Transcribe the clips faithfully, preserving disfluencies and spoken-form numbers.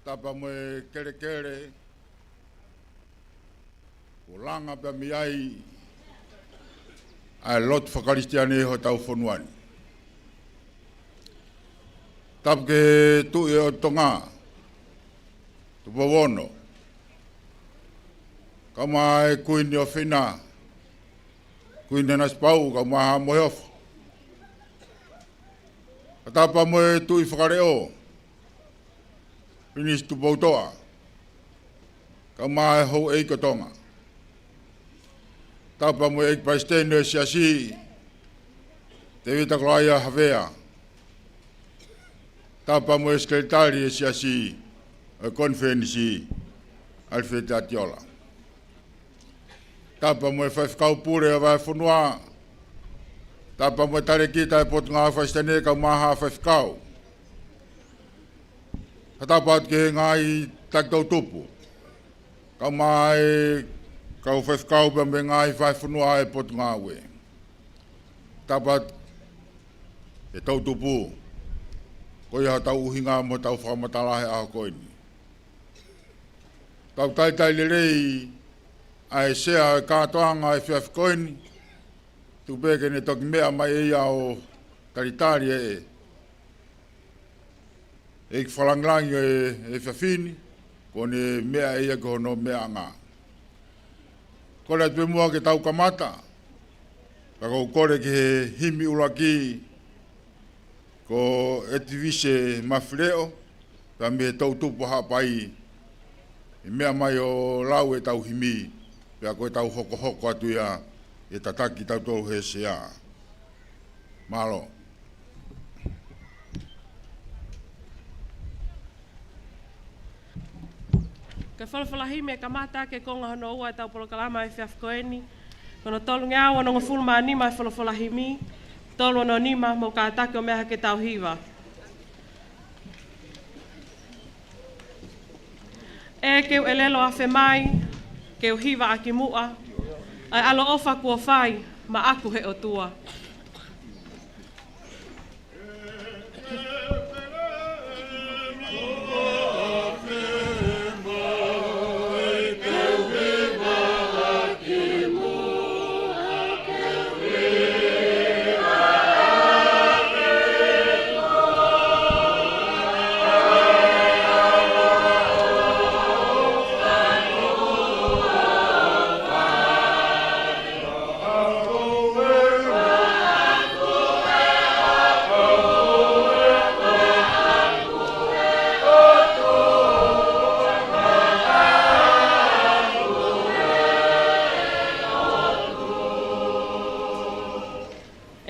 Tapu mo e kelekele, kuo langa pē mei ai ʻa e lotu fakakalisitiane ʻi hotau fonua ni. Tapu ki he Tuʻi ʻo Tonga, Tupou Ono, kae ʻumaʻā e Kuini ʻofeina, Kuini Nanasipauʻu, kae ʻumaʻā Haʻa Moheofo. Tapu mo e Tuʻi Fakaleʻo, Pilinisi Tupoutoʻa, kae ʻumaʻā e houʻeiki ʻo Tonga. Tapu mo e ʻEiki Palesiteni ʻo e Siasi, Tēvita Koloaʻia Havea. Tapu mo e Sekelitali ʻo e Siasi ʻo e Konifelenisi, ʻAlifeleti ʻAtiola. Tapu mo e Faifekau Pule ʻo e Vahefonua. Tapu mo e Talēkita ʻo e Potungāue Fakasitenisime kae ʻumaʻā Haʻa Faifekau. Kae tapu atu ki he ngaahi taki toʻutupu, kae ʻumaʻā e kau faifekau pea mo e ngaahi vahefonua ʻo e Potungāue. Tapu atu ki he toʻutupu, ko ia hotau ʻuhinga mo hotau fakamatala he ʻaho ko eni. Tau talitali lelei ʻa e sea ʻo e kātoanga ʻo e efiafi ko eni. Tuku pē ke ne toki meʻa mai ʻe ia ʻo talitali e, ʻEiki Fakalāngilangi ʻo e, e efiafi ni, kuo ne meʻa ʻe ia ki hono meʻaʻanga. Kole atu pē muʻa ke tau kamata, ka ʻoku ou kole ki he himi ʻuluaki, ko ʻEtivise Mafileʻo, pea mei he toʻutupu Haʻapai, ʻe meʻa mai ʻo lau ʻetau himi, pea ko ʻetau hokohoko atu ia, ʻe tataki tautolu he sea. Mālō. Ko e folofola himi ʻe kamata ki he konga hono ua ʻetau polokalama he efiafi ko eni. Ko hono tolungeau onongofulu mā nima e folofola himi, tolu ono nima, mou kātaki ʻo meʻa hake ʻetau hiva. ʻE ke u ʻelelo afe mai, ke u hiva ʻaki muʻa, ʻa e ʻaloʻofa kuo fai maʻaku ʻe he ʻOtua.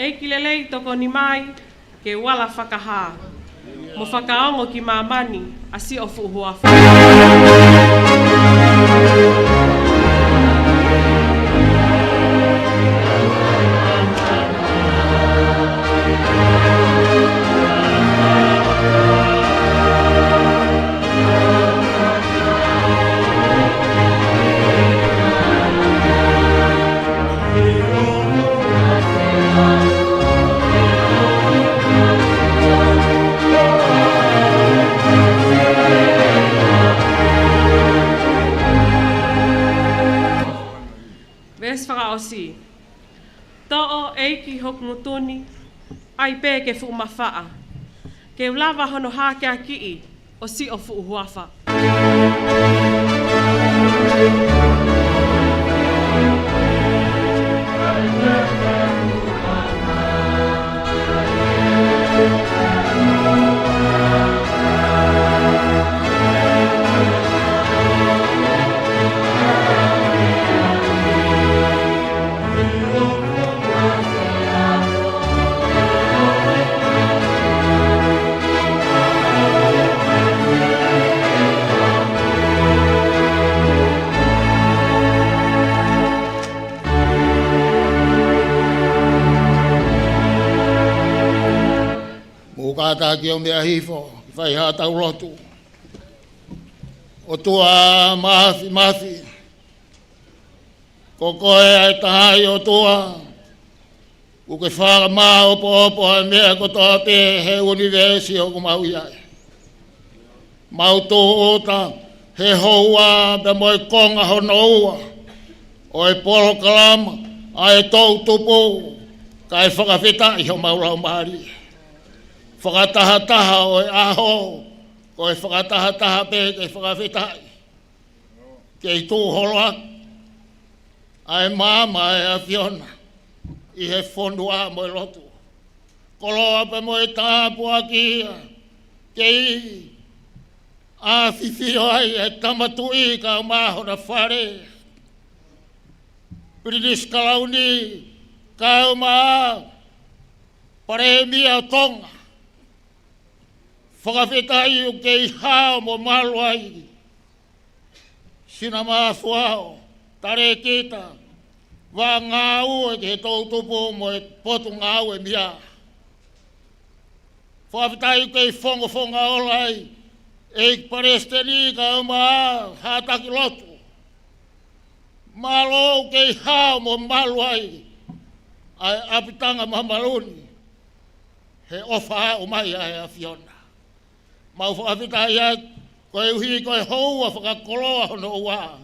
ʻEiki lelei, tokoni mai ke u ala fakahā mo fakaongo ki māmani ʻa siʻo fuʻu huafa. Veesi fakaʻosi. Toʻo ʻEiki hoku ngutu ni, ʻai pē ke fuʻu mafaʻa, ke u lava hono hākeakiʻi ʻo siʻo fuʻu huafa. Mou kātaki ʻo meʻa hifo, ke fai haʻatau lotu. ʻOtua Māfimafi, ko koe ʻa e taha ʻOtua, ʻoku ke fakamāʻopoʻopo ʻa e meʻa kotoa pē he ʻunivēsi ʻoku mau ʻi ai. Mau tūʻuta he houa pea mo e konga hono ua ʻo e polokalama ʻa e toʻutupu, kae fakafetaʻi homau laumālie. Fakatahataha ʻo e ʻaho, ko e fakatahataha pē ke fakafetaʻi. Kei tuʻu holo atu ʻa e maama ʻa e ʻAfiona ʻi he fonua mo e lotu. Koloa pea mo e tāpuaki ia. Kei ʻafifio ai e Tama Tuʻi kae ʻumaʻā hona fale. Pilinisi Kalauni kae ʻumaʻā Palēmia ʻo Tonga. Fakafetaʻi ʻoku kei hao mo malu ai sina mafuaʻo, talēkita, vaʻa ngāue ki he toʻutupu mo e Potungāue Meʻa. Fakafetaʻi ʻoku kei fongofonga ola ai ʻEiki Palesiteni kae ʻumaʻā haʻa taki lotu. Mālō ʻoku kei hao mo malu ai ʻa e ʻapitanga mamalu ni he ʻofa aʻu mai ʻa e ʻAfiona. Mau fakafetaʻi atu koeʻuhi ko e houa fakakoloa hono ua,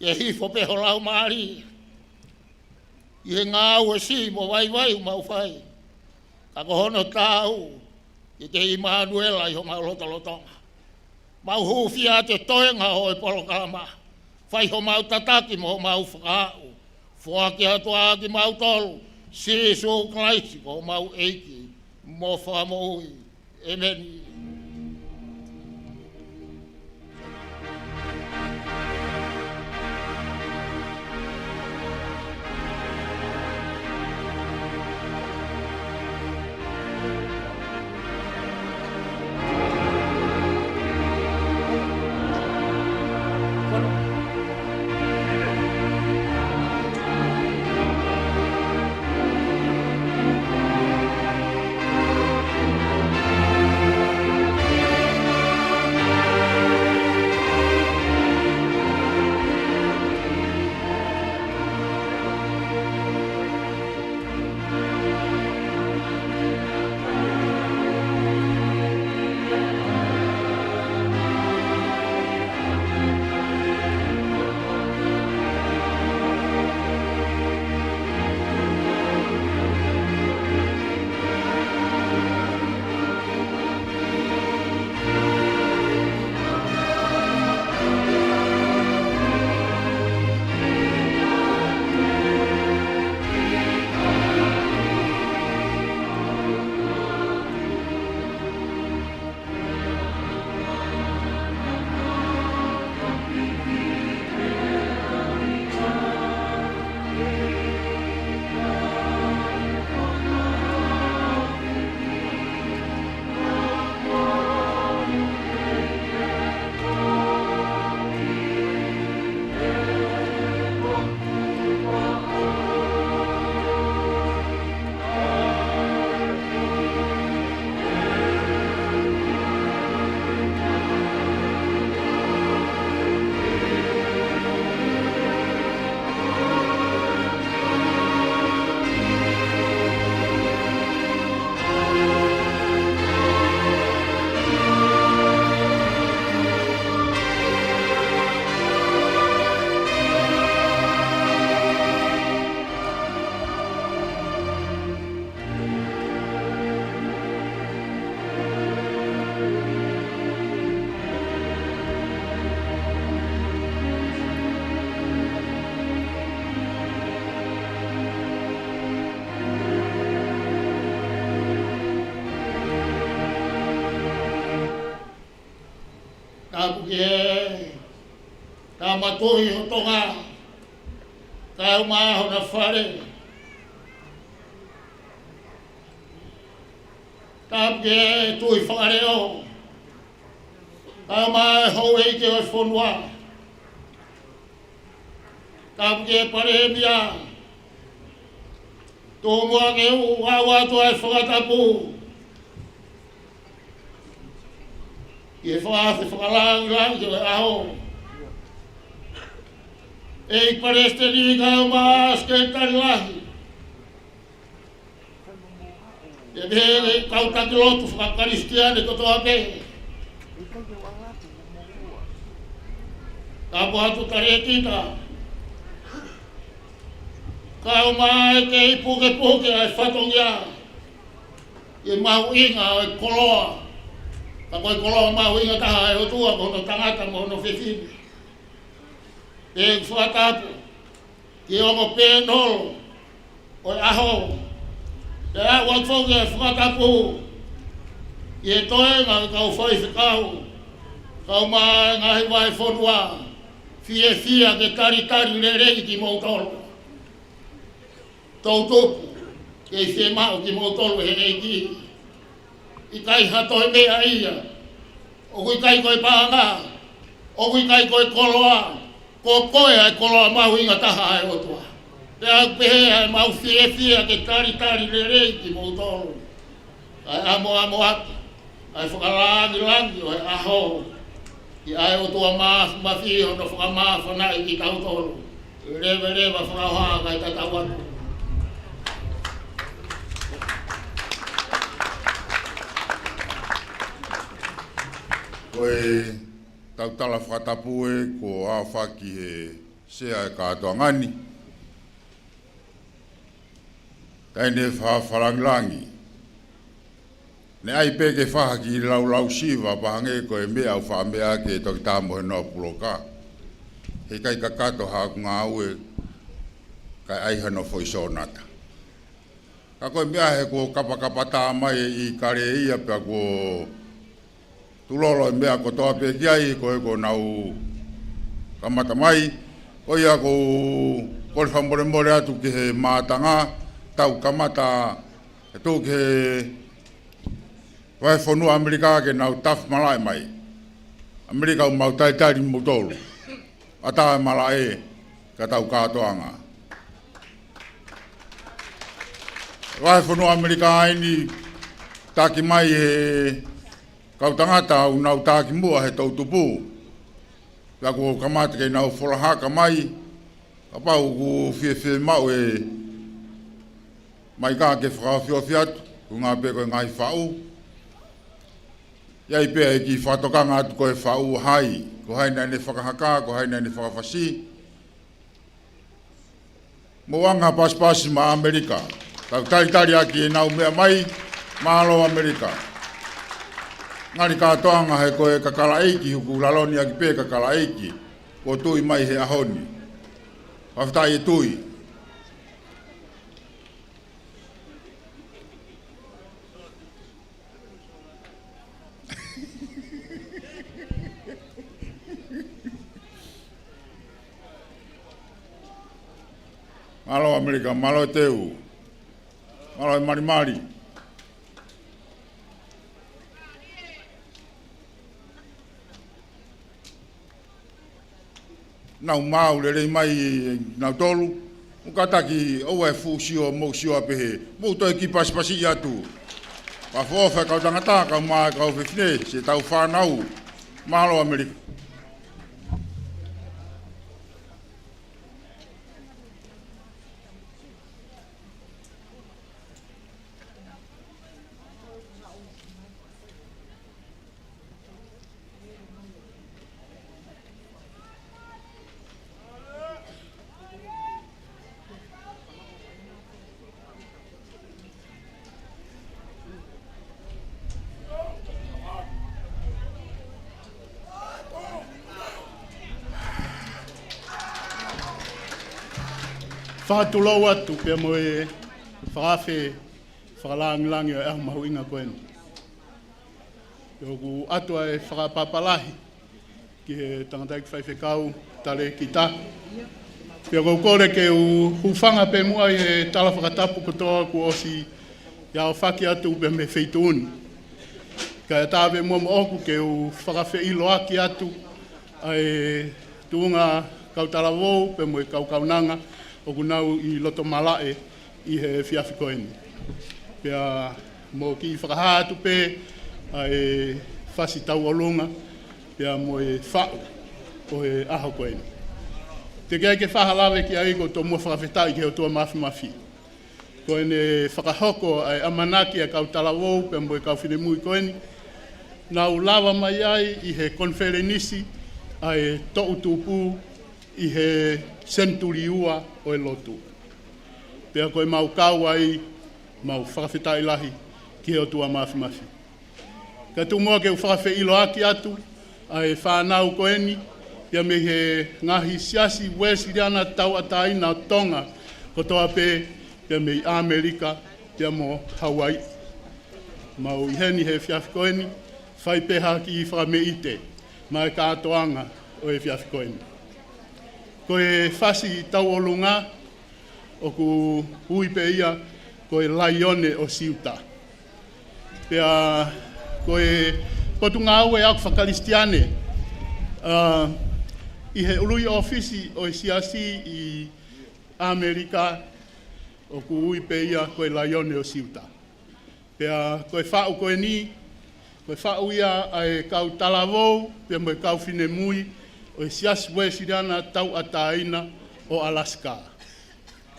ke hifo pē ho Laumālie ʻi he ngāue siʻi mo vaivai ʻoku mau fai. Ka ko hono taau ke kei ʻImanuela ʻi homau lotolotonga. Mau hūfia atu e toenga ʻo e polokalama. Fai homau tataki mo homau fakaaʻu. Foaki atu ā kimautolu, Sīsū Kalaisi ko homau ʻEiki mo Fakamoʻui. ʻĒmeni. Tapu ki he Tama Tuʻi ʻo Tonga, kae ʻumaʻā hona fale. Tapu ki he Tuʻi Fakaleʻo, kae ʻumaʻā e houʻeiki ʻo e fonua. Tapu ki he Palēmia. Tomuʻa ke u ʻoatu ʻa e fakatapu ʻi he fakaafe fakalāngilangi ʻo e ʻaho. ʻEiki Palesiteni kae ʻumaʻā Sekelitali Lahi. ʻE pehē ki he kau taki lotu fakakalisitiane kotoa pē. Tapu atu Talēkita. Kae ʻumaʻā e kei pukepuke ʻa e fatongia ʻi he mahuʻinga ʻo e koloa. Ka ko e koloa mahuʻinga taha ʻa e ʻOtua ko hono tangata mo hono fefine. Pea fakatapu ki he ongo pēnolo ʻo e ʻaho. Pea ʻoatu foki e fakatapu ʻi he toenga ʻo e kau faifekau, kae ʻumaʻā e ngaahi vahefonua, fiefia ke talitali lelei kimoutolu. Toʻutupu, kei fiemaʻu kimoutolu ʻe he ʻEiki. ʻIkai ha toe meʻa ia. ʻOku ʻikai ko e paʻanga, ʻoku ʻikai ko e koloa, ko koe ʻa e koloa mahuʻinga taha ʻa e ʻOtua. Pea ʻoku pehē ʻa ʻemau fiefia ke talitali lelei kimoutolu. Kae ʻamoʻamo atu ʻa e fakalangilangi ʻo e ʻaho, ʻi he ʻOtua Māfimafi ʻi hono fakamāfanaʻi kitautolu. Leveleva fakaʻoha kae tatau atu. Ko e tau tala fakatapu ē kuo aofaki he sea e kātoanga ni. Kae ne fa-, fakalāngilangi. Ne ʻai pē ke fai ha kiʻi laulau siva pea hangē ko e meʻa ʻoku faʻa meʻa ʻaki e toketā mo hono puloka. Heʻikai kakato haʻaku ngāue kae ʻai hano foʻi sōnata. Ka ko e meʻa he kuo kapakapa tā mai ʻi Kaleʻia pea kuo tulolo e meʻa kotoa pē ki ai, ko e kuo nau kamata mai. Ko ia ʻoku ou kole fakamolemole atu ki he mātanga, tau kamata atu ki he vahefonua ʻAmelika ke nau tafi malaʻe mai. ʻAmelika ʻoku mau talitali moutolu. ʻAtā e malaʻe ka tau kātoanga. Vahefonua ʻAmelika ʻeni taki mai he kau tangata ʻoku nau taki muʻa he toʻutupu. Pea kuo kamata ke nau folahaka mai, kapau ʻoku fiefia maʻu e mai ka ke fakaofiofi atu, ko e ngaahi pē ko e ngaahi faʻu. ʻI ai pē e kiʻi fakatokanga atu ko e faʻu hai, ko hai naʻa ne fakahaka, ko hai naʻa ne fakafasi. Mou ʻoange ha pasipasi maʻa ʻAmelika. Tau talitali ʻaki ʻenau meʻa mai, mālō ʻAmelika. Ngali kātoanga he ko e kakalaʻeiki, ʻoku lalo ni ʻaki pē kakalaʻeiki, kuo tui mai he ʻaho ni. Fakafetaʻi e tui. Mālō ʻAmelika, mālō e teu. Mālō e malimali. Nau maʻu lelei mai nautolu. Mou kātaki ʻoua ʻe fuʻu sio, mou sio ʻa pehē. Mou toe kiʻi pasipasi atu. Pea foʻou e kau tangata, kau mā, kau fefine, siʻetau fānau. Mālō ʻAmelika. Fakatulou atu pea mo e fakaafe fakalāngilangi ʻo e ʻaho mahuʻinga ko eni. ʻOku ʻoatu ʻa e fakaʻapaʻapa lahi ki he tangataʻeiki faifekau, Talēkita. Pea ʻoku ou kole ke u hūfanga pē muʻa ʻi he tala fakatapu kotoa kuo ʻosi ʻi ai ʻo fakahoko atu pē mei he feituʻu ni. Kae ʻatā pē muʻa moʻoku ke u fakafeʻiloaki atu ʻa e tuʻunga kau talavou pea mo e kau kaunanga ʻoku nau ʻi loto malaʻe ʻi he efiafi ko eni. Pea mou kiʻi fakahā atu pē ʻa e fasi tauʻolunga pea mo e faʻu ʻo e ʻaho ko eni. Teʻeki ai ke fai ha lave ki ai, ʻoku ou tomuʻa fakafetaʻi ki he ʻOtua Māfimafi ko ʻene fakahoko ʻa e ʻamanaki ʻa e kau talavou pea mo e kau finemui ko eni. Naʻa nau lava mai ai ʻi he konifelenisi ʻa e toʻutupu ʻi he senituli ua ʻo e lotu. Pea ko e mau kau ai, mau fakafetaʻi lahi ki he ʻOtua Māfimafi. Ka tuku muʻa ke u fakafeʻiloaki atu ʻa e fānau ko eni, pea mei he ngaahi siasi Uēsiliana tauʻatāina ʻo Tonga kotoa pē, pea mei ʻAmelika, pea mo Hauaiʻi. Mau ʻi heni he efiafi ko eni, fai pē ha kiʻi fakameʻite maʻa e kātoanga ʻo e efiafi ko eni. Ko e fasi tauʻolunga, ʻoku ui pē ia ko e Laione ʻo Siuta. Pea ko e Potungāue ʻa e Ako Fakakalisitiane, ā, ʻi he ʻuluʻi ʻōfisi ʻo e siasi ʻi ʻAmelika, ʻoku ui pē ia ko e Laione ʻo Siuta. Pea ko e faʻu ko eni, ko e faʻu ia ʻa e kau talavou, pea mo e kau finemui ʻo e Siasi Uēsiliana tauʻatāina ʻo Alaska.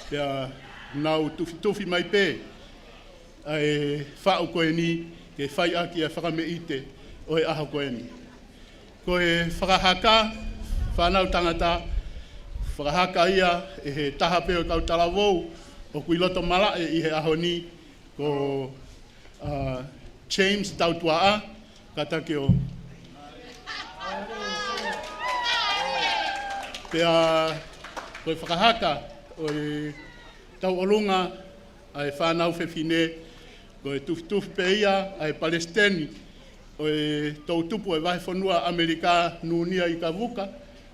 Pea nau tufitufi mai pē ʻa e faʻu ko eni ke fai ʻaki ʻa e fakameʻite ʻo e ʻaho ko eni. Ko e fakahaka, fānau tangata, fakahaka ia ʻe he taha pē ʻo e kau talavou ʻoku ʻi loto malaʻe ʻi he ʻaho ni, ko, ā, James Tautuaʻa, kātaki ʻo. Pea ko e fakahaka ʻo e tauʻolunga ʻa e fānau fefine, ko e tufitufi pē ia ʻa e palesiteni ʻo e toʻutupu ʻo e vahefonua ʻAmelika, Nunia ʻIkavuka,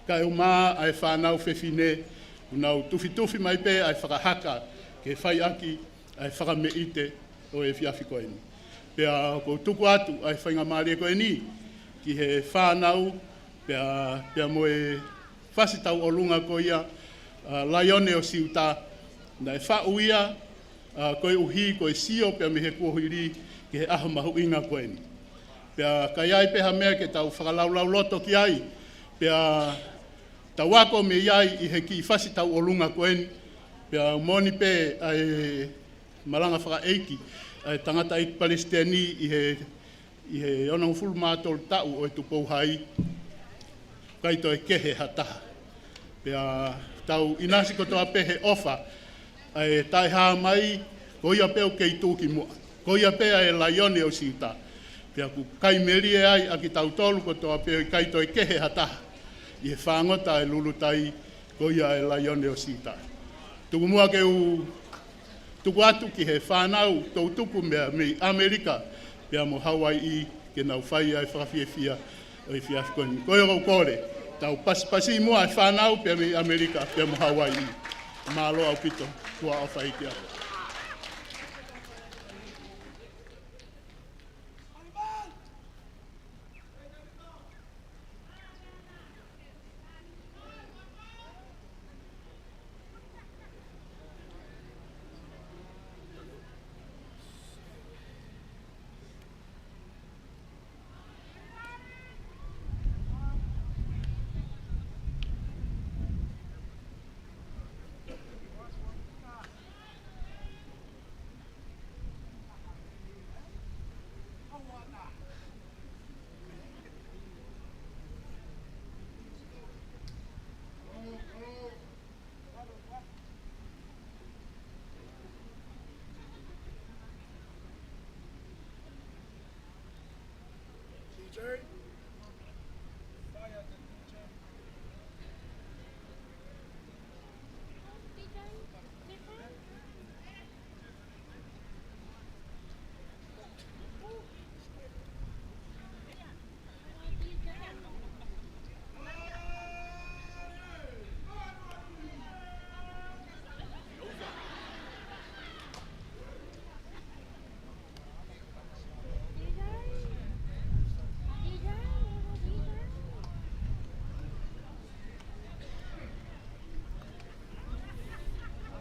kae ʻumaʻā ʻa e fānau fefine, ʻoku nau tufitufi mai pē ʻa e fakahaka ke fai ʻaki ʻa e fakameʻite ʻo e efiafi ko eni. Pea ʻoku ou tuku atu ʻa e faingamālie ko eni ki he fānau, pea, pea mo e fasi tauʻolunga ko ia, ā, Laione ʻo Siuta, naʻe faʻu ia, ā, koeʻuhi ko e sio pea mei he kuohili ki he ʻaho mahuʻinga ko eni. Pea ka ʻi ai pē ha meʻa ke tau fakalaulauloto ki ai, pea tau ako mei ai ʻi he kiʻi fasi tauʻolunga ko eni, pea moʻoni pē ʻa e malanga fakaʻeiki ʻa e tangataʻeiki palesiteni ʻi he, ʻi he onongofulu mā tolu taʻu ʻo e Tupou Hai, ʻikai toe kehe ha taha. Pea tau ʻinasi kotoa pē he ʻofa ʻa e taʻehā mai, ko ia pē ʻoku kei tuʻu ki muʻa. Ko ia pē ʻa e Laione ʻo Siuta. Pea ʻoku kai melie ai ʻa kitautolu kotoa pē ʻoku ʻikai toe kehe ha taha ʻi he fāngota ʻa e lulutai, ko ia ʻa e Laione ʻo Siuta. Tuku muʻa ke u tuku atu ki he fānau toʻutupu mei, mei ʻAmelika, pea mo Hauaiʻi, ke nau fai ʻa e fakafiefia ʻo e efiafi ko eni. Ko ia ʻoku ou kole, tau pasipasi muʻa e fānau pea mei ʻAmelika, pea mo Hauaiʻi. Mālō ʻaupito, tuʻa ʻofa ʻEiki atu.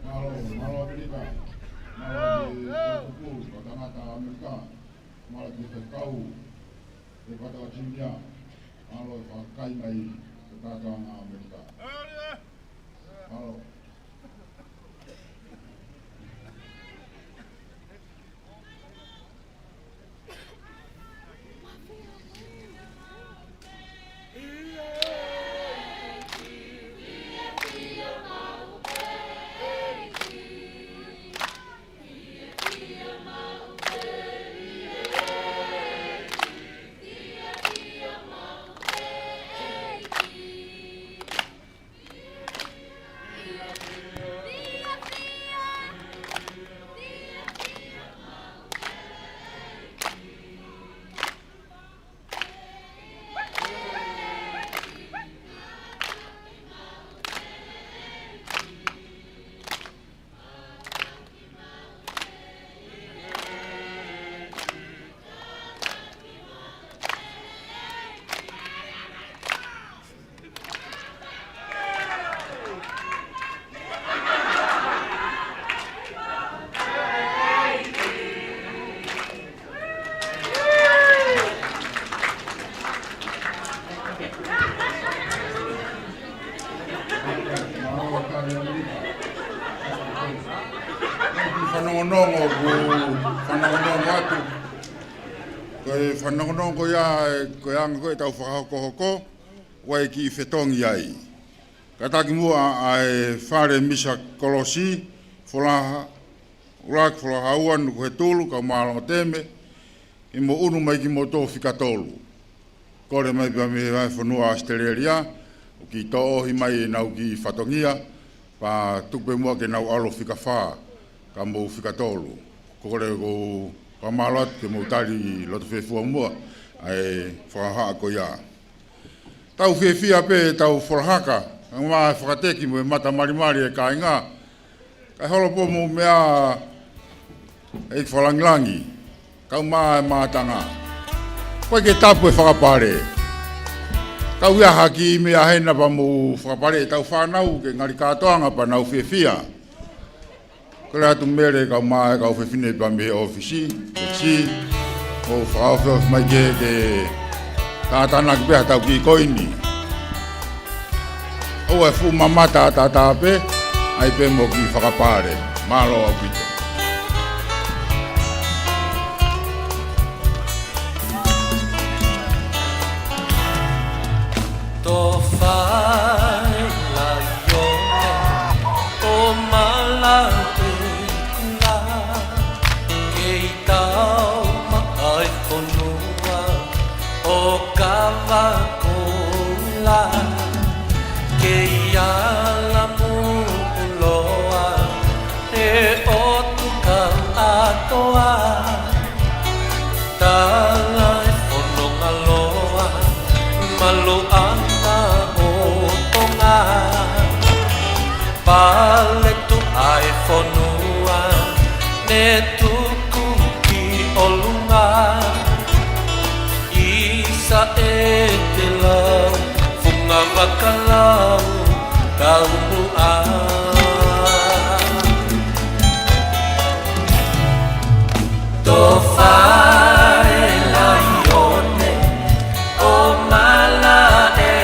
Mālō, mālō ʻAmelika. Mālō ki he toʻutupu ʻa e tangata ʻAmelika. Mālō ki he kau ʻe kata o Junior. Mālō e fakakai mai e kātoanga ʻAmelika. Mālō. Fanongonongo, ʻoku fanongonongo atu. Ko e fanongonongo ko ia, ko e anga ko ē ʻetau fakahokohoko, ʻoku ʻi ai e kiʻi fetongi ai. Kātaki muʻa ʻa e fale Misa Kolosi, Folaha, ʻUluaki, Folaha Ua, Nukuhetulu, kae ʻumaʻā Longoteme, ke mou ʻunu mai kimoutolu fika tolu. Kole mai pea mei he vahefonua ʻAositelēlia, ʻo kiʻi toʻohi mai ʻenau kiʻi fatongia, pea tuku pē muʻa ke nau ʻalu fika fā, kae mou fika tolu. Kole, ʻoku ou fakamālō atu ke mou tali loto fiefia muʻa ʻa e fakahohaʻa ko ia. Tau fiefia pē, tau folahaka, kae ʻumaʻā e fakateki mo e mata malimali e kāinga. Kae holo pē mo e meʻa ʻEiki Fakalāngilangi, kae ʻumaʻā e mātanga. ʻOku ʻikai ke tapu e fakapale. Kau ia haki meʻa hena pea mou fakapale ʻetau fānau ke ngali kātoanga pea nau fiefia. Kole atu Mele kae ʻumaʻā e kau fefine pea mei he ʻōfisi, ʻEiki, ʻo fakaofiofi mai ke, ke tātānaki pē haʻatau kiʻi koini. ʻOua ʻe fuʻu mamata, tātā pē, ʻai pē mo kiʻi fakapale. Mālō ʻaupito. Tō fai laione ʻo Malaʻekula, kei tau maʻa e fonua ʻo Kavakoula, kei ala muʻuloa e ʻOtu Kau ʻAtoa. Tala e fononga loa, maluʻanga ʻo Tonga. Paletuʻa e fonua, ne tuku ki ʻolunga. ʻIsa ʻEtelau, Fungavakalau, Taumuʻa. Tō fai laione ʻo Malaʻekula,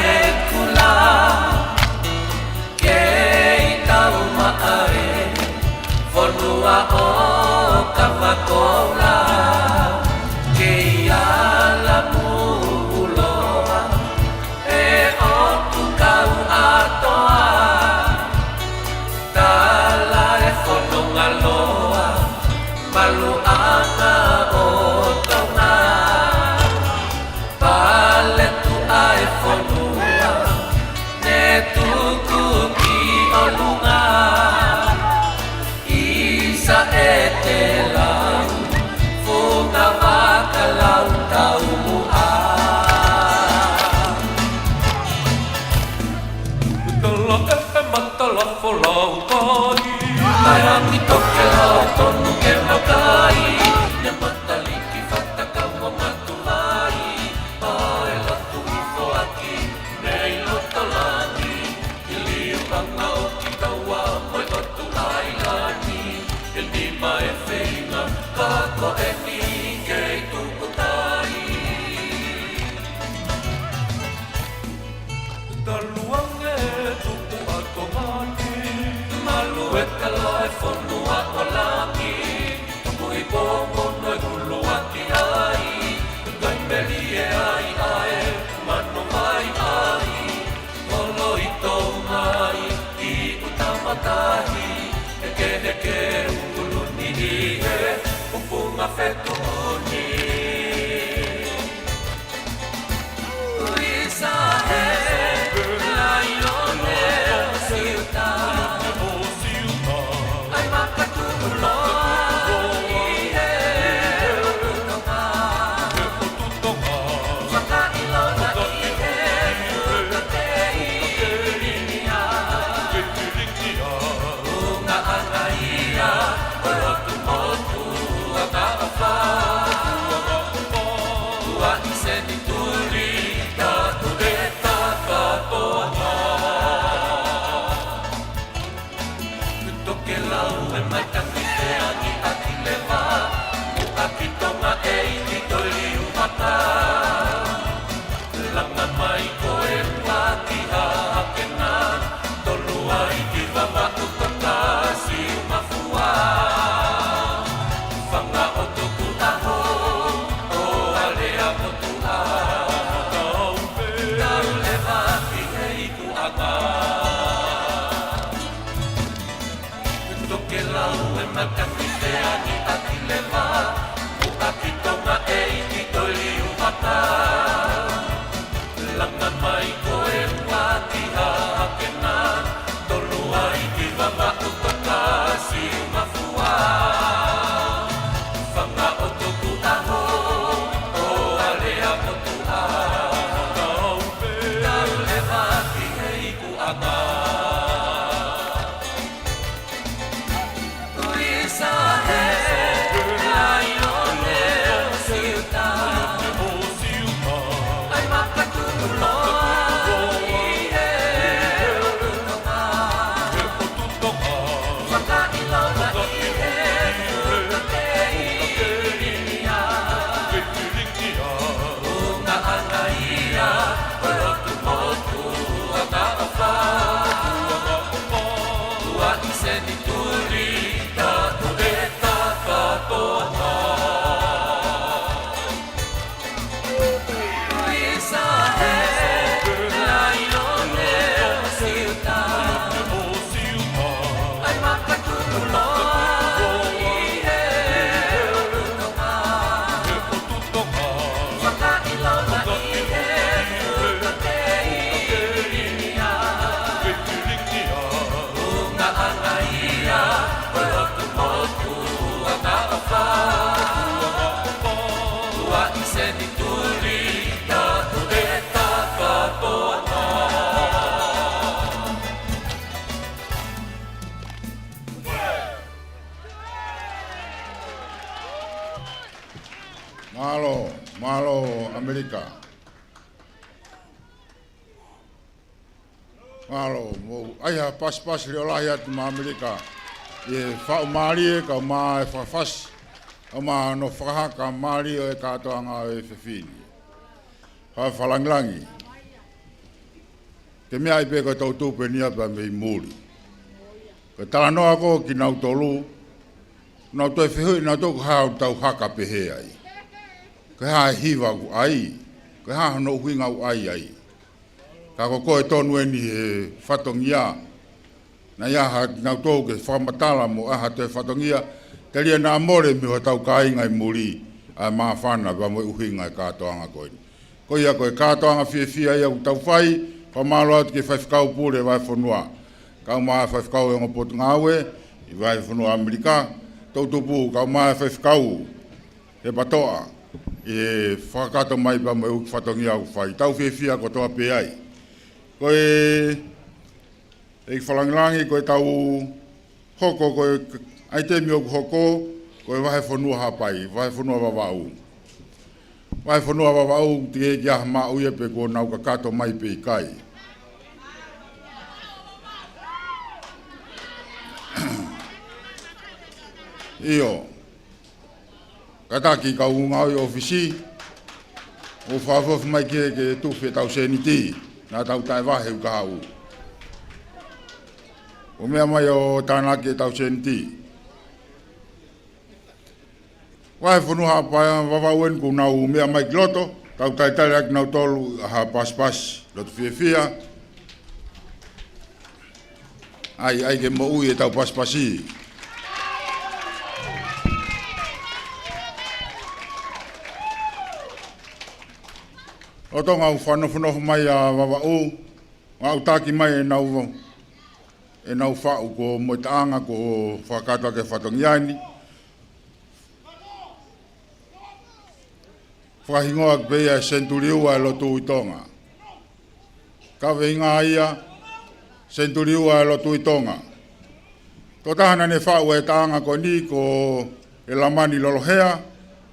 kei tau maʻa e fonua ʻo Kavakoula, kei ala muʻuloa e ʻOtu Kau ʻAtoa. Tala e fononga loa, maluʻanga ʻo Tonga. Paletuʻa e fonua, ne tuku ki ʻolunga. ʻIsa ʻEtelau, Ke ʻulu ni ʻi he ʻupunga fetuʻu ni. Luisa he laione ʻo Siuta. ʻAi makatuʻu loa ʻi he ʻotu Tonga. Fakaʻilonga ʻi he fuka kei ʻinia. Unga ʻana ia ʻo e ʻotu motu ʻa Kaʻafa. Ua ʻi senituli ka ʻoku ʻe kakatoa. Tokelau e matangi feangi ʻaki leva, muʻaki Tonga ʻeiki Toiliu Vaka. Langa mai ko e ua ki Hahakena, tolu ai ki Vavaʻu Toka Siumafua. Fanga ʻo Tukuʻaho, ʻo Alea ʻo Tuʻa. Tau leva ki he ikuʻanga. Tokelau e matangi feangi ʻaki leva, muʻaki Tonga ʻeiki Toiliu Vaka. Langa mai ko e ua ki Hahakena, tolu ai ki Vavaʻu Toka Siumafua. Fanga ʻo Tukuʻaho, ʻo Alea ʻo Tuʻa. Tau leva ki he ikuʻanga. Mālō, mālō ʻAmelika. Mālō, mou ʻai ha pasipasi leʻo lahi atu maʻa ʻAmelika. ʻI he faʻu mālie, kae ʻumaʻā e fakafasi, kae ʻumaʻā hono fakahā e mālie ʻo e kātoanga ʻo e efiafi ni. Fakalāngilangi. Ke meaʻi pē ko e toʻutupu eni ia pea mei muli. Ko e talanoa ko ē kinautolu, nau toe fehuʻi nautolu ko e hā ʻoku tau haka pehē ai. Ko e hā e hiva ʻoku ʻai, ko e hā hono ʻuhinga ʻoku ʻai ai. Ka ko koe tonu eni he fatongia. Naʻe ʻi ai ha kinautolu ke fakamatala mo ha toe fatongia, telia naʻa mole mei hotau kāinga ʻi muli ʻa e māfana pea mo e ʻuhinga e kātoanga ko eni. Ko ia ko e kātoanga fiefia ia ʻoku tau fai, fakamālō atu ki he Faifekau Pule Vahefonua. Kae ʻumaʻā e Faifekau e ongo potungāue ʻi Vahefonua ʻAmelika, toʻutupu, kae ʻumaʻā e Faifekau he patoa, ʻi he fakakakato mai pea mo e ʻū fatongia ʻoku fai. Tau fiefia kotoa pē ai. Ko e, ʻEiki Fakalāngilangi, ko e tau hoko, ko e ʻaitemi ʻoku hoko, ko e Vahefonua Haʻapai, Vahefonua Vavaʻu. Vahefonua Vavaʻu, teʻeki ai ke maʻu ia pe kuo nau kakato mai pe ʻikai. ʻIo. Kātaki kau ngāue ʻōfisi, ʻoku fakaʻofoʻofa mai ke, ke tufi ʻetau sēniti, naʻa tau taʻevahe ʻo ka haʻu. ʻO meʻa mai ʻo tānaki ʻetau sēniti. Vahefonua Haʻapai, Vavaʻu eni kuo nau meʻa mai ki loto, tau talitali ʻaki kinautolu ha pasipasi, loto fiefia. ʻAi, ʻai ke moʻui ʻetau pasipasi. Lolotonga ʻoku fakanofonofo mai ʻa Vavaʻu, ʻoku taki mai ʻenau, ʻenau faʻu ko Moetaʻanga kuo fakakakato ʻaki e fatongia ni. Fakahingoa pē ia ʻe Senituli Ua ʻo e Lotu ʻi Tonga. Kaveinga ia, Senituli Ua ʻo e Lotu ʻi Tonga. Tokotaha naʻa ne faʻu e taʻanga ko eni ko ʻElamani Lolohea,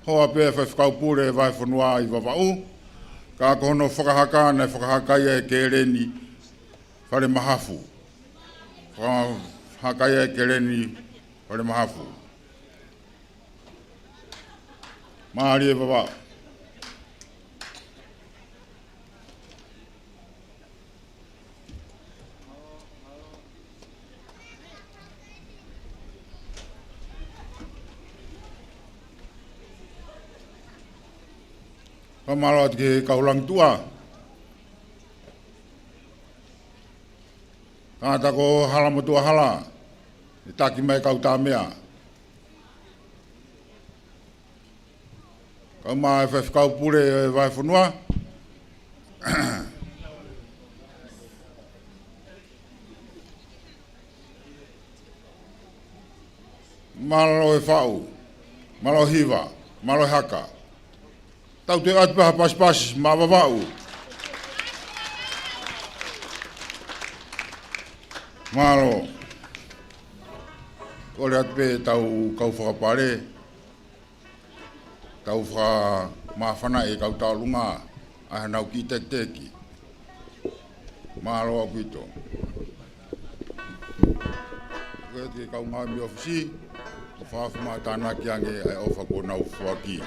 hoa pē ʻa e faifekau pule ʻo e vahefonua ʻi Vavaʻu, ka ko hono fakahaka naʻe fakahaka ia ʻe Keleni Falemahafu. Fakahaka ia ʻe Keleni Falemahafu. Mālie Vavaʻu. Fakamālō atu ki he kau langi tuʻa. Tangata ko Halamotuʻahala, ʻe taki mai kau tāmea. Kau mai e faifekau pule ʻo e vahefonua. Mālō e faʻu, mālō e hiva, mālō e haka. Tau toe ʻoatu pē ha pasipasi maʻa Vavaʻu. Mālō. Kole atu pē ʻetau kau fakapale, tau fakamāfana e kau tauʻolunga ʻa ʻenau kiʻi tekiteki. Mālō ʻaupito. Ko e kau ngāue mei ʻōfisi, ʻo fakafofonga tānaki ange ʻa e ʻofa kuo nau foaki.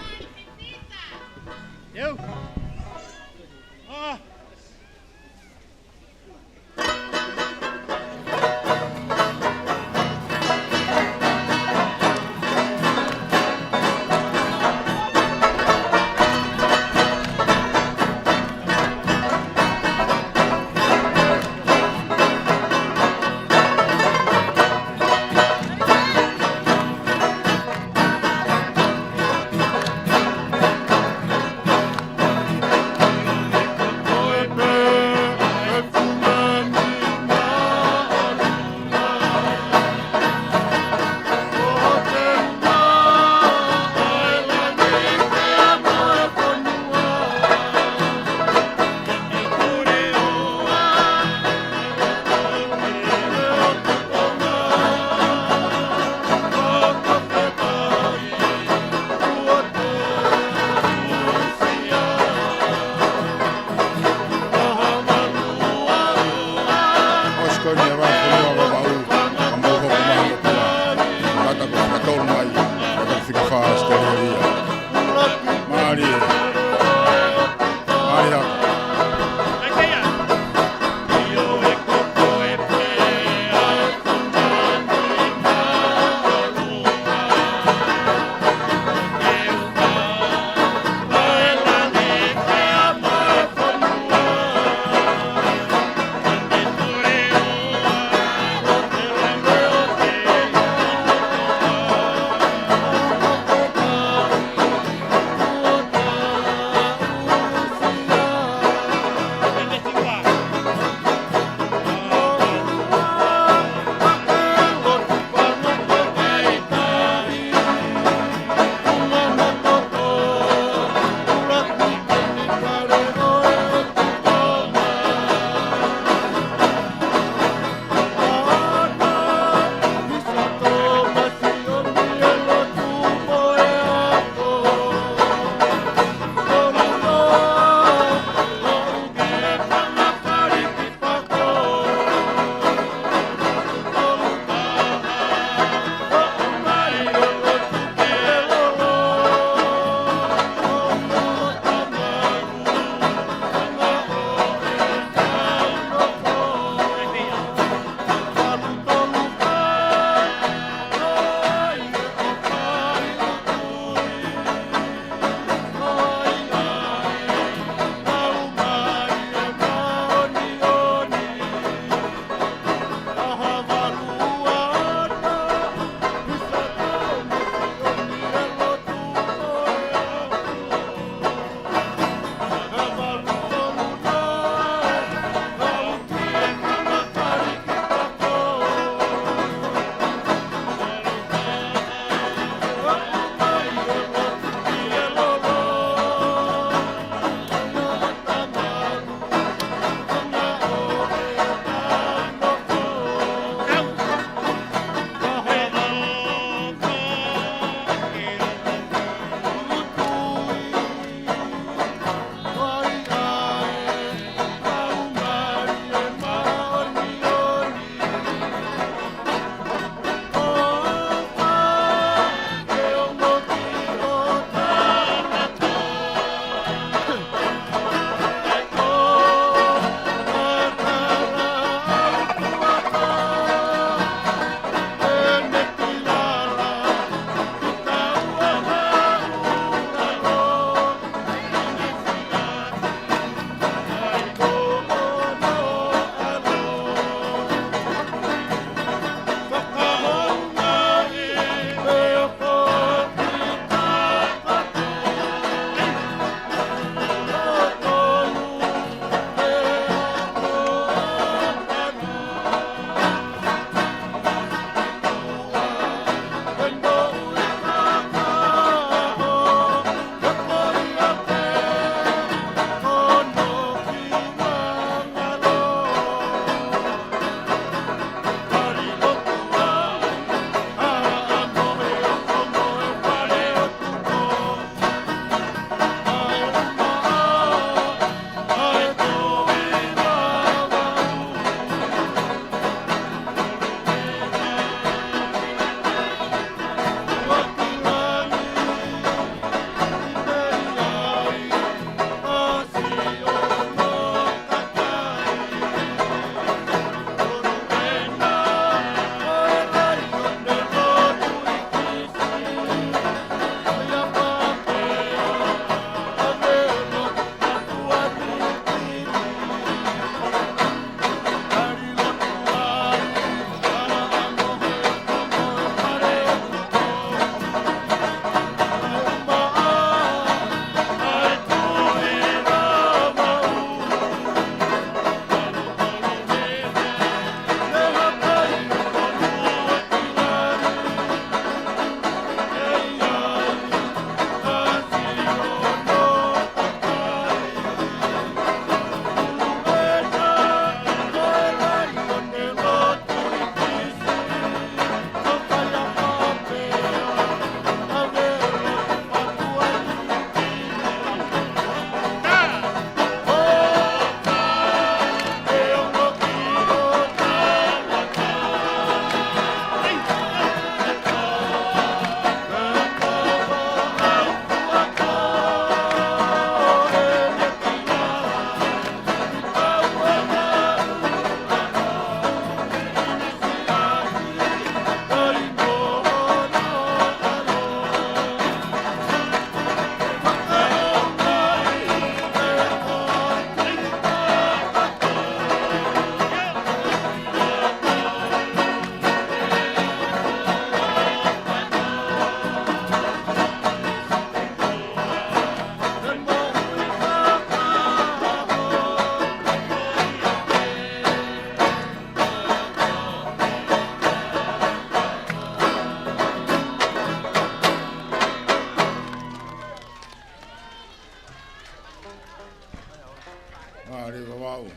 Vavaʻu,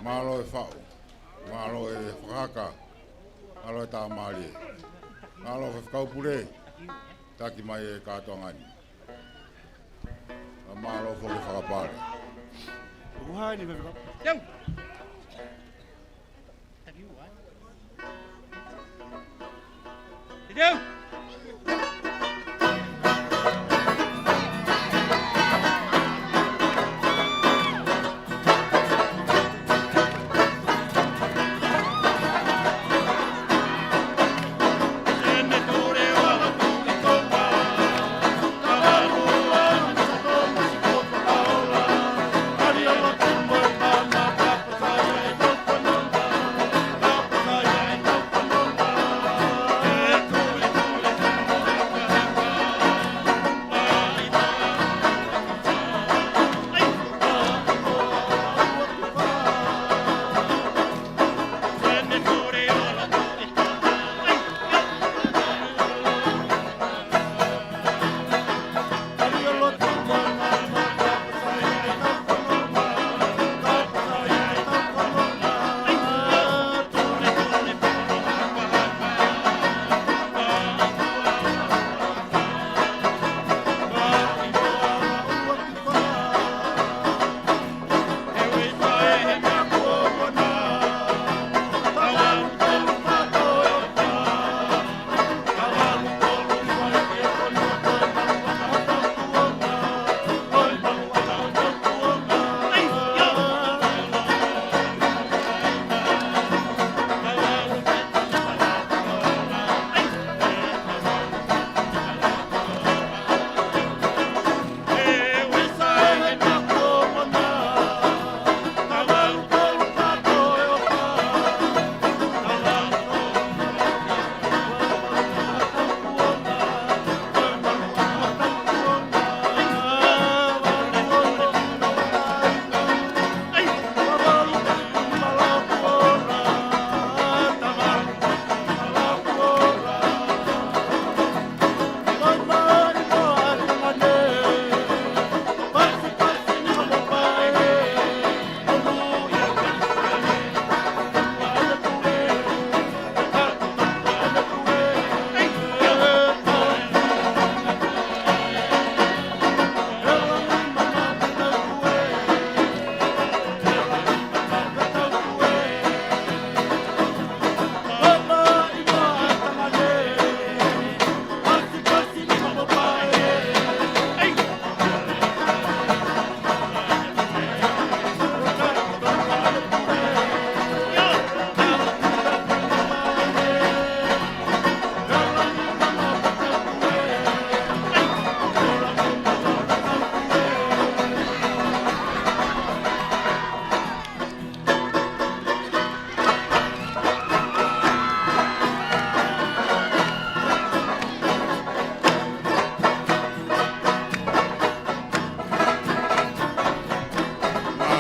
mālō e faʻu, mālō e fakahaka, mālō e tāmālie, mālō e faifekau pule, taki mai e kātoanga ni. Mālō foki fakapale. ʻOku hā eni faifekau. Teu!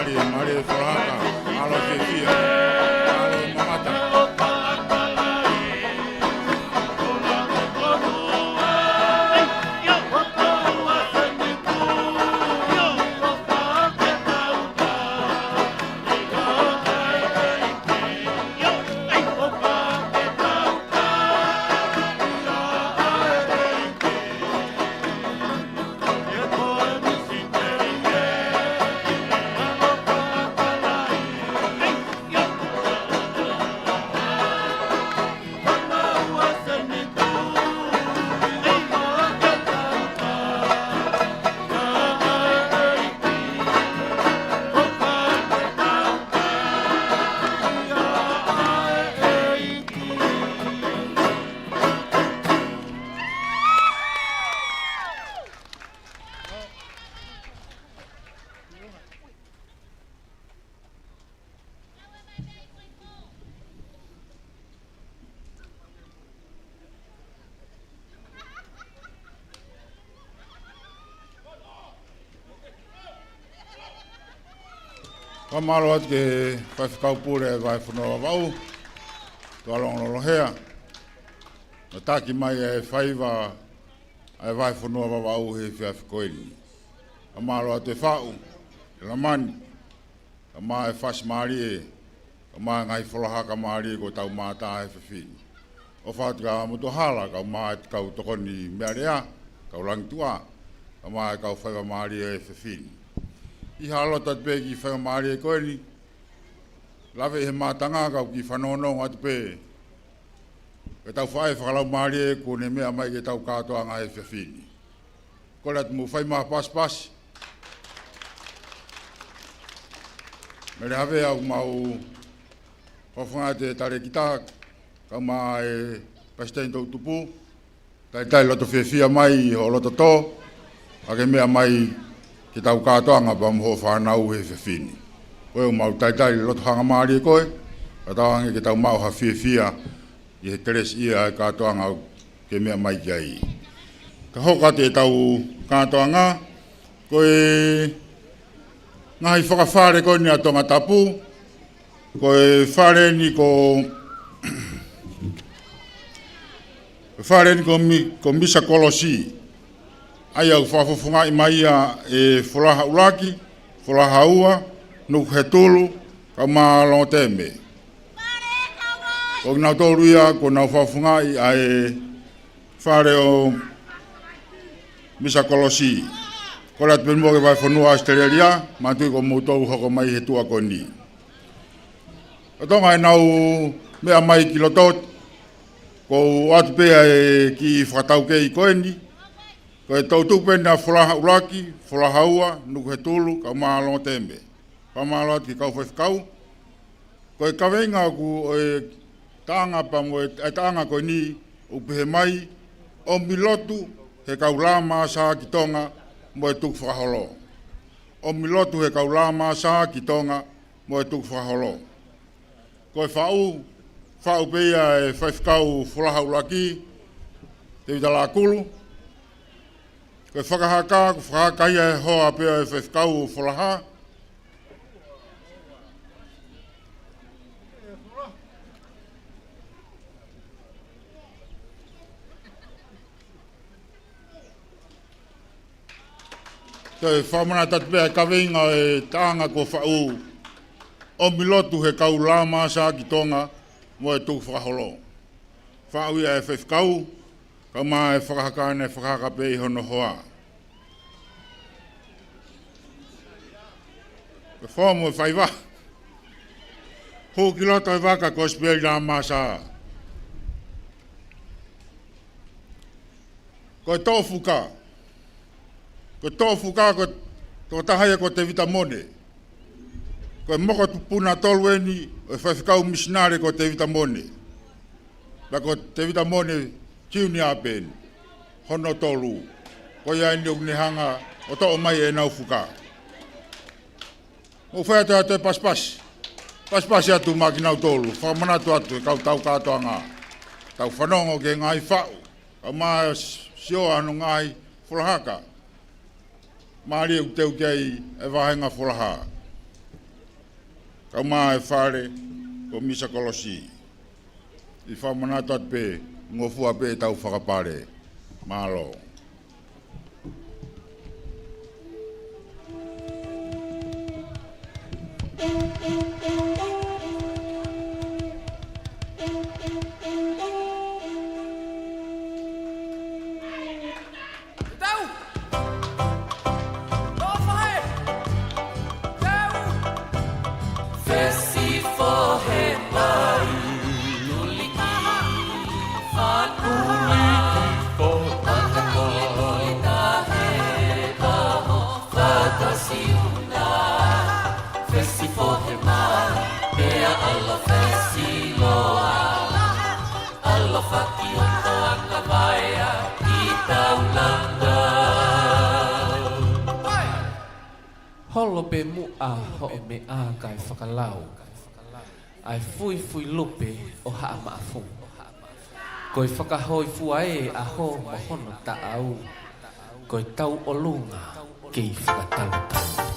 Mālie, mālie fakahaka, mālō fiefia, mālō mamata. Fakamālō atu ki he faifekau pule ʻa e Vahefonua Vavaʻu, Tuʻalongololo Hea. Naʻe taki mai e faiva ʻa e Vahefonua Vavaʻu he efiafi ko eni. Fakamālō atu e faʻu, e lamani. kae ʻumaʻā e fasi mālie, kae ʻumaʻā e ngaahi folahaka mālie kuo tau mātā he efiafi ni. ʻOfa atu kia Motuʻahala, kae ʻumaʻā e kau tokoni meʻalea, kau langituʻa, kae ʻumaʻā e kau faiva mālie he efiafi ni. ʻI he loto atu pē ki he faiva mālie ko eni, lave ʻi he mātanga, kau kiʻi fanongonongo atu pē ki heʻetau faʻē fakalaumālie kuo ne meʻa mai ki heʻetau kātoanga he efiafi ni. Kole atu mou fai mai ha pasipasi. Mele Havea, ʻoku mau fakafofonga atu e talēkita, kae ʻumaʻā e palesiteni toʻutupu, talitali loto fiefia mai ho loto tō, ʻa ke meʻa mai ki heʻetau kātoanga pea mo hoʻo fānau he efiafi ni. Ko ia ʻoku mau talitali loto hangamālie koe, kae tauange ke tau maʻu ha fiefia ʻi he kelesiʻia e kātoanga ʻoku ke meʻa mai ki ai. Ka hoko atu ʻetau kātoanga, ko e ngaahi fakafale ko eni ʻa Tongatapu, ko e fale ni ko, ko e fale ni ko Mi-, ko Misa Kolosi. ʻA ia ʻoku fakafofongaʻi mai ia ʻe Folaha ʻUluaki, Folaha Ua, Nukuhetulu, kae ʻumaʻā Longoteme. Ko kinautolu ia kuo nau fakafofongaʻi ʻa e fale ʻo Misa Kolosi. Kole atu pē muʻa ki he vahefonua ʻAositelēlia, manatuʻi ko moutolu hoko mai he tuʻa ko eni. Lolotonga ʻenau meʻa mai ki loto, ʻoku ou ʻoatu pē ʻa e kiʻi fakataukei ko eni. Ko e toʻutupu eni ʻa Folaha ʻUluaki, Folaha Ua, Nukuhetulu, kae ʻumaʻā Longoteme. Fakamālō atu ki he kau faifekau. Ko e kaveinga ʻoku ʻo e taʻanga pea mo e, e taʻanga ko eni, ʻoku pehē mai, ʻOmi lotu he kau Lamasa ki Tonga mo e tukufakaholo. ʻOmi lotu he kau Lamasa ki Tonga mo e tukufakaholo. Ko e faʻu, faʻu pē ia ʻe Faifekau Folaha ʻUluaki, Tēvita Lakulu. Ko e fakahaka, ko e fakahaka ia ʻe he hoa pē ʻo e Faifekau Folaha. Ko e fakamanatu atu pē ʻa e kaveinga ʻo e taʻanga kuo faʻu, ʻOmi lotu he kau Lamasa ki Tonga mo e tukufakaholo. Faʻu ia ʻe he Faifekau, kae ʻumaʻā e fakahaka naʻe fakahaka pē ʻe hono hoa. Ko e fomu ʻe faiva. Hū ki loto e vaka Kosipeli Lamasa. Ko e toʻufuka. Ko e toʻufuka, ko e tokotaha ia ko Tēvita Mone. Ko e mokopuna tolu eni ʻo e faifekau misinale ko Tēvita Mone. Pea ko Tēvita Mone Junior pē eni hono tolu. Ko ia eni ʻoku ne hanga ʻo toʻo mai ʻenau fuka. Mou fai atu ʻa e pasipasi. Pasipasi atu maʻa kinautolu. Fakamanatu atu e kau tau kātoanga. Tau fanongo ki he ngaahi faʻu. Kae ʻumaʻā e sio ʻa hono ngaahi folahaka. Mālie ʻoku teu ki ai e vāhenga Folaha. Kae ʻumaʻā e fale ko Misa Kolosi. ʻI he fakamanatu atu pē, ngofua pē ʻetau fakapale. Mālō. Holo pē muʻa hoʻo meʻa kae fakalau ʻa e fuifui lupe ʻo Haʻa Maʻafu. Ko e fakahōifua ē ʻa hoʻo mo hono taʻau. Ko e tauʻolunga kei fakatalutalu.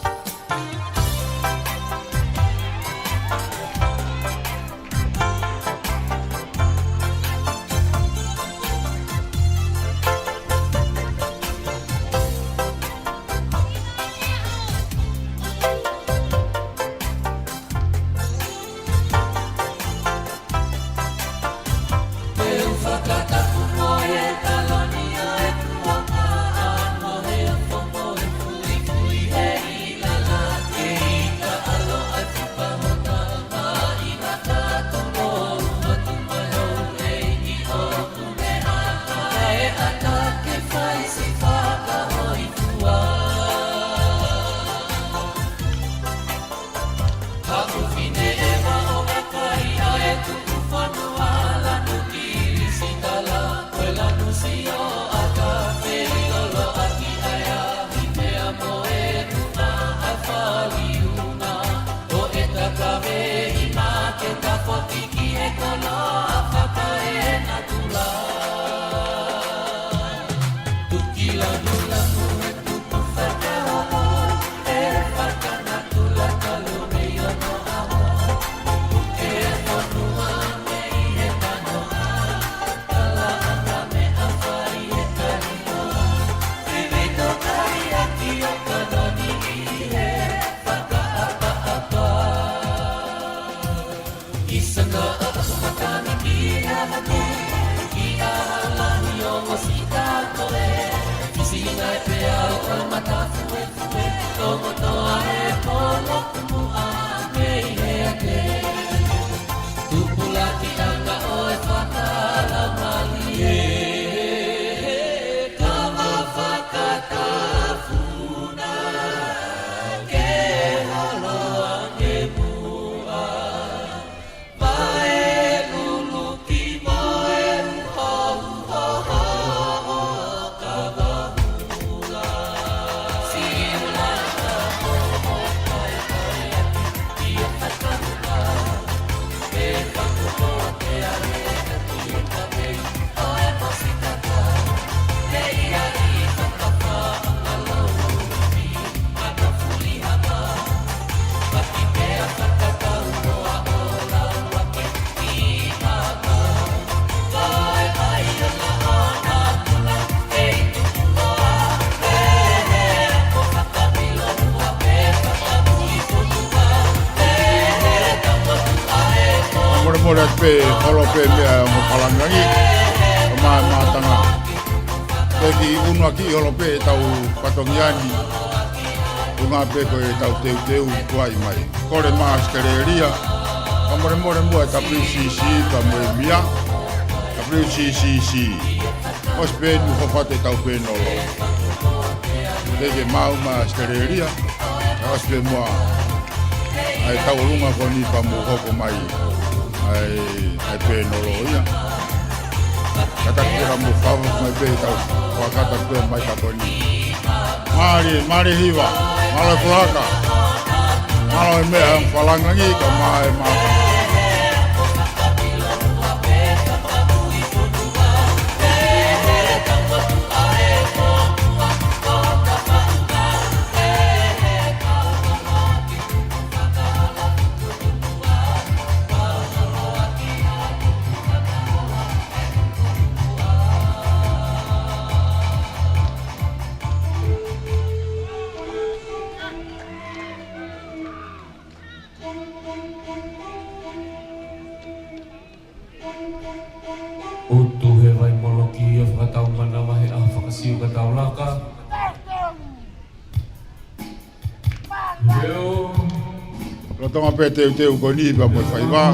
Molemole atu pē, holo pē meʻa ʻo mo falangangi, ʻo mai mātanga. Pea kiʻi unu ʻaki holo pē ʻetau fatongia ni, ʻuhinga pē ko ʻetau teuteu tuai mai. Kole mai ʻAositelēlia, ka molemole muʻa e W C C, ka mo e mia, W C C C. ʻOsi pē ʻeni hokohoko atu ʻetau pēnolo. Teʻeki ke maʻu mai ʻAositelēlia, ʻosi pē muʻa ʻa e tauʻolunga ko ʻeni pea mou hoko mai ʻa e, ʻa e pēnolo ia. Kātaki pē ka mou fakaava mai pē ʻetau fakakata pē mai ka ko ʻeni. Mālie, mālie hiva, mālō e koloa haka, mālō e meʻa ʻo mo falangangi ka mai e mata. ʻUtu he vai moloki ʻo fakatau manava he ʻaho fakasiu ka tau laka. Lolotonga pē teuteu ko ʻeni pea mo e faiva.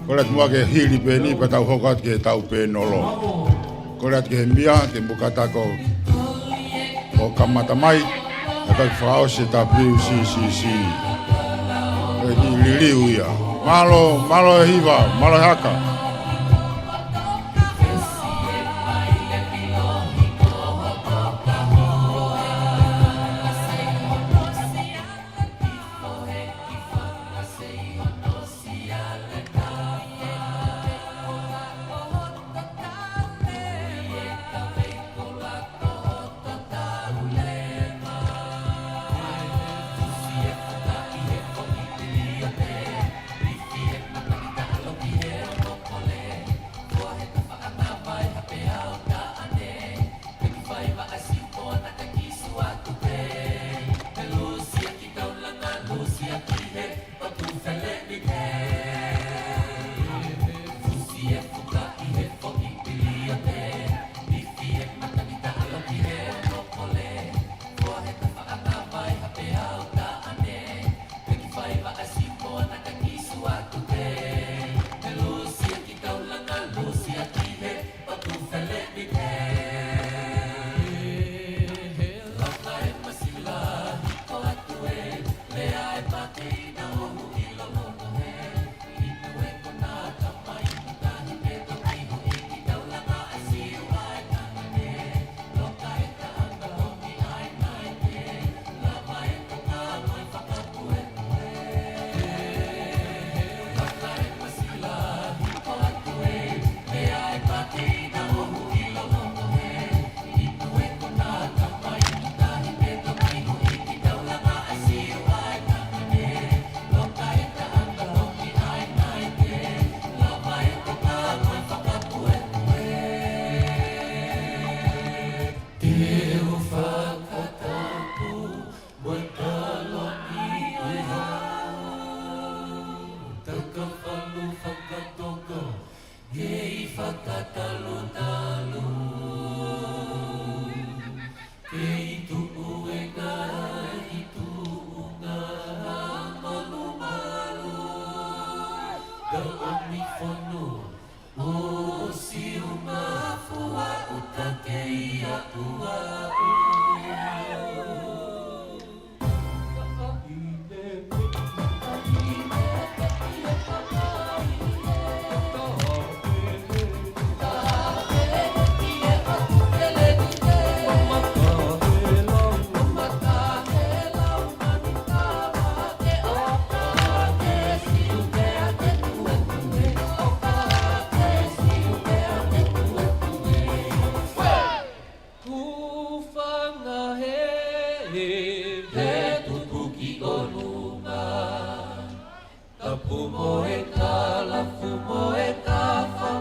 Kole atu muʻa ke hili pē ʻeni pea tau hoko atu ki heʻetau pēnolo. Kole atu ki he mia, ke mou kātaki ʻo kamata mai, kātaki fakaʻosi e W C C C. Pea kiʻi liliu ia. Mālō, mālō e hiva, mālō e haka. Fakatoko, kei fakatalutalu, kei tuʻu e ngaahi tuʻunga malumalu, ka ʻomi fono, ʻo siu mafua uta kei aʻu aʻu. Hūfanga he, he tuku ki ʻolunga. Tapu mo e kalafu mo e kafa,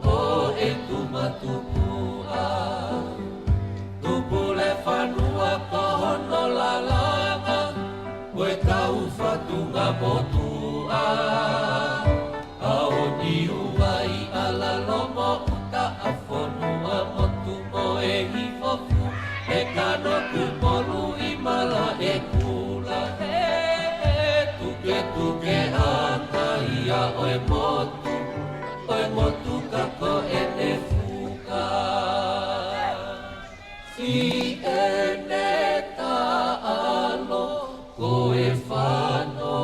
ʻo e tumatupuʻa. Tupule fanua ko hono lalanga, ko e kau fatunga motuʻa. ʻAo Niuai, ʻAlalo mo ʻUta, ʻAfonua, Motu mo e Hifo Fua, ʻEkanoku, Poluʻi, Malaʻekula, he, he tuketuke ʻakaia ʻo e motu, ʻo e motu ka ko ʻene fuka. Siʻene taʻalo ko e fanomonongo.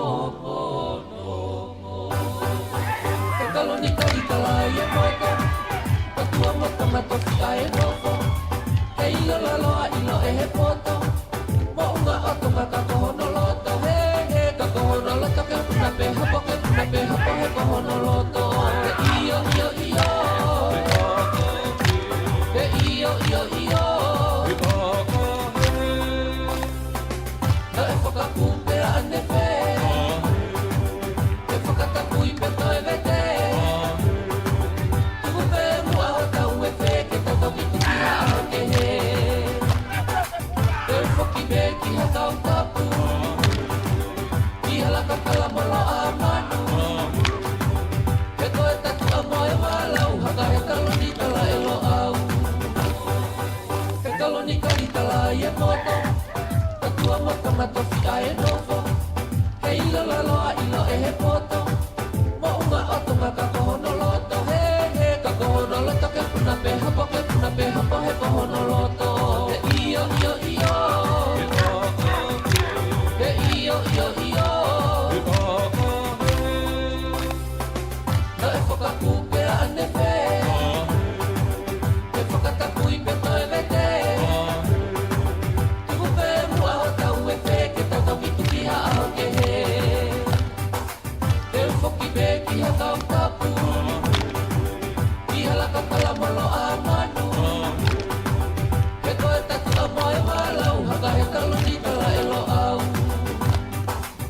Tekalonika i kala i e moto, patua mo tamato fiʻa e nofo. Ke ʻilo lalo ʻa ʻilo ʻe he poto, moʻunga ʻo Tonga ka ko hono loto, he, he, ka ko hono loto ke puna pē hapo, ke puna pē hapo, he ko hono loto. He ʻio, ʻio, ʻio. He ʻio, ʻio, ʻio. Naʻe fakakupu pea ʻanefē, ke fakatapui pē toe vete. Tuku pē muʻa hotau efe ke tau toki tuki ha ʻaho kehe. Te u foki pē ki ha kau tapu, ki ha laka kala mo loʻa manu. He ko e tatuʻa mo e vālau, haka he taloni tala e Loʻau. He taloni kali tala i e moto, tatua mo tamato fiʻa e nofo. Ke ʻilo lalo ʻa ʻilo ʻe he poto, moʻunga ʻo Tonga ka ko hono loto, he, he, ka ko hono loto ke puna pē hapo, ke puna pē hapo, he ko hono loto. He ʻio, ʻio, ʻio. He ʻio, ʻio, ʻio. Naʻe fakakupu pea ʻanefē, ke fakatapui pē toe vete. Tuku pē muʻa hotau efe ke tau toki tuki ha ʻaho kehe. Te u foki pē ki ha kau tapu, ki ha laka kala mo loʻa manu. He ko e tatuʻa mo e vālau, haka he taloni tala e Loʻau.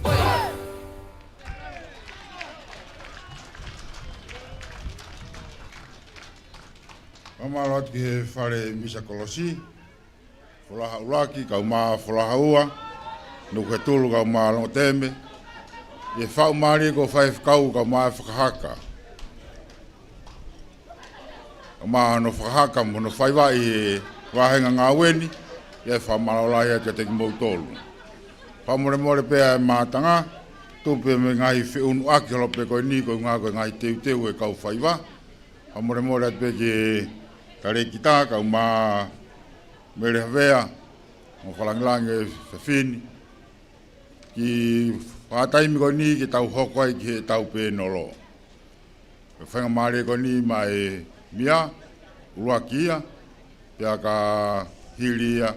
Oi! Fakamālō atu ki he fale misa kolosi, Folaha ʻUluaki, kae ʻumaʻā Folaha Ua, Nukuhetulu, kae ʻumaʻā Longoteme, ʻi he faʻu mālie kuo fai ʻe he Faifekau, kae ʻumaʻā e fakahaka. Kae ʻumaʻā hono fakahaka mo hono faiva ʻi he vāhenga ngāue ni, ʻi he fakamālō lahi atu kiate kimoutolu. Fakamolemole pē ʻa e mātanga, tupu pē mo e ngaahi feʻunuʻaki holo pē ko eni, ko e ʻuhinga ko e ngaahi teuteu ʻa e kau faiva. Fakamolemole atu pē ki he talēkita, kae ʻumaʻā Mele Havea, mo Fakalāngilangi ʻo e efiafi ni, ki he fakataimi ko eni ke tau hoko ai ki heʻetau pēnolo. Ko e faingamālie ko eni maʻa e mia, ʻuluaki ia, pea ka hili ia,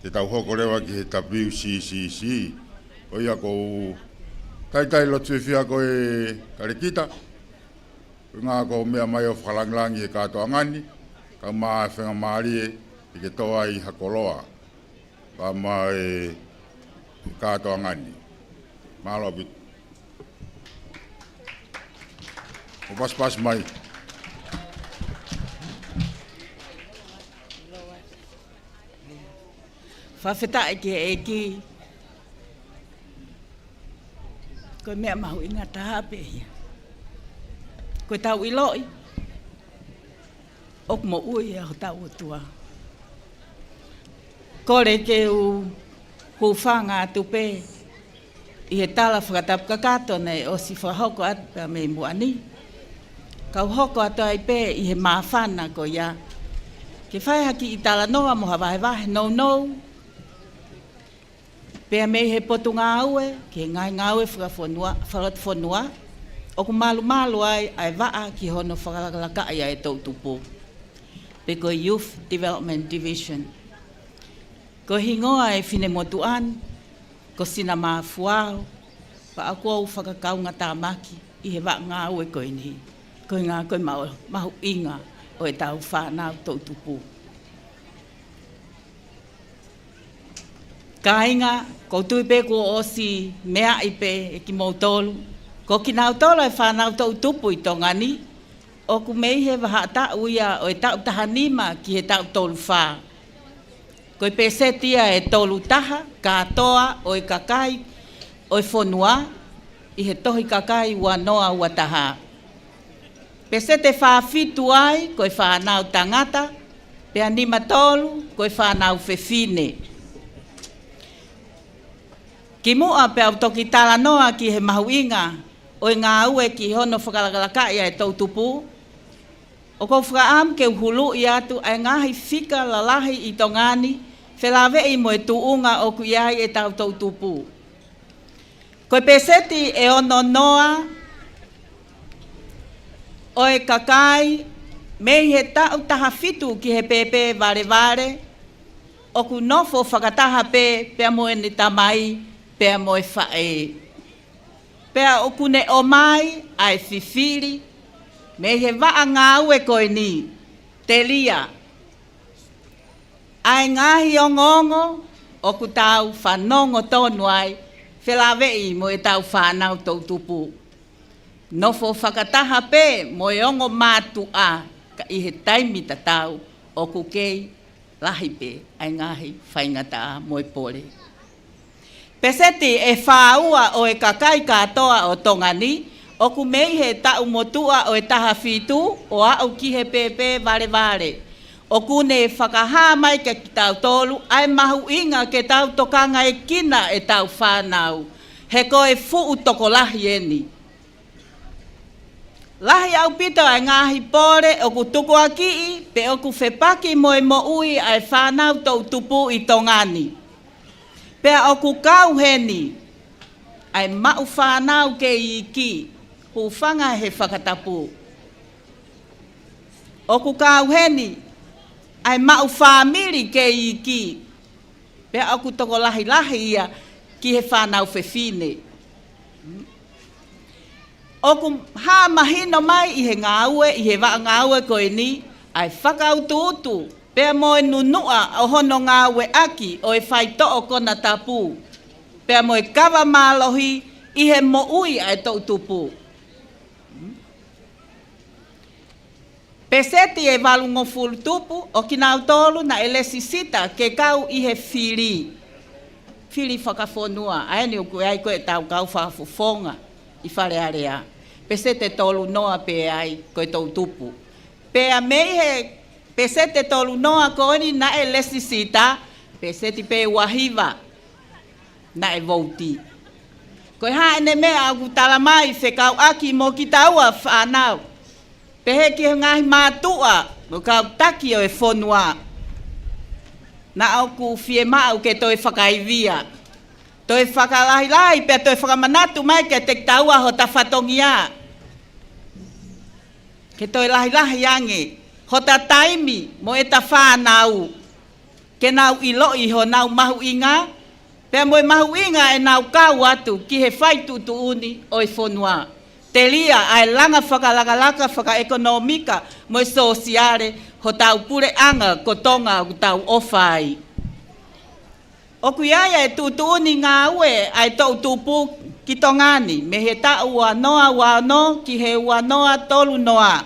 te tau hoko leva ki he W C C C. Ko ia ʻoku ou talitali lotu fiefia ko e talēkita, ko e ʻuhinga ko e meʻa mai ʻo e fakalāngilangi he kātoanga ni, kae ʻumaʻā e faingamālie ke ke tō ai ha koloa. Pea maʻa e kātoanga ni. Mālō ʻaupito. ʻO pasipasi mai. Fakafetaʻi ki he ʻEiki. Ko e meʻa mahuʻinga taha pē ia. Ko e tau ʻiloʻi ʻoku moʻui ʻa hotau ʻOtua. Kole ke u hūfanga atu pē ʻi he tala fakatapu kakato naʻe ʻosi fakahoko atu pea mei muʻa ni. Kau hoko atu ai pē ʻi he māfana ko ia ke fai ha kiʻi talanoa mo ha vahevahe nounou pea mei he Potungāue ki he Ngaahi Ngāue Fakafonua, Fakafonua, ʻoku malumalu ai ʻa e vaʻa ki hono fakalakalakaʻi ʻa e toʻutupu, pe ko e Youth Development Division. Ko e hingoa ʻo e finemotuʻa ni ko Sina Mafuao, pea ʻoku ou fakakaungatāmaki ʻi he vaʻa ngāue ko eni, koeʻuhi ko e maʻu, mahuʻinga ʻo e tau fānau toʻutupu. Kāinga, ʻoku ou tui pē kuo ʻosi meaʻi pē ʻe kimoutolu, ko kinautolu ʻa e fānau toʻutupu ʻi Tonga ni, ʻoku mei he vahaʻa taʻu ia ʻo e taʻu taha nima ki he taʻu tolu fā. Ko e peseti ia ʻe tolu taha kātoa ʻo e kakai ʻo e fonua ʻi he Tohi Kakai ua noa ua taha. Peseti ʻe fā fitu ai ko e fānau tangata, pea nima tolu ko e fānau fefine. Kimuʻa pea u toki talanoa ki he mahuʻinga ʻo e ngāue ki hono fakalakalakaʻi ʻa e toʻutupu, ʻoku ou fakaʻamu ke u huluʻi atu ʻa e ngaahi fika lalahi ʻi Tonga ni, felāveʻi mo e tuʻunga ʻoku ʻi ai ʻetau toʻutupu. Ko e peseti ʻe ono noa ʻo e kakai mei he taʻu taha fitu ki he pēpē valevale, ʻoku nofo fakataha pē pea mo ʻene tamai, pea mo e faʻē. Pea ʻoku ne ʻomai ʻa e fifili mei he vaʻa ngāue ko eni, telia ʻa e ngaahi ongoongo ʻoku tau fanongo tonu ai, felāveʻi mo ʻetau fānau toʻutupu. Nofo fakataha pē mo e ongo mātuʻa, ka ʻi he taimi tatau ʻoku kei lahi pē ʻa e ngaahi faingataʻa mo e pole. Peseti ʻe fā ua ʻo e kakai kātoa ʻo Tonga ni, ʻoku mei he taʻu motuʻa ʻo e taha fitu ʻo aʻu ki he pēpē valevale. ʻOku ne fakahā mai kia kitautolu ʻa e mahuʻinga ke tau tokangaʻekina ʻetau fānau, he ko e fuʻu tokolahi eni. Lahi ʻaupito ʻa e ngaahi pole ʻoku tukuakiʻi pe ʻoku fepaki mo e moʻui ʻa e fānau toʻutupu ʻi Tonga ni. Pea ʻoku kau heni ʻa e maʻu fānau kei iiki, hūfanga he fakatapu. ʻOku kau heni ʻa e maʻu fāmili kei iiki, pea ʻoku tokolahilahi ia ki he fānau fefine. ʻOku hā mahino mai ʻi he ngāue, ʻi he vaʻa ngāue ko eni, ʻa e fakautuutu pea mo e nunuʻa ʻo hono ngāueʻaki ʻo e faitoʻo konatapu, pea mo e kava mālohi ʻi he moʻui ʻa e toʻutupu. Peseti ʻe valungofulu tupu ʻo kinautolu naʻe lēsisita ke kau ʻi he fili, fili fakafonua, ʻa eni ʻoku ʻi ai ko ʻetau kau fakafofonga ʻi Fale Alea. Peseti ʻe tolu noa pē ai ko e toʻutupu. Pea mei he peseti ʻe tolu noa ko eni naʻe lēsisita, peseti pē ʻe ua hiva naʻe vouti. Ko e hā ʻene meʻa ʻoku talamai fekauʻaki mo kitaua fānau, pehē ki he ngaahi mātuʻa mo e kau taki ʻo e fonua? Naʻa ʻoku fiemaʻu ke toe fakaivia, toe fakalahilahi pea toe fakamanatu mai kiate kitaua hota fatongia, ke toe lahilahi ange hota taimi mo ʻeta fānau, ke nau ʻiloʻi honau mahuʻinga, pea mo e mahuʻinga ʻenau kau atu ki he fai tuʻutuʻuni ʻo e fonua. Telia ʻa e langa fakalakalaka fakaʻekonōmika mo e sōsiale hotau puleʻanga ko Tonga ʻoku tau ʻofa ai. ʻOku ʻi ai ʻa e tuʻutuʻuni ngāue ʻa e toʻutupu ki Tonga ni, mei he taʻu ua noa ua ono ki he ua noa tolu noa.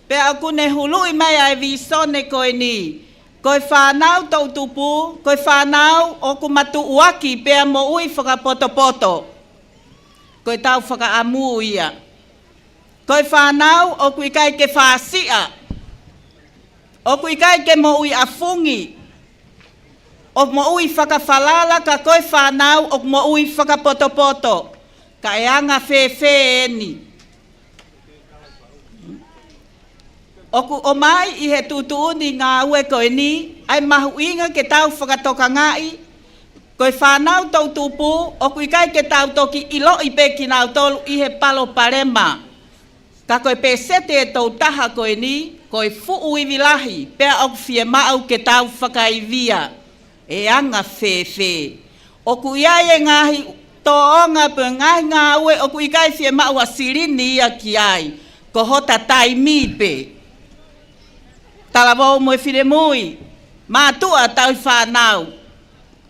Pea ʻoku ne huluʻi mai ʻa e vīsone ko eni, ko e fānau toʻutupu, ko e fānau ʻoku matuʻuaki pea moʻui fakapotopoto. Ko ʻetau fakaʻamu ia. Ko e fānau ʻoku ʻikai ke fāsiʻa, ʻoku ʻikai ke moʻui ʻafungi, ʻo moʻui fakafalala, ka ko e fānau ʻoku moʻui fakapotopoto. Ka ʻe anga fēfē eni? ʻOku ʻomai ʻi he tuʻutuʻuni ngāue ko eni ʻa e mahuʻinga ke tau fakatokangaʻi, ko e fānau toʻutupu ʻoku ʻikai ke tau toki ʻiloʻi pē kinautolu ʻi he palopalema. Ka ko e pēseti ʻe tolu taha ko eni, ko e fuʻu ivi lahi, pea ʻoku fiemaʻu ke tau fakaivia. ʻE anga fēfē? ʻOku ʻi ai e ngaahi tōʻonga pe ngaahi ngāue ʻoku ʻikai fiemaʻu ha silini ia ki ai, ko hota taimi pē. Talavou mo e finemui, mātuʻa tauhi fānau,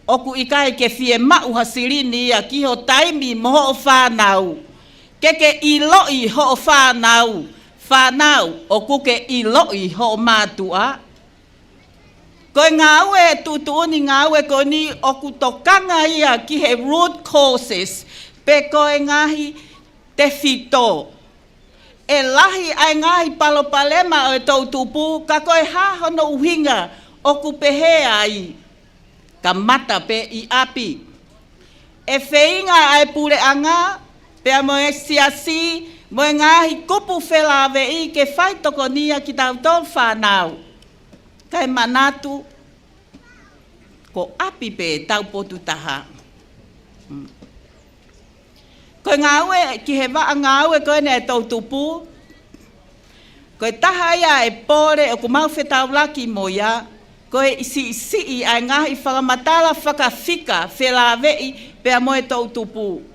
ʻoku ʻikai ke fiemaʻu ha silini ia ki ho taimi mo hoʻo fānau. Ke ke ʻiloʻi hoʻo fānau, fānau, ʻoku ke ʻiloʻi hoʻo mātuʻa. Ko e ngāue ʻa e tuʻutuʻuni ngāue ko eni ʻoku tokanga ia ki he root causes, pe ko e ngaahi tefito. ʻE lahi ʻa e ngaahi palopalema ʻo e toʻutupu, ka ko e hā hono ʻuhinga ʻoku pehē ai? Kamata pē ʻi ʻapi. ʻE feinga ʻa e puleʻanga, pea mo e siasi, mo e ngaahi kupu felāveʻi ke fai tokonia kitautolu fānau. Kae manatu, ko ʻapi pē ʻetau potu taha. Mm. Ko e ngāue, ki he vaʻa ngāue ko eni ʻa e toʻutupu, ko e taha ia e pole ʻoku mau fetaulaki mo ia, ko e siʻisiʻi ʻa e ngaahi fakamatala fakafika felāveʻi pea mo e toʻutupu.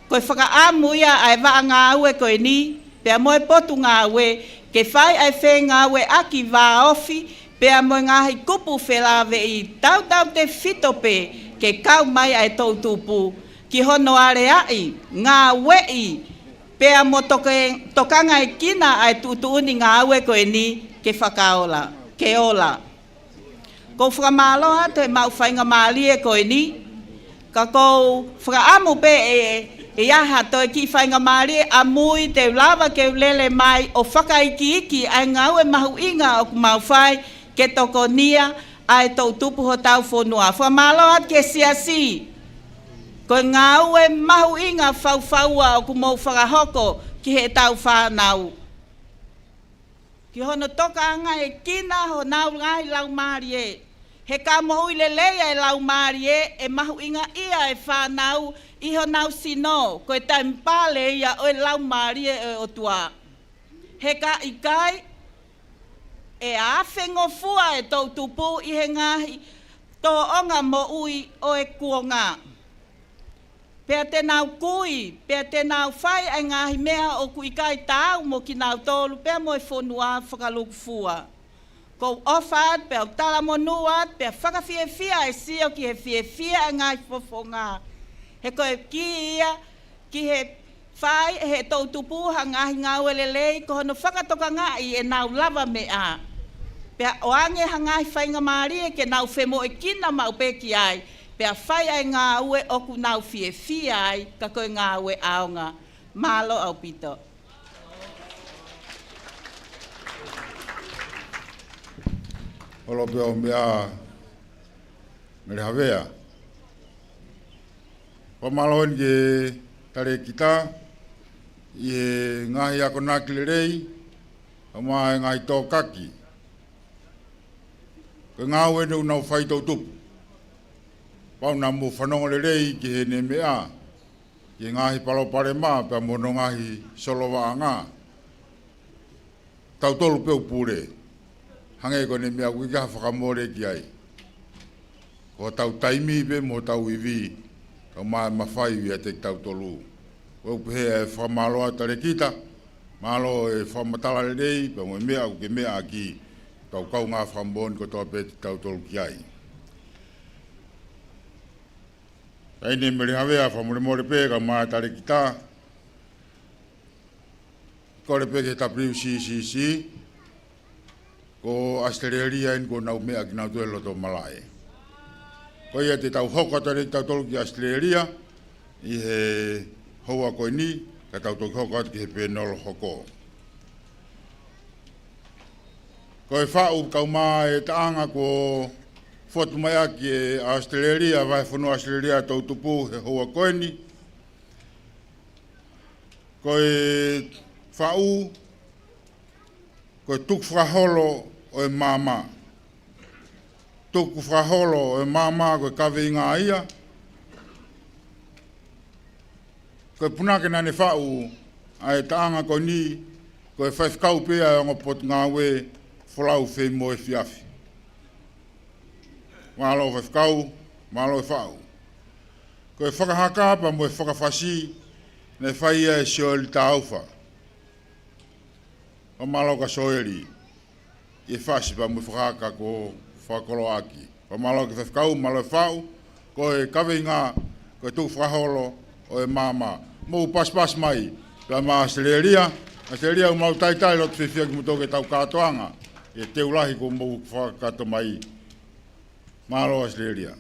Ko e fakaʻamu ia ʻa e vaʻa ngāue ko eni, pea mo e potu ngāue, ke fai ʻa e fengāueʻaki vāofi, pea mo e ngaahi kupu felāveʻi tautautefito pē ke kau mai ʻa e toʻutupu ki hono aleaʻi, ngāueʻi, pea mo toke-, tokangaekina ʻa e tuʻutuʻuni ngāue ko eni ke fakaola, ke ola. ʻOku ou fakamālō atu he maʻu faingamālie ko eni, ka ʻoku ou fakaʻamu pē ʻe, ʻe ʻi ai ha toe kiʻi faingamālie ʻamui te u lava ke u lele mai ʻo fakaikiiki ʻa e ngāue mahuʻinga ʻoku mau fai ke tokonia ʻa e toʻutupu hotau fonua. Fakamālō atu ki he siasi. Ko e ngāue mahuʻinga faufaua ʻoku mou fakahoko ki heʻetau fānau. Ki hono tokangaekina honau ngaahi laumālie. He ka moʻui lelei ʻa e laumālie, ʻe mahuʻingaʻia e fānau ʻi honau sino, ko e temipale ia ʻo e Laumālie ʻo e ʻOtua. He ka ʻikai, ʻe afengofua e toʻutupu ʻi he ngaahi tōʻonga moʻui ʻo e kuonga. Pea te nau kui, pea te nau fai ʻa e ngaahi meʻa ʻoku ʻikai taau mo kinautolu, pea mo e fonua fakalūkufua. ʻOku ou ʻofa atu, pea u talamonū atu, pea fakafiefia e sio ki he fiefia e ngaahi fofonga. He ko e kī ia, ki he fai ʻe he toʻutupu ha ngaahi ngāue lelei, ko hono fakatokangaʻi ʻenau lavameʻa. Pea ʻoange ha ngaahi faingamālie ke nau femoʻuekina maʻu pē ki ai, pea fai ʻa e ngāue ʻoku nau fiefia ai, ka ko e ngāue ʻaonga. Mālō ʻaupito. Holo pē ʻo meʻa, Mele Havea. Fakamālō eni ki he talēkita ʻi he ngaahi akonaki lelei, kae ʻumaʻā e ngaahi tōkaki. Ko e ngāue eni ʻoku nau fai toʻutupu. Pau naʻa mou fanongo lelei ki heʻene meʻa, ki he ngaahi palopalema pea mo hono ngaahi solovaʻanga. Tautolu pē ʻoku pule. Hangē ko ʻene meʻa ʻoku ʻikai ha fakamole ki ai. Ko hotau taimi pē mo hotau ivi, kae ʻumaʻā e mafai ʻiate kitautolu. ʻOku ou pehē ʻa e fakamālō atu talēkita, mālō e fakamatala lelei, pea mo e meʻa ʻoku ke meʻa ʻaki, tau kaungā fakamoʻoni kotoa pē kitautolu ki ai. Taʻahine Mele Havea, fakamolemole pē, kae ʻumaʻā e talēkita, kole pē ki he W C C C, ko ʻAositelēlia eni ʻoku nau meʻa kinautolu he loto malaʻe. Ko ia te tau hoko atu eni kitautolu ki ʻAositelēlia ʻi he houa ko eni, Ka tau toki hoko atu ki he pēnolo hoko. Ko e faʻu kau mai e taʻanga kuo fotu mai ʻaki ʻe ʻAositelēlia, vahefonua ʻAositelēlia toʻutupu he houa ko eni. Ko e faʻu, ko e tukufakaholo ʻo e maama. Tukufakaholo ʻo e maama ko e kaveinga ia. Ko e punake naʻa ne faʻu ʻa e taʻanga ko eni, ko e faifekau pē ʻa e ongo potungāue folau feimoefiafi. Mālō faifekau, mālō e faʻu. Ko e fakahaka pea mo e fakafasi, naʻe fai ia ʻe Sioeli Taufa. Fakamālō kia Sioeli ʻi he fasi pea mo e fakahaka kuo fakakoloa ʻaki. Fakamālō ki he faifekau, mālō e faʻu, ko e kaveinga, ko e tukufakaholo ʻo e maama. Mou pasipasi mai, pea mo ʻAositelēlia, ʻAositelēlia ʻoku mau talitali loto fiefia kimoutolu ki heʻetau kātoanga, ʻi he teu lahi kuo mou fakakakato mai. Mālō ʻAositelēlia.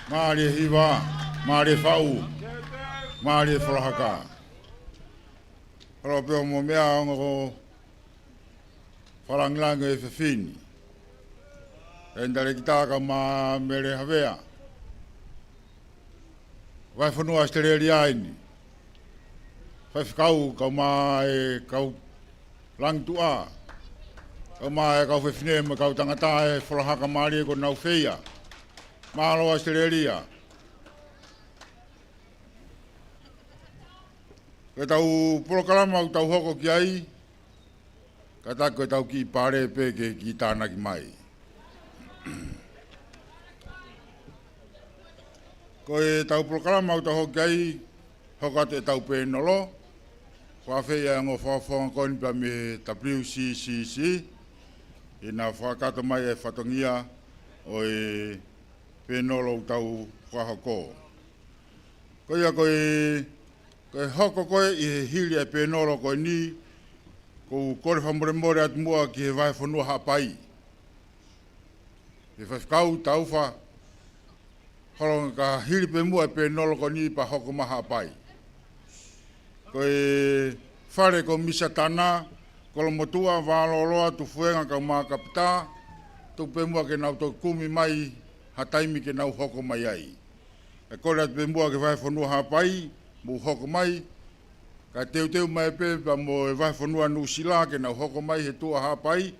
Mālie hiva, mālie faʻu, mālie folahaka. Holo pē ʻo mo meʻa ongo ko fakalāngilangi e fefine. Eni Talekita kae ʻumaʻā Mele Havea. Vahefonua ʻAositelēlia eni. Faifekau kae ʻumaʻā e kau langituʻa. Kae ʻumaʻā e kau fefine mo e kau tangata e folahaka mālie kuo nau feia. Mālō ʻAositelēlia. Ko ʻetau polokalama ʻoku tau hoko ki ai, kātaki ko ʻetau kiʻi pale pē ke kiʻi tānaki mai. Ko ʻetau polokalama ʻoku tau hoko ki ai, hoko atu ʻetau pēnolo, Fakafeʻiloaki ʻa e ongo fakafofonga ko eni pea mei he W C C C, ʻi he fakakakato mai e fatongia ʻo e pēnolo ʻoku tau fakahoko. Ko ia ko e, ko e hoko ko ē ʻi he hili ʻa e pēnolo ko eni, ʻoku ou kole fakamolemole atu muʻa ki he Vahefonua Haʻapai. He faifekau taufa, holo ange kae hili pē muʻa e pēnolo ko eni pea hoko mai Haʻapai. Ko e fale ko Misa Tana, Kolomotuʻa, Vālōloa, Tufuenga, kae ʻumaʻā Kapitā, tuku pē muʻa ke nau toki kumi mai ha taimi ke nau hoko mai ai. ʻE kole atu pē muʻa ki he Vahefonua Haʻapai, mou hoko mai, kae teuteu mai pē pea mo e Vahefonua Nuʻusila ke nau hoko mai he tuʻa Haʻapai,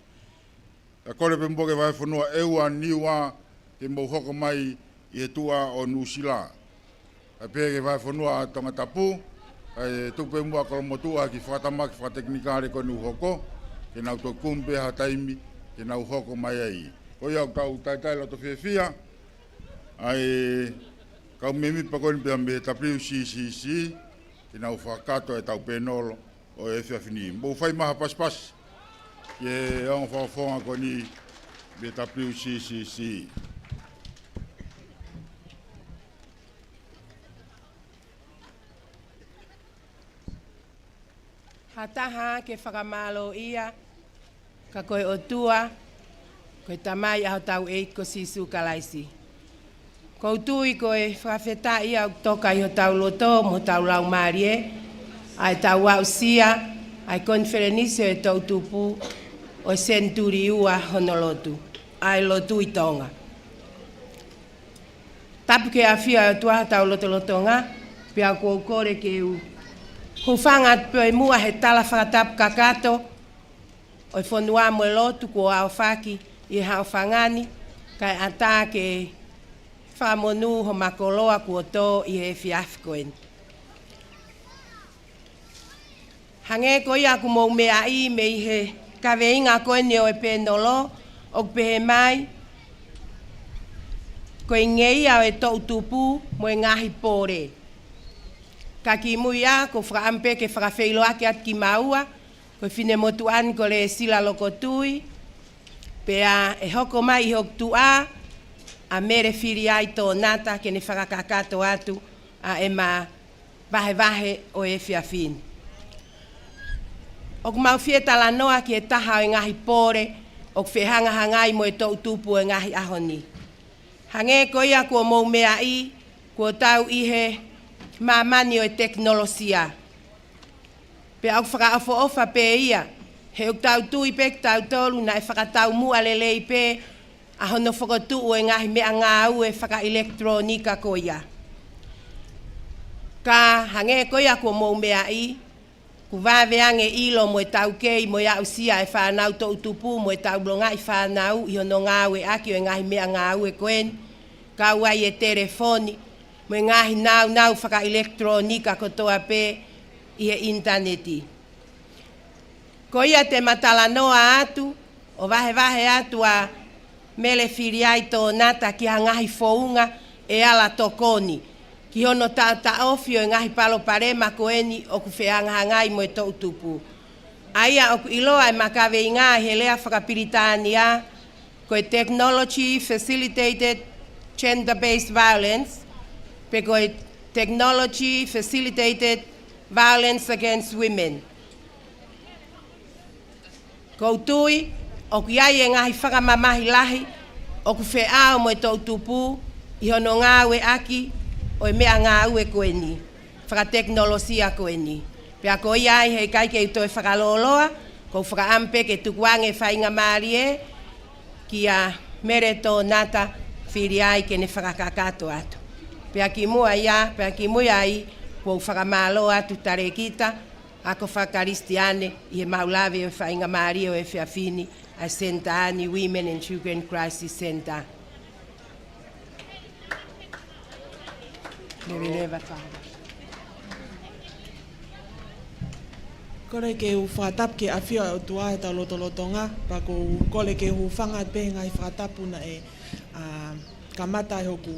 kae kole pē muʻa ki he Vahefonua ʻEua, Niua, ke mou hoko mai ʻi he tuʻa ʻo Nuʻusila. Kae pehē ki he Vahefonua Tongatapu, kae tuku pē muʻa Kolomotuʻa ki he fakatamaki fakatekinikale ko eni ʻoku hoko, ke nau toki kumi pē ha taimi, ke nau hoko mai ai. Ko ia ʻoku tau talitali loto fiefia, ʻa e kau mēmipa ko eni pea mei he W C C C, ke nau fakakakato ʻetau pēnolo ʻo e efiafi ni. Mou fai mai ha pasipasi ki he ongo fakafofonga ko eni mei he W C C C. Ha taha ke fakamālōʻia, ka ko e ʻOtua, ko e Tamai ʻa hotau ʻEiki ko Sīsū Kalaisi. ʻOku ou tui ko e fakafetaʻi ia ʻoku toka ʻi hotau loto mo hotau laumālie, ʻa ʻetau aʻusia ʻa e konifelenisi ʻo e toʻutupu ʻo e senituli ua hono lotu, ʻa e Lotu ʻi Tonga. Tapu ke ʻafio ʻa e ʻOtua ʻi hotau lotolotonga, pea ʻoku ou kole ke u hūfanga atu pē muʻa he tala fakatapu kakato ʻo e fonua mo e lotu kuo aofaki ʻi he haʻofanga ni, kae ʻatā ke fakamonū homa koloa kuo tō ʻi he efiafi ko eni. Hangē ko ia ʻoku mou meaʻi mei he kaveinga ko eni ʻo e pēnolo, ʻoku pehē mai, ko e ngeia ʻo e toʻutupu mo e ngaahi pole. Ka kimuʻa ʻoku ou fakaʻamu pē ke fakafeʻiloaki atu kimaua, ko e finemotuʻa ni ko Lēsila Lokotui, pea ʻe hoko mai ʻi hoku tuʻa ʻa Mele Filiai Tonata ke ne fakakakato atu ʻa ʻema vahevahe ʻo e efiafi ni. ʻOku mau fie talanoa ki he taha ʻo e ngaahi pole ʻoku fehangahangai mo e toʻutupu ʻo e ngaahi ʻaho ni. Hangē ko ia kuo mou meaʻi, kuo tau ʻi he māmani ʻo e tekinolosia. Pea ʻoku fakaʻofoʻofa pē ia, he ʻoku tau tui pē kitautolu naʻe fakataumuʻa lelei pē ʻa hono fokotuʻu ʻo e ngaahi meʻangāue fakaʻilekitulōnika ko ia. Ka hangē ko ia kuo mou meaʻi, ʻoku vave ange ʻilo mo e taukei mo e aʻusia ʻa e fānau toʻutupu mo e taulongaʻi fānau ʻi hono ngāueʻaki ʻo e ngaahi meʻangāue ko eni, kau ai e telefoni, mo e ngaahi nāunau fakaʻilekitulōnika kotoa pē ʻi he ʻinitaneti. Ko ia te ma talanoa atu, ʻo vahevahe atu ʻa Mele Filiai Tonata ki ha ngaahi founga ʻe ala tokoni ki hono taʻotaʻofi ʻo e ngaahi palopalema ko eni ʻoku fehangahangai mo e toʻutupu. ʻA ia ʻoku ʻiloa ʻema kaveinga ʻi he lea fakapilitānia, ko e technology facilitated gender-based violence, pe ko e technology facilitated violence against women. ʻOku ou tui, ʻoku ʻi ai e ngaahi fakamamahi lahi ʻoku feʻao mo e toʻutupu ʻi hono ngāueʻaki ʻo e meʻangāue ko eni, fakatekinolosia ko eni. Pea ko ia ai heʻikai ke u toe fakalōloa, ʻoku ou fakaʻamu pē ke tukuange e faingamālie kia Mele Tonata Filiai ke ne fakakakato atu. Pea kimuʻa ia, pea kimuʻa ai, ʻoku ou fakamālō atu Talēkita Ako Fakakalisitiane ʻi heʻemau lave ʻo e faingamālie ʻo e efiafi ni ʻa e senitā ni, Women and Children Crisis Centre. Leveleva, Fānau. Kole ke u fakatapu ki he ʻafio ʻa e ʻOtua ʻi hotau lotolotonga, pea ʻoku ou kole ke u hūfanga pē he ngaahi fakatapu naʻe, ā, kamata ʻi hoku,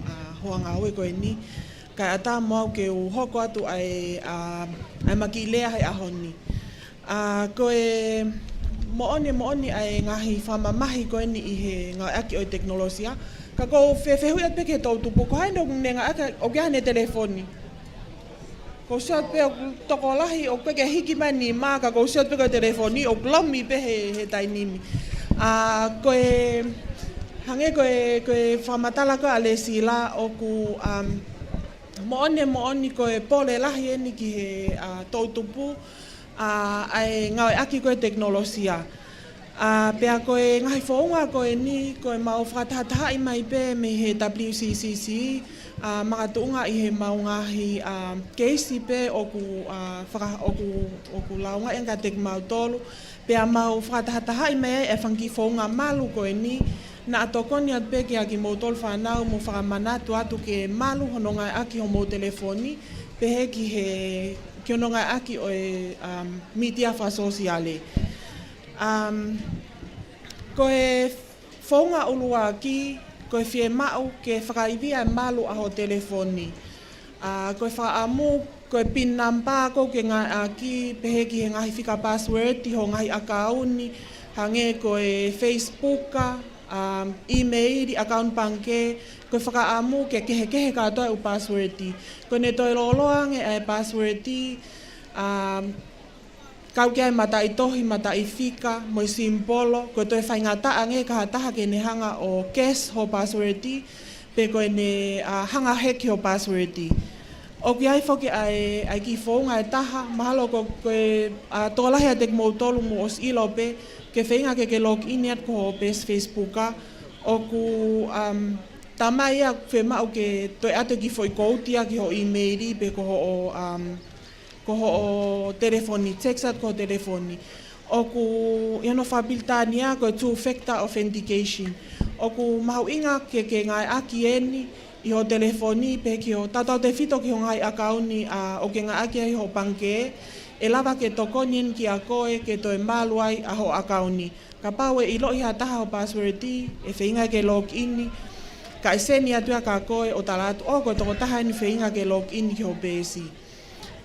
ā, hoʻo ngāue ko eni. Kae ʻatā mo au ke u hoko atu ʻa e, ʻa, ʻa e makiʻi lea he ʻaho ni. ʻA, ko e moʻoni, moʻoni ʻa e ngaahi fakamamahi ko eni ʻi he ngāueʻaki ʻo e tekinolosia. Ka ʻoku ou fefehuʻi atu pē ki he toʻutupu, ko hai ʻoku ne ngāueʻaki, ʻoku ʻi ai haʻane telefoni. ʻOku ou sio atu pē ʻoku tokolahi ʻoku ʻikai ke hiki mai nima, ka ʻoku ou sio atu pē ko e telefoni ʻoku lomi pē he, he taimi ni. ʻA, ko e, hangē ko e, ko e fakamatala ko ē ʻa Lesila ʻoku, um, moʻoni, moʻoni ko e pole lahi eni ki he, ʻa, toʻutupu, ʻa, ʻa e ngāueʻaki ko ē tekinolosia. ʻA, pea ko e ngaahi founga ko eni, ko e mau fakatahatahaʻi mai pē mei he W C C C, ʻa, makatuʻunga ʻi he mau ngaahi, ʻa, keisi pē ʻoku, ʻa, faka-, ʻoku, ʻoku lāungaʻi ange kiate kimautolu, pea mau fakatahatahaʻi mai ai e fanga kiʻi founga malu ko eni, naʻa tokoni atu pē kiate kimoutolu fānau mo fakamanatu atu ke malu hono ngāueʻaki homou telefoni, pehē ki he, ki hono ngāueʻaki ʻo e, um, mītia fakasōsiale. Um, ko e founga ʻuluaki, ko e fiemaʻu ke fakaivia e malu ʻa hoʻo telefoni. ʻA, ko e fakaʻamu, ko e pin namba ʻoku ke ngāueʻaki, pehē ki he ngaahi fika password ʻi hoʻo ngaahi ʻakauni, hangē ko e Facebook, ʻa, um, email, ʻakauni pangikē, ko e fakaʻamu ke kehekehe kātoa e ʻū password. Ko ʻene toe lōloa ange ʻa e password, um, kau ki ai e mataʻitohi, mataʻifika, mo e simbolo, ko e toe faingataʻa ange ki ha taha ke ne hanga ʻo guess hoʻo password, pe ko ʻene, ʻa, hanga ʻo heki hoʻo password. ʻOku ʻi ai foki ʻa e, ʻa e kiʻi founga ʻe taha, mahalo ko, ko e, ʻa, tokolahi ʻiate kimoutolu mou ʻosi ʻilo pē, ke feinga ke ke log in atu ki hoʻo peesi Facebook, ʻoku, um, tā mai ia fiemaʻu ke toe ʻoatu e kiʻi foʻi kouti ia ki hoʻo email pe ko hoʻo, um, ko hoʻo telefoni, text atu ki hoʻo telefoni. ʻOku ʻi hono fakapilitānia ko e two factor authentication. ʻOku mahuʻinga ke ke ngāueʻaki eni ʻi hoʻo telefoni pehē ki hoʻo tautautefito ki hoʻo ngaahi ʻakauni, ʻa, ʻoku ke ngāueʻaki ai hoʻo pangikē, ʻe lava ke tokoni eni kiate koe ke toe malu ai ʻa hoʻo ʻakauni. Kapau ʻe ʻiloʻi ʻe ha taha hoʻo password, ʻe feinga ke log in, kae send atu ia kiate koe ʻo tala atu, ʻō, ko e tokotaha eni feinga ke log in ki hoʻo peesi.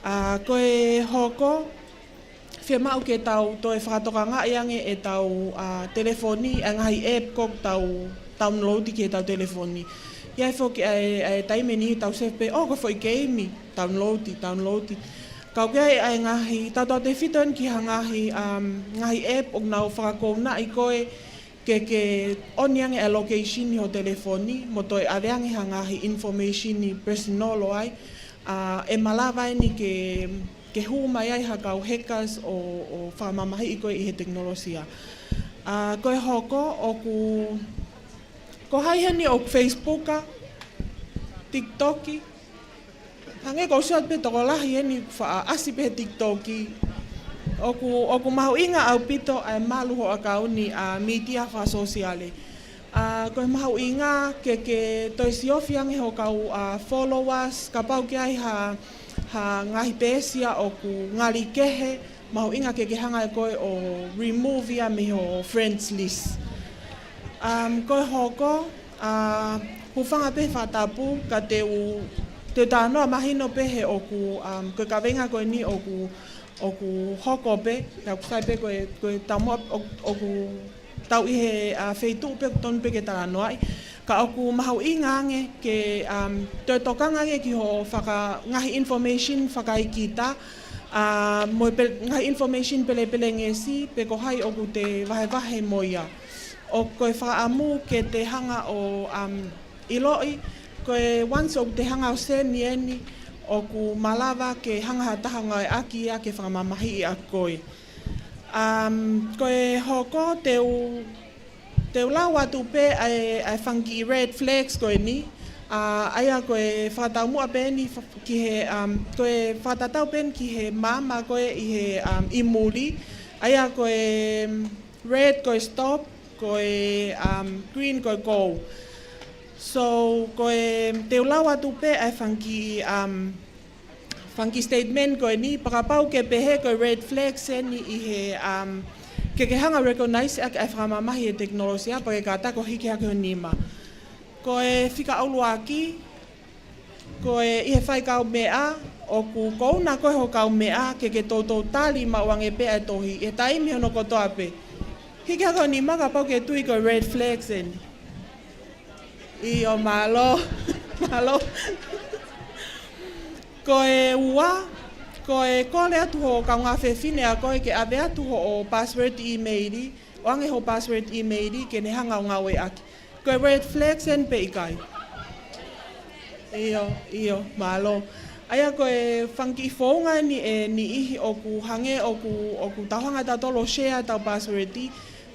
ʻA, ko e hoko, fiemaʻu ke tau toe fakatokangaʻi ange ʻetau, ʻa, telefoni, ʻa e ngaahi app ʻoku tau download ki heʻetau telefoni. ʻI ai foki ʻa e, ʻa e taimi ʻe niʻihi tau save pē, ʻō, ko e foʻi keimi, download, download. Ka ʻoku ʻi ai ʻa e ngaahi, tautautefito eni ki ha ngaahi, um, ngaahi app ʻoku nau fakakounaʻi koe, ke ke ʻoni ange e location ʻi hoʻo telefoni, mo toe ʻave ange ha ngaahi information personal ʻo ai, ʻa, ʻe malava eni ke, ke hū mai ai ha kau hackers ʻo, ʻo fakamamahiʻi koe ʻi he tekinolosia. ʻA, ko e hoko ʻoku, ko hai heni ʻoku Facebook, TikTok, hangē ʻoku ou sio atu pē tokolahi eni faʻa ʻasi pē he TikTok. ʻOku, ʻoku mahuʻinga ʻaupito ʻa e malu hoʻo ʻakauni ʻa e mītia fakasōsiale. ʻA, ko e mahuʻinga ke, ke toe siofi ange hoʻo kau, ʻa, followers, kapau ʻoku ʻi ai ha, ha ngaahi peesi ia ʻoku ngali kehe, mahuʻinga ke ke hanga ʻe koe ʻo remove ia mei hoʻo friends list. Um, ko e hoko, ʻa, hūfanga pē he fakatapu, ka te u, te u talanoa mahino pē he ʻoku, um, ko e kaveinga ko eni ʻoku, ʻoku hoko pē, ka ʻoku sai pē ko e, ko e taumuʻa ʻo, ʻoku tau ʻi he, ʻa, feituʻu pē ʻoku tonu pē ke talanoaʻi. Ka ʻoku mahuʻinga ange ke, um, toe tokanga ange ki hoʻo faka-, ngaahi information fakaikita, ʻa, mo e pe-, ngaahi information pelepelengesi, pe ko hai ʻoku te vahevahe mo ia. ʻOku, ko e fakaʻamu ke te hanga ʻo, um, ʻiloʻi, ko e once ʻoku te hanga ʻo send eni, ʻoku malava ke hanga ha taha ʻo ngāueʻaki ia ke fakamamahiʻi ʻa koe. Um, ko e hoko te u, te u lau atu pē ʻa e, ʻa e fanga kiʻi red flags ko eni, ʻa, ʻa ia ko e fakataumuʻa pē eni fa-, ki he, um, ko e fakatatau pē eni ki he maama ko ē ʻi he, um, ʻi muli, ʻa ia ko e, um, red ko e stop, ko e, um, green ko e go. So, ko e, te u lau atu pē ʻa e fanga kiʻi, um, fanga kiʻi statement ko eni, pea kapau ʻoku ke pehē ko e red flags eni ʻi he, um, ke ke hanga ʻo recognize ʻaki ʻa e fakamamahi ʻa e tekinolosia, pea ke kātaki ʻo hiki hake ho nima. Ko e fika ʻuluaki, Ko e ʻi he faikaumeʻa, ʻoku kouna ko ē ho kaumeʻa, ke ke toutou tali maʻu ange pē ʻa e tohi, ʻi he taimi hono kotoa pē. Hiki hake ho nima kapau ʻoku ke tui ko e red flags eni. ʻIo, mālō. Mālō. Ko e ua, ko e kole atu ho kaungā fefine ʻa koe ke ʻave atu hoʻo password email, ʻoange ho password email ke ne hanga ʻo ngāueʻaki. Ko e red flags eni pe ʻikai? ʻIo, ʻio, mālō. ʻA ia ko e fanga kiʻi founga eni ʻe niʻihi ʻoku hangē ʻoku, ʻoku tau hanga ʻe tautolu ʻo share ʻetau password,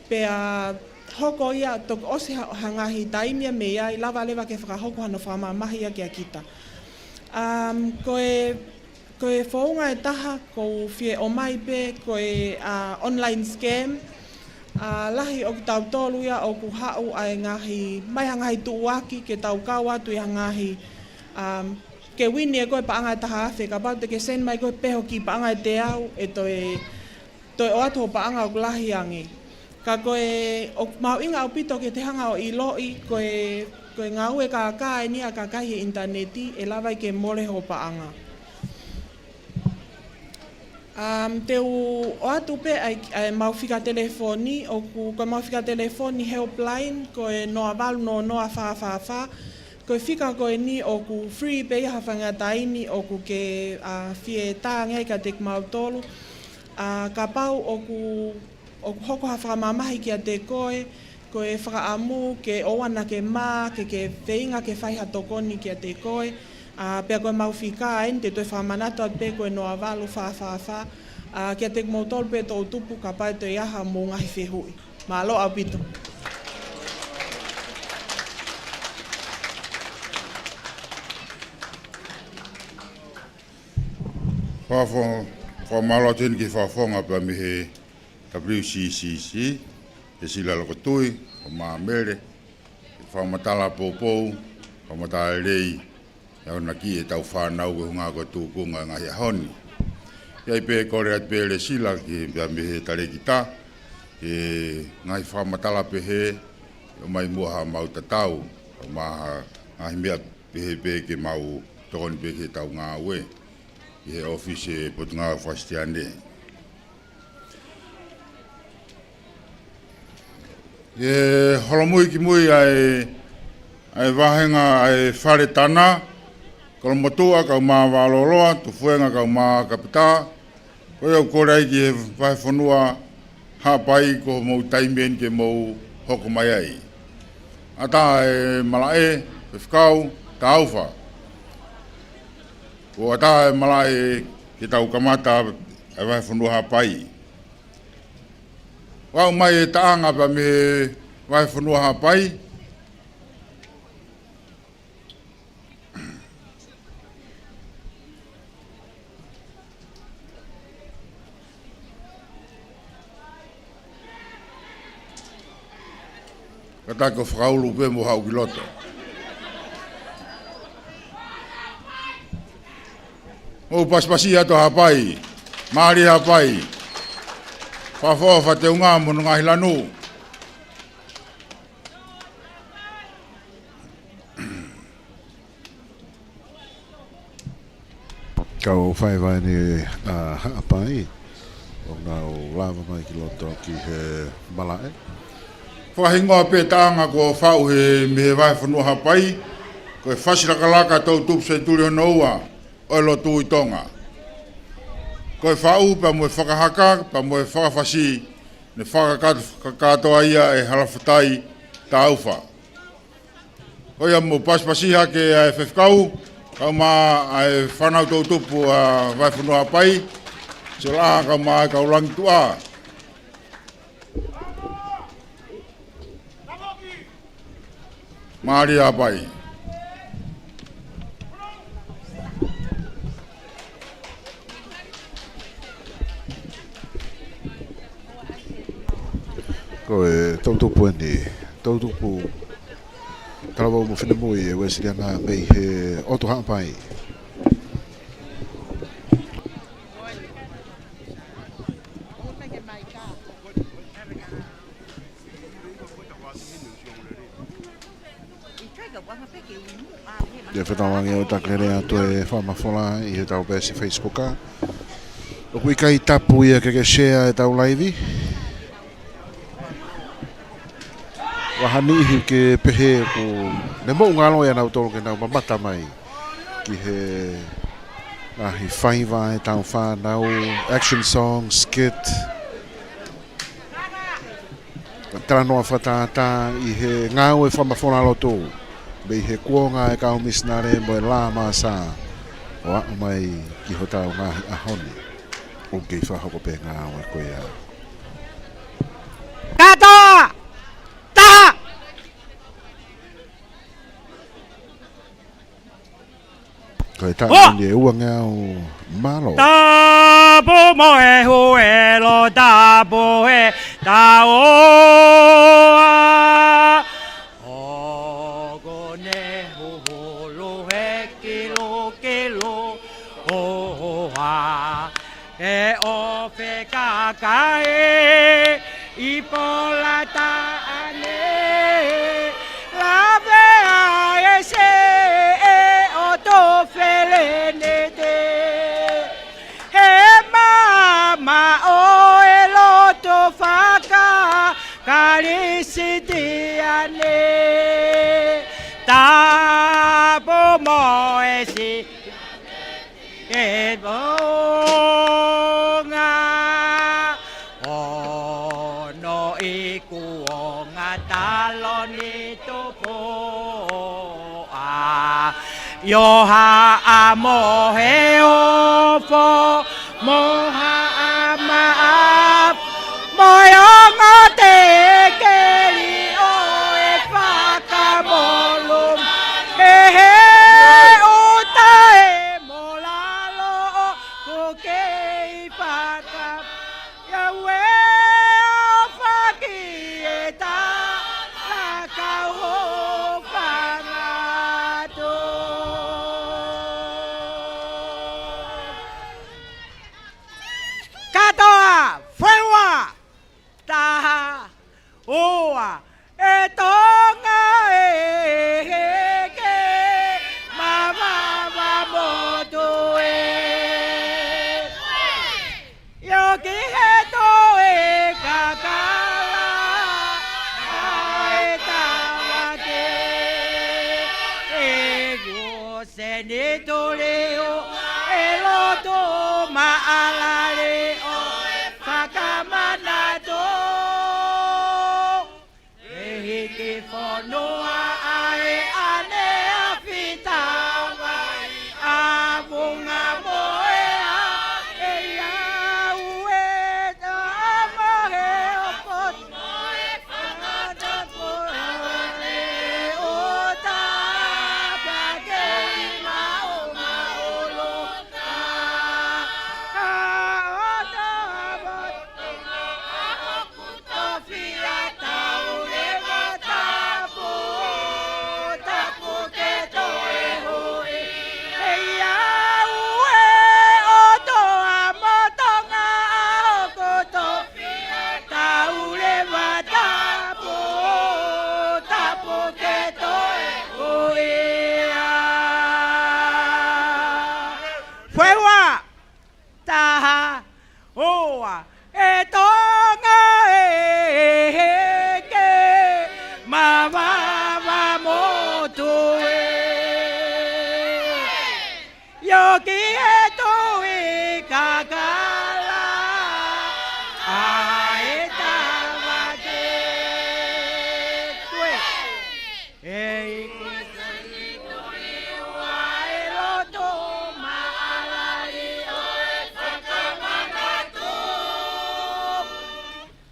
pea hoko ia toki ʻosi ha, ha ngaahi taimi ia mei ai, lava leva ke fakahoko hano fakamamahi ia kia kita. Um, ko e, ko e founga ʻe taha, ʻoku ou fie ʻomai pē, ko e, uh, online scam. Uh, lahi ʻo kitautolu ia ʻoku haʻu ʻa e ngaahi, mai ha ngaahi tuʻuaki ke tau kau atu ʻi ha ngaahi, um, ke uini ʻe koe paʻanga ʻe taha afe, kapau te ke send mai koe pē ho kiʻi paʻanga ʻe teau, ʻe toe, toe ʻoatu ho paʻanga ʻoku lahi ange. Ka ko e, ʻoku mahuʻinga ʻaupito ke te hanga ʻo ʻiloʻi, ko e, ko e ngāue kākā eni ʻa e kakai he ʻinitaneti, ʻe lava ai ke mole ho paʻanga. Um, te u ʻoatu pē ʻa e, ʻa e mau fika telefoni, ʻoku, ko e mau fika telefoni helpline, ko e noa valu noa noa fā fā fā, ko e fika ko eni ʻoku free pē ia ha faʻahinga taimi ʻoku ke, uh, fie tā ange ai kiate kimautolu. Uh, kapau ʻoku, ʻoku hoko ha fakamamahi kiate koe, ko e fakaʻamu ke ʻoua naʻa ke mā, ke ke feinga ke fai ha tokoni kiate koe, uh, pea ko e mau fika eni te u toe fakamanatu atu pē ko e noa valu fā fā fā, uh, kiate kimoutolu pē toʻutupu kapau ʻe toe ʻi ai ha mou ngaahi fehuʻi. Mālō ʻaupito. Fakafo-, fakamālō atu heni ki he fakafofonga pea mei he W C C C, ʻEsila Lokotui, ʻa Māmele, fakamatala poupou, fakamatala lelei, ʻa ia ʻoku na ki heʻetau fānau ko e ʻuhinga ko e tūkunga ngaahi ʻaho ni. ʻI ai pē kole atu pē ʻEsila ki he pea mei he talēkita, ki he ngaahi fakamatala pehē, ʻomai muʻa ha mau tatau, ʻomai ha ngaahi meʻa pehē pē ke mau tokoni pē ki heʻetau ngāue ʻi he ʻōfisi ʻo e Potungāue Fakakalisitiane. ʻE holomui kimui ʻa e, ʻa e vāhenga ʻa e Fale Tana, Kolomotuʻa kae ʻumaʻā Vaololoa, Tufuenga kae ʻumaʻā Kapitā, ko ia ʻoku kole ai ki he Vahefonua Haʻapai ko hoʻomou taimi eni ke mou hoko mai ai. ʻAtā e malaʻe, Faifekau Taufa. Kuo ʻatā e malaʻe ke tau kamata e Vahefonua Haʻapai. Aʻu mai e taʻanga pea mei he Vahefonua Haʻapai. Kātaki ʻo fakaulu pē mo haʻu ki loto. Mou pasipasi atu Haʻapai. Mālie Haʻapai. Fakaʻofoʻofa teunga mo hono ngaahi lanu. Kau faiva eni ʻa Haʻapai, ʻo nau lava mai ki loto ki he malaʻe. Fakahingoa pē taʻanga kuo faʻu he, mei he Vahefonua Haʻapai, ko e Fasi Lakalaka Toʻutupu Senituli hono ua ʻo e Lotu ʻi Tonga. Ko e faʻu pea mo e fakahaka, pea mo e fakafasi, ne fakakakato, fakakakato ai ʻa e Halafatai Taufa. Ko ia mou pasipasi hake ʻa e Faifekau, kae ʻumaʻā ʻa e fānau toʻutupu ʻa Vahefonua Haʻapai, Siolaʻā kae ʻumaʻā e kau langi tuʻa. Mālie Haʻapai. Ko e toʻutupu eni, toʻutupu talavou mo finemui ʻa e Uēsiliana mei he ʻOtu Haʻapai. Ke fetauange ʻo takelea atu e fakamafola ʻi heʻetau peesi Facebook. ʻOku ʻikai tapu ia ke ke share ʻetau laivi. Vaha niʻihi ke pehē ʻoku ne moʻungalo ia nautolu ke nau mamata mai ki he ngaahi faiva ʻetau fānau, action song, skit. Talanoa fakatātā ʻi he ngāue fakamafola lotu mei he kuonga e kau misinale mo e Lā Māsā ʻo aʻu mai ki hotau ngaahi ʻaho ni. ʻOku kei fakahoko pē ngāue ko ia. Kātoa! Taha! Ko e taʻu ni e uangeau. Mālō. Tapu mo e huelo, tapu e taoa. ʻOku ne huhulu he kilukilo hoa. E ʻofe kakae ʻi Polataʻane, lavea e seʻe ʻo Tofelenete. He mamaʻo e loto faka-Kalisitiane. Tapu mo e si e vonga ono i kuonga taloni tupu a ʻIoha mo he ofo mo ha maʻa mo e ongo tekeli ʻo e fakamolu. He he uta e mo lalo ʻoku kei faka ia ue ʻo faki e talaka ʻo fangatu. Kātoa, faiva, taha, ua, e Tonga e heke mavava motu e. ʻIo ki he toe kakala ʻa e tavake. E kuo senitulio e loto maʻalale ʻo e fakamanatu. E hiki fonua ʻa e ʻane afitava ʻi ʻavunga mo e ʻa e ʻaue ta mo he ʻopo mo e fangata po ʻa e ʻo ta pea kei maʻu maʻulu ta. ʻA ʻo ta mo Tofiʻa tau leva tapu, tapu ke toe hui. He ʻi ʻaue ʻo toa mo Tonga ʻa hoku Tofiʻa tau leva tapu, tapu ke toe hui. Faiva. Taha, ua, e Tonga e heke mavava motu e. ʻIo ki he tui kakala ʻa e tavake. Tue. E iku sani tui ua e loto maʻalale ʻo e fakamanatu.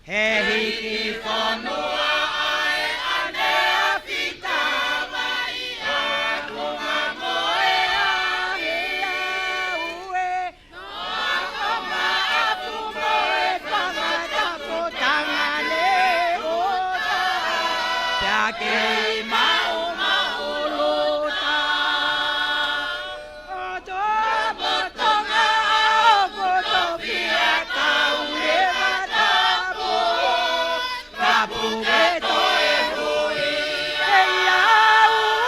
He hiki fonua ʻa e ʻane afitava ʻi ʻavunga mo e ʻa e ʻaue.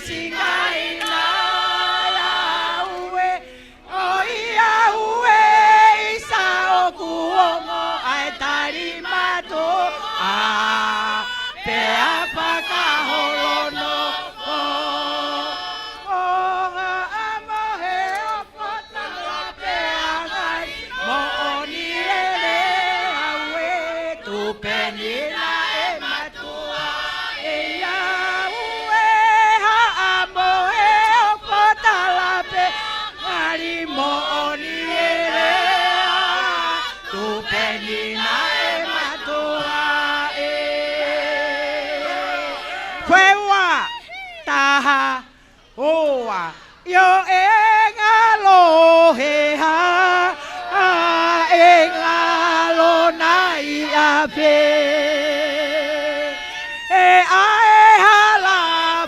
Sikaina ia ue, ʻo ia ue ʻisa ʻoku ongo ʻa e tali mātuʻa, pea fakaholo noa. ʻO haʻamo he ofo talapē ʻa ngali moʻoni lelei ʻa ue, tupe ni naʻe mātuʻa. ʻE ia ue haʻamo he ofo talapē ʻa ngali moʻoni lelei, tupe ni naʻe mātuʻa. Fue ua, taha, ua. ʻIo, ʻe ngalo he hā, ʻe ngalo nai ʻafē, ʻe ʻa e hala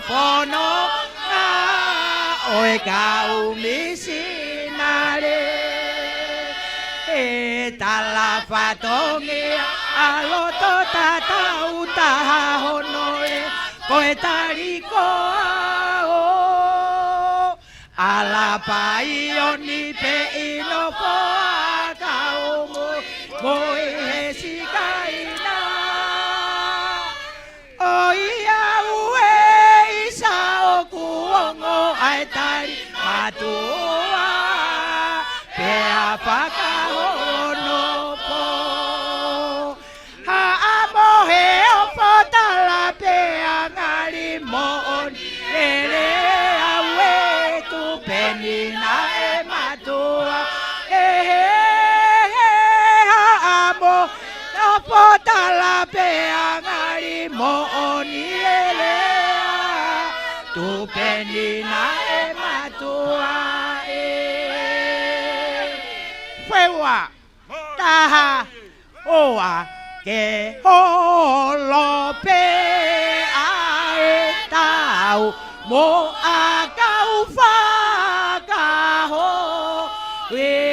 fononga ʻo e kau misinale. ʻE tala fatongia ʻa loto tatau taha hono lea, ko e tali koā ʻo ʻAlapaioni pē ʻi nofoʻa kaumui, mui he sikaina. ʻO ia ue ʻisa ʻoku ongo ʻa e tali mātuʻa, pea fakaholo noa. Haʻamo he ofo talapē ʻa ngali moʻoni lelei ʻa ue, tupe ni naʻe mātuʻa. ʻE he, he, haʻamo he ofo talapē ʻa ngali moʻoni lelei, tupe ni naʻe mātuʻa ē. Fue ua, taha, ua. Ke holo pē ʻa e tau mo e kau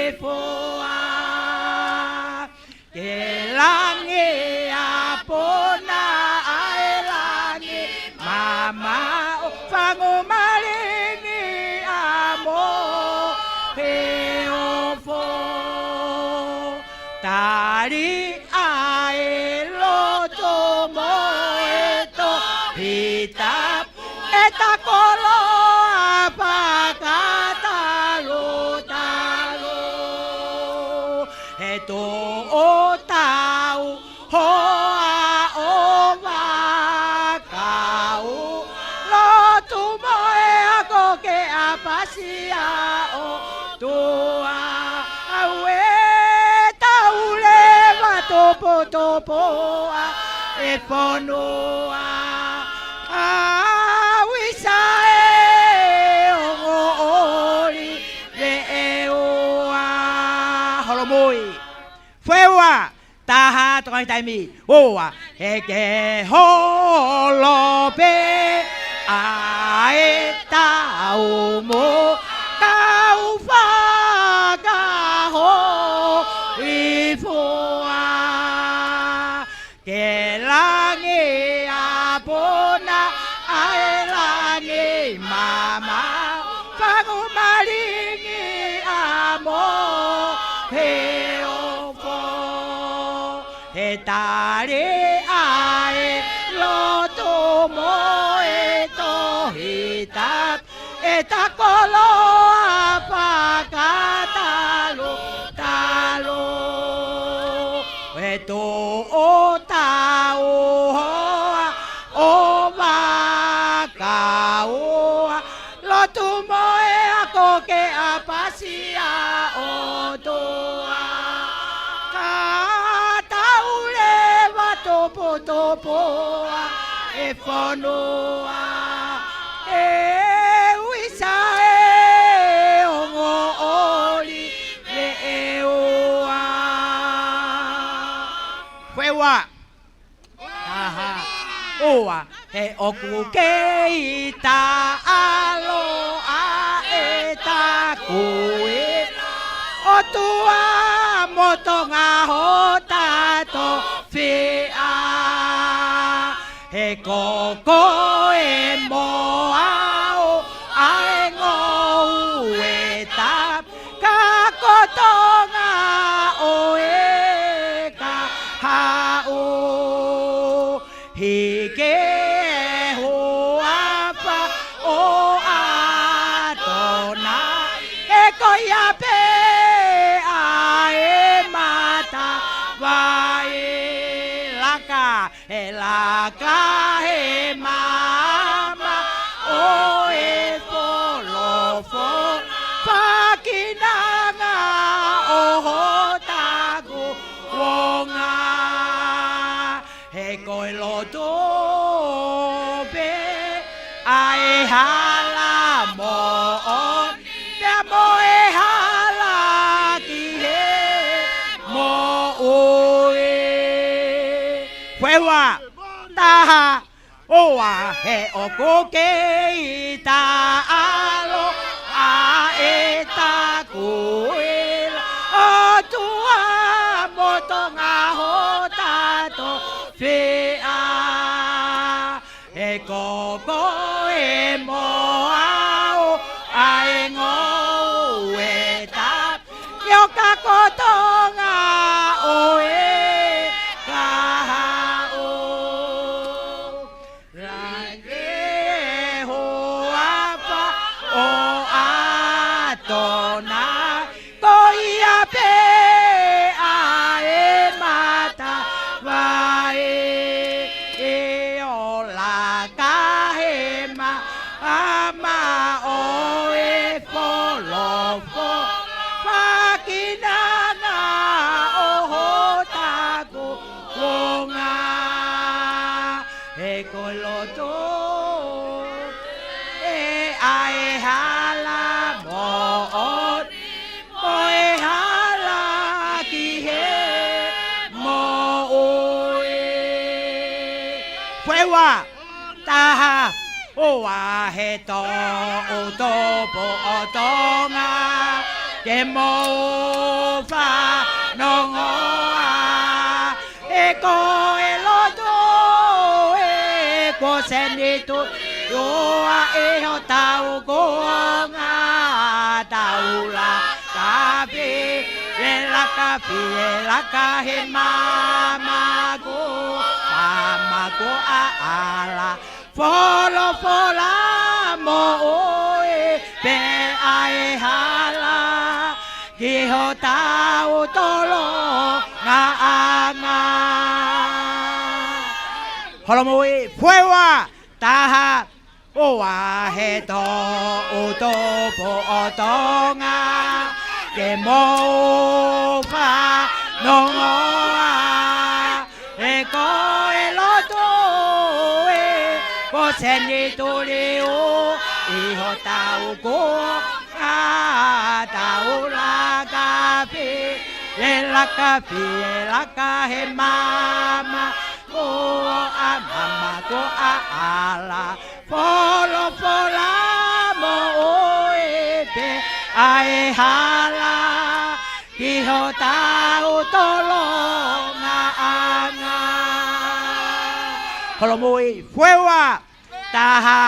fakahōifua, ke langi ʻa pona ʻa e langi mamaʻo, fangu malingi ʻa mo he ofo. Tali ʻa e loto mo e Tohi Tapu, ʻe ta koloa fakatalotalo. He toʻo tau hoa ʻo vakau, lotu mo e ako ke ʻapasia ʻOtua. ʻAue, tau leva topotopoʻa e fonua, ʻa ui sa e ongo ʻoli veʻeua. Holomui. Fue ua, taha, tokanga taimi. Ua. He ke holo pē ʻa e tau mo e kau fakahōifua, ke langi ʻa pona ʻa e langi mamaʻo, fangu malingi ʻa mo he ofo. He tali ʻa e lotu mo e Tohi Tapu, ʻe ta koloa fakatalotalo. He toʻo tau hoa ʻo vakau, lotu mo e ako ke ʻapasia ʻOtua. Ka tau leva topotopoʻa e fonua, ʻe ui sa e ongo ʻoli veʻeua. Fue ua. Taha, ua. He ʻoku kei taʻalo ʻa e taku ʻilo, ʻOtua mo Tonga hota tofiʻa. He ko koe mo au He ʻoku kei taʻalo ʻa e takuila ʻOtua mo Tonga hota tofiʻa. He ko koe mo au ʻa e ngoue tapu ʻi ʻo ka ko Tonga ʻo e kahaʻu. Langi e huafa ʻo ʻAtonai, ko ia pē ʻa e matavai. ʻE ola ka he maama ʻo e folofola, fakinana ʻo hota kuonga. He ko e lotu ē ʻa e hala moʻoni, mo e hala ki he moʻui. Fueua, taha, ua, he toʻu tupu ʻo Tonga ke mou fanongoa. He ko e lotu ē kuo senituli ua ʻi hotau kuonga, taula kapi, e laka pie, laka he maama kuo, maama kuo ʻaʻala. Folofola moʻui pē ʻa e hala ki hotau tolongaʻanga. Holomui, fueua, taha, ua, he toʻu tupu ʻo Tonga ke mou fanongoa. He ko e lotu ē kuo senituli ua ʻi hotau kuonga, taula kapi, e laka pie, e laka he maama kuo ʻa, maama kuo ʻaʻala. Folofola moʻui pē ʻa e hala ki hotau tolongaʻanga. Holomui, fueua, taha,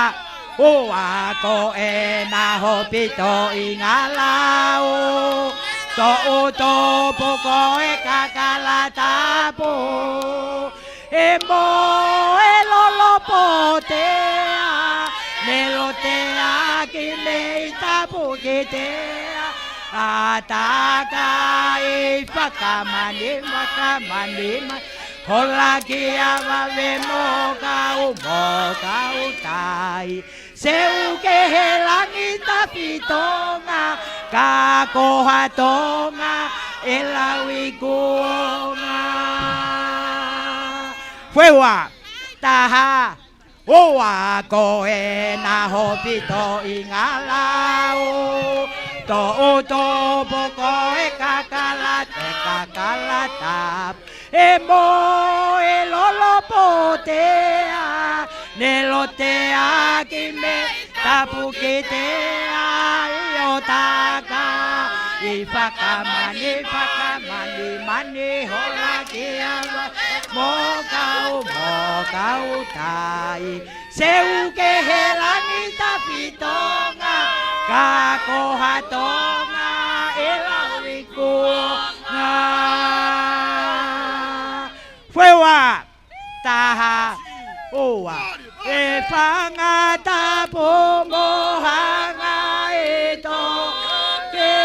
ua, ko ena hoʻo pito ʻi ngāue, toʻu tupu ko e kakala tapu. ʻE moʻui lolopote ʻa, ne lotea ki mei tapu ki te ʻa, ʻa takai fakamani, fakamani mai, hola ki ʻa vave mo kau, mo kau tai. Seu ki he langi tafi Tonga, ka ko ha Tonga ʻe lau ʻi kuonga. Fueua, taha, ua, ko ena hoʻo pito ʻi ngāue, toʻu tupu ko e kakala, e kakala tapu. ʻE moʻui lolopote ʻa, ne lotea ki mei tapu ki te ʻa, ʻi ʻo takai fakamani, fakamani, mani hola ki ʻa vave mo kau, mo kau tai. Seu ki he langi tafi Tonga, ka ko ha Tonga ʻe lau ʻi kuonga. Fueua, taha, ua. ʻE fanga tapu mo hanga ʻi tokela,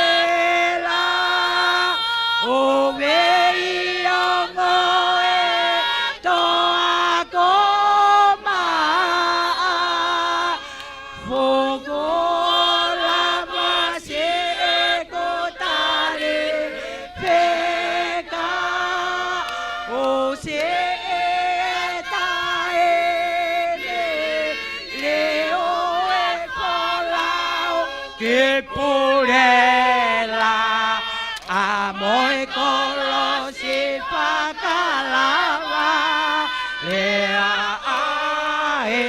ʻo vei ongo e toa ko maʻa. Fokola masi e ko tali feka, ʻo se e tae ne leo e folau ke pule la, ʻa mo e kolosi fakalava lea ai.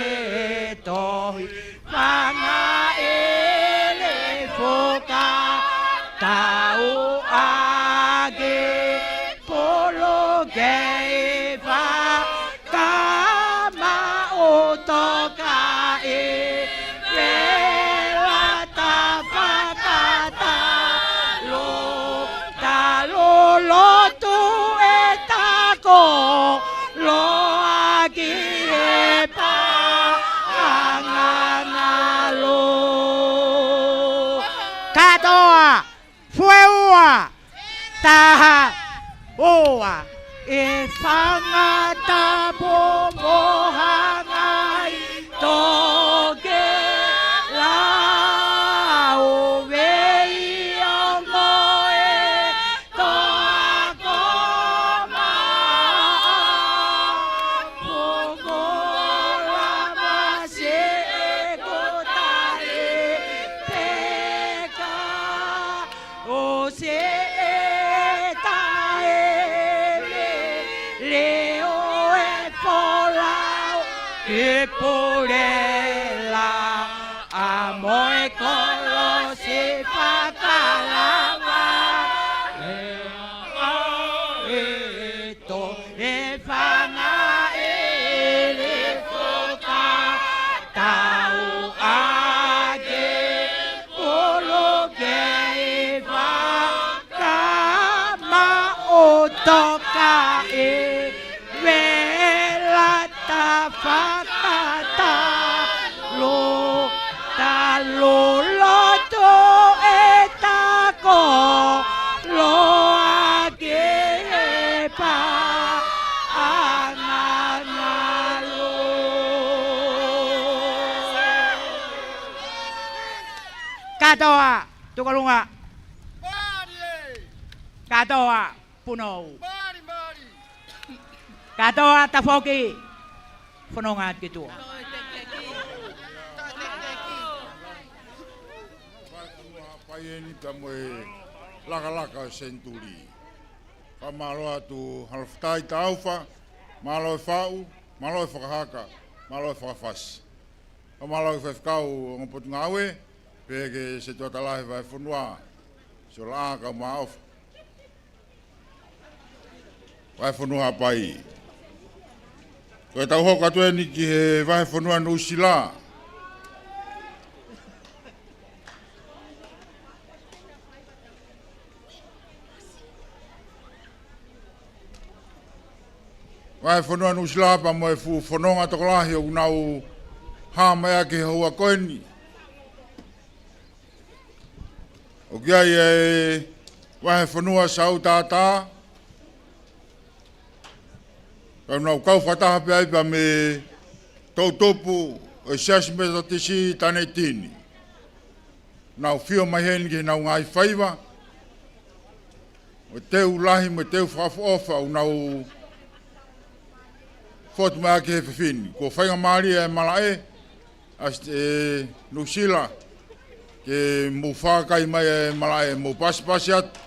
Fue ua, taha, ua. ʻE fanga tapu mo hanga ʻi toke lau vei o moe toa ko maʻa. Poko lava se ko tare peka. ʻO se ʻe taʻe leo e folau ke polela ʻa moe kolosi fakalava. E a e to e fanga ʻele foka tau ake polo kei fakama o toka e vela ta fakatalo talo loto e tako loa ke pa angangalo. Kātoa, tukulunga. Mālie. Kātoa, punou. Mālie, mālie. Kātoa, tafoki. Fononga atu ki tuʻa. Paieni pea mo e lakalaka ʻo e senituli. Fakamālō atu, ʻalofitai taufa, mālō e faʻu, mālō e fakahaka, mālō e fakafasi. Fakamālō ki he faifekau ʻo e potungāue, pea ki he setuata lahi vahefonua, Siolaʻā kae ʻumaʻā ʻOfa. Vahefonua Haʻapai. Ko e tau hoko atu eni ki he vahefonua Nuʻusila. Vahefonua Nuʻusila pea mo e fuʻu fononga tokolahi ʻoku nau hā mai ʻaki he houa ko eni. ʻOku ʻi ai e vahefonua Sautata, pea nau kau fakataha pē ai pea mo e toʻutupu ʻo e Siasi Metotisi Tanetini. Nau fio mai heni ki heʻenau ngaahi faiva, mo e teu lahi, mo e teu fakaʻofoʻofa ʻoku nau fotu mai ʻaki he efiafi ni. Kuo faingamālie e malaʻe, ʻa Siti-, e, Nuʻusila, ke mou fakaʻaiʻai mai e malaʻe, mou pasipasi atu.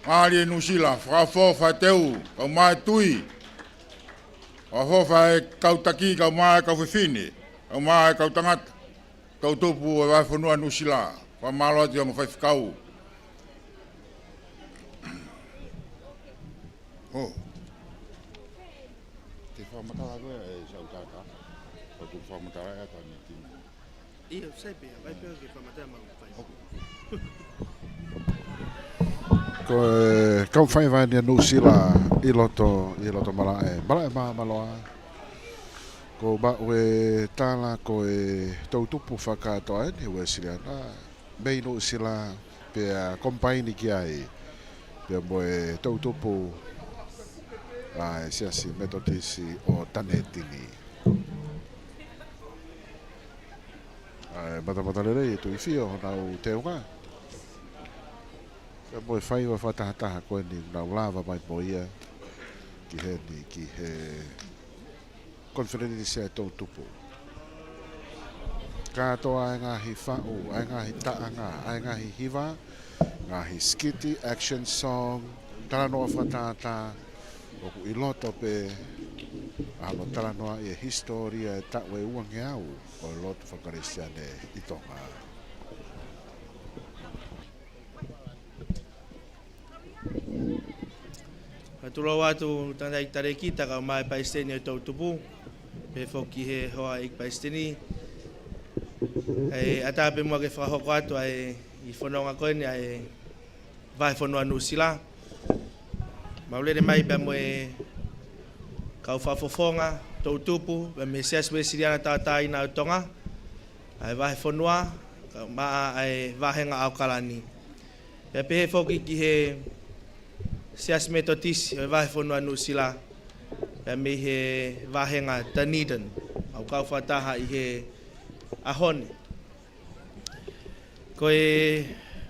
Mālie Nuʻusila, fakaʻofoʻofa e teu, kae ʻumaʻā e tui. Fakaʻofoʻofa e kau taki, kae ʻumaʻā e kau fefine, kae ʻumaʻā e kau tangata. Toʻutupu e vahefonua Nuʻusila, fakamālō atu ki he ongo faifekau. Ho. Ke fakamatala koe e Sautata. ʻOku fakamatala e ata ni tini. ʻIo, sai pē, vai pē ke fakamatala mau fai. Ko e kau faiva eni ʻa Nuʻusila ʻi loto, ʻi loto malaʻe. Malaʻe Māmaloa. Ko e maʻu e tala ko e toʻutupu fakakātoa eni Uēsiliana mei Nuʻusila pea combine ki ai pea mo e toʻutupu ʻa e Siasi Metotisi ʻo Tanetini. ʻA e matamatalelei e Tuʻi Fio honau teunga. Pea mo e faiva fakatahataha ko eni nau lava mai mo ia ki heni ki he konifelenisi e toʻutupu. Kātoa e ngaahi faʻu, ʻa e ngaahi taʻanga, ʻa e ngaahi hiva, ngaahi sikiti, action song, talanoa fakatātā, ʻoku ʻi loto pē ʻa hono talanoaʻi e hisitōlia e taʻu ʻe uangeau ʻo e lotu faka-Kalisitiane ʻi Tonga. Fakamālō atu tangataʻeiki talēkita kae ʻumaʻā e palesiteni ʻo e toʻutupu, pehē foki ki he hoa ʻeiki palesiteni. ʻE ʻatā pē muʻa ke fakahoko atu ʻa e fononga ko eni ʻa e vahefonua Nuʻusila. Mau lele mai pea mo e kau fakafofonga, toʻutupu, pea mo e Siasi Uēsiliana Tauʻatāina ʻo Tonga, ʻa e vahefonua, Maʻa ʻa e vāhenga ʻAokalani. Pea pehē foki ki he Siasi Metotisi ʻo e Vahefonua Nuʻusila, pea mei he vāhenga Dunedin, ʻoku kau fakataha ʻi he ʻaho ni. Ko e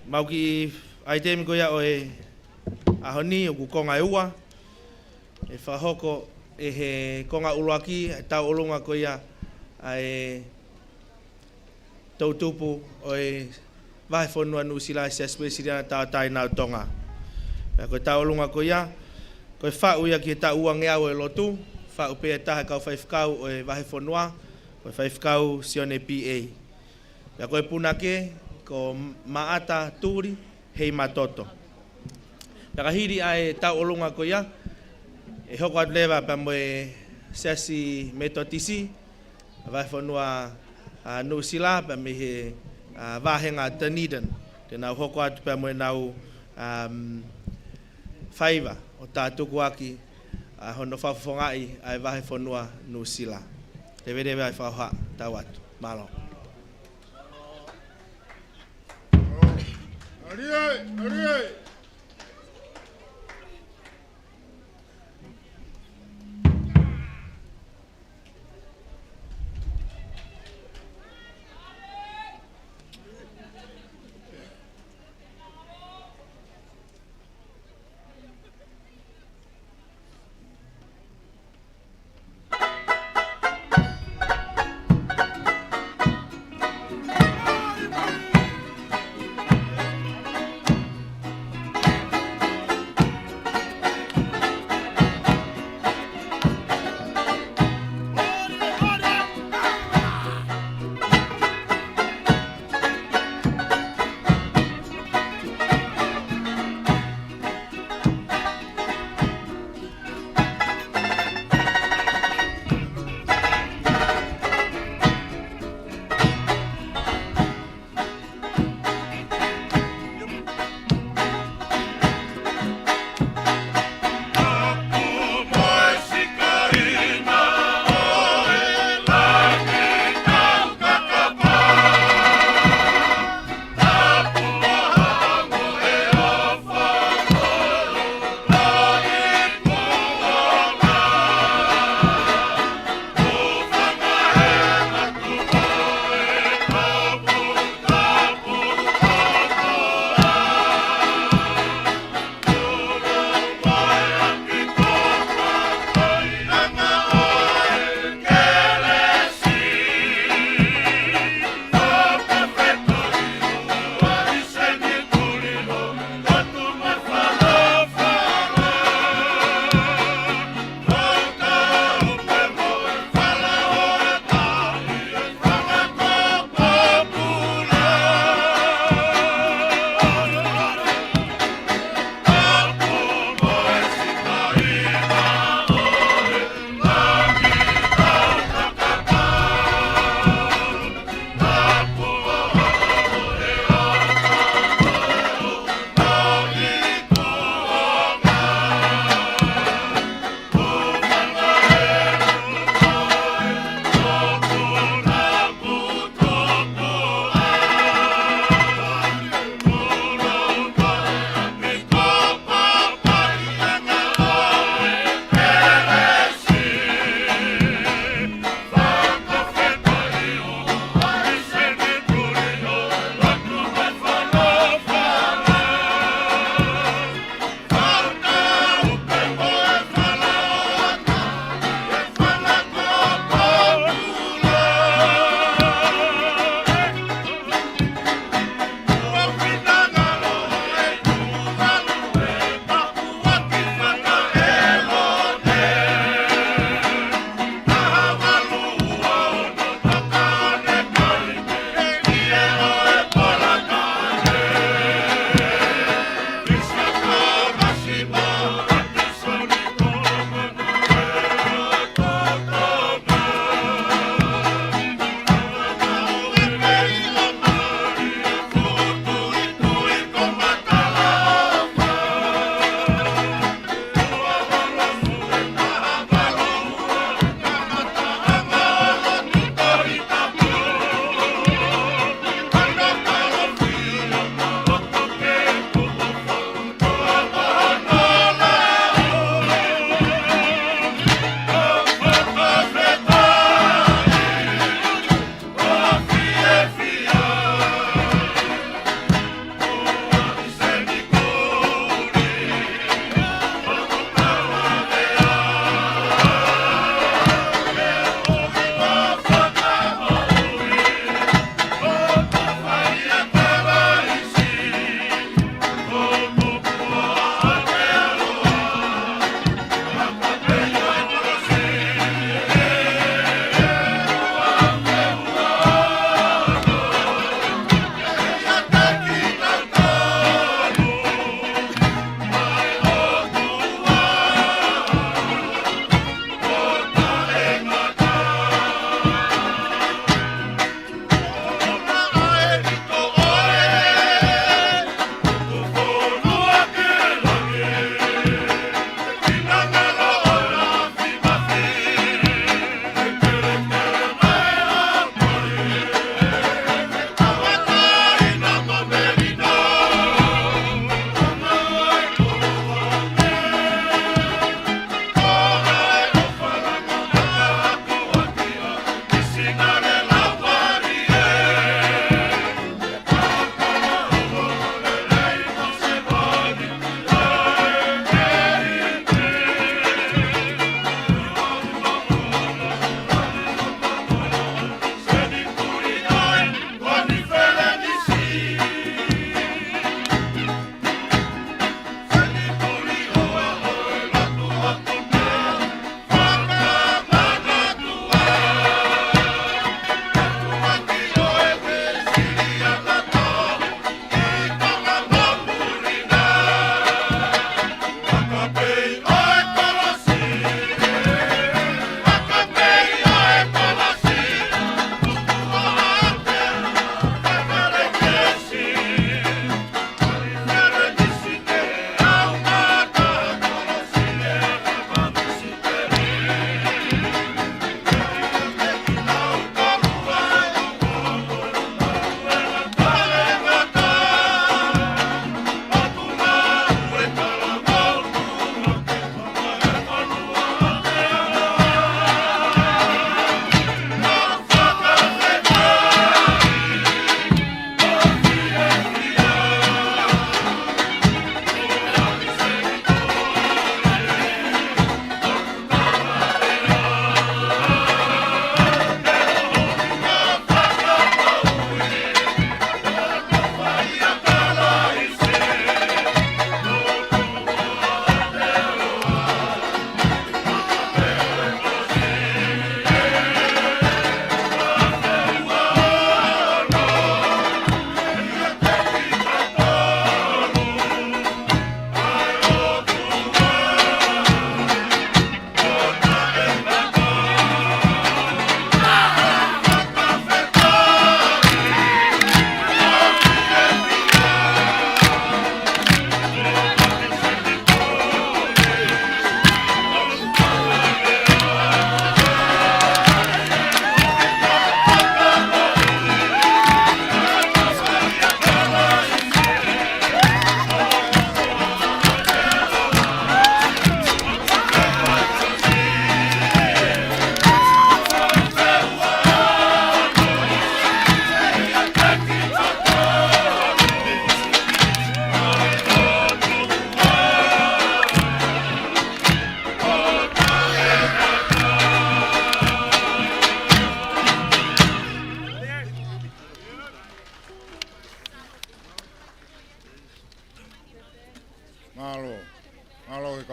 mau kiʻi ʻaitemi ko ia ʻo e ʻaho ni ʻoku konga ʻe ua. ʻE fakahoko ʻe he konga ʻuluaki ʻa e tauʻolunga ko ia ʻa e toʻutupu ʻo e Vahefonua Nuʻusila ʻi he Siasi Uēsiliana Tauʻatāina ʻo Tonga. Pea ko e tauʻolunga ko ia, ko e faʻu ia ki he taʻu uangeau ʻo e lotu, faʻu pē ʻe taha e kau faifekau ʻo e vahefonua, ko e Faifekau Sione P A. Pea ko e punake, ko Maʻata Tuli Heimatoto. Pea ka hili ʻa e tauʻolunga ko ia, ʻe hoko atu leva pea mo e Siasi Metotisi, Vahefonua, ʻa, Nuʻusila, pea mei he, ʻa, vāhenga Dunedin. Te nau hoko atu pea mo ʻenau, um, faiva ʻo tātuku ʻaki, ʻa, hono fakafofongaʻi ʻa e Vahefonua Nuʻusila. Leveleva ʻa e fakahoha, tau atu. Mālō.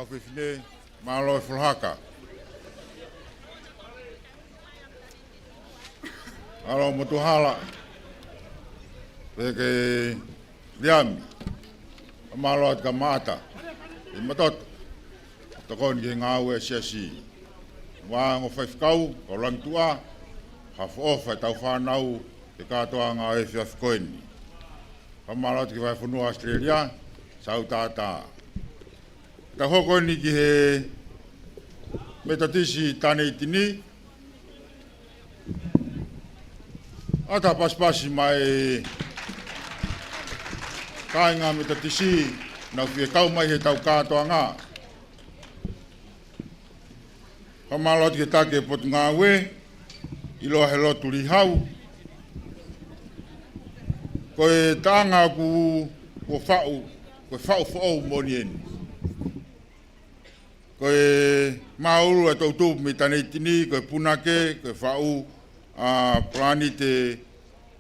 Fefine, mālō e folahaka. Mālō Motuhala. Pea ki Liami. Mālō atu kia Maʻata. ʻI Matoto. Tokoni ki he ngāue ʻa e siasi. Ongo faifekau, kau Langituʻa. Haʻu ʻo ʻofa ʻetau fānau, he kātoanga ʻo e efiafi ko eni. Fakamālō atu ki he Vahefonua ʻAositelēlia, Sautata. Tau hoko eni ki he Metotisi Taneitini. ʻA e pasipasi mai kāinga Metotisi, nau fie kau mai heʻetau kātoanga. Fakamālō atu ki he taki ʻo e Potungāue, ʻiloa he lotu Lihau. Ko e taʻanga ʻoku, ʻoku faʻu, ko e faʻu foʻou moʻoni eni. Ko e māʻulu ʻa e toʻutupu mei Taneitini, ko e punake, ko e faʻu ʻa Planite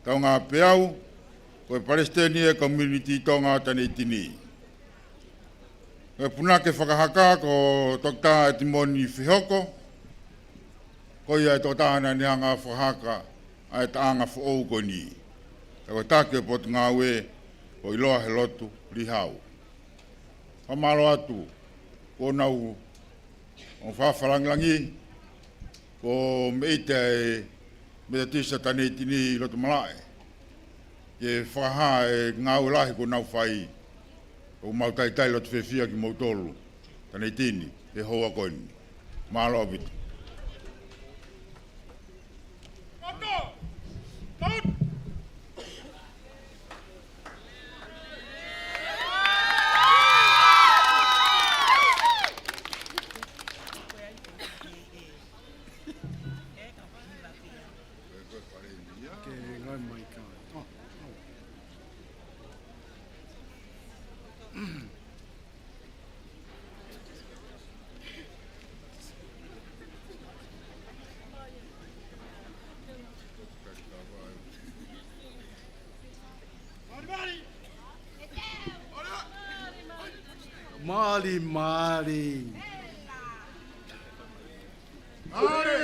Taungāpeau, ko e palesiteni ʻo e Community Tonga Taneitini. Ko e punake fakahaka ko Toketā ʻEtimoni Fehoko, ko ia e toketā naʻa ne hanga ʻo fakahaka ʻa e taʻanga foʻou ko eni. Ka ko e taki ʻo e Potungāue, ʻoku ʻiloa he lotu Lihau. Fakamālō atu, kuo nau ʻo fakafakalāngilangi, ko e meʻa ʻa e Metotisi Taneitini ʻi loto malaʻe. Ke fakahā e ngāue lahi kuo nau fai, ʻoku mau talitali loto fiefia kimoutolu, Taneitini, he houa ko eni. Mālō ʻaupito. Mali, mali. Mali,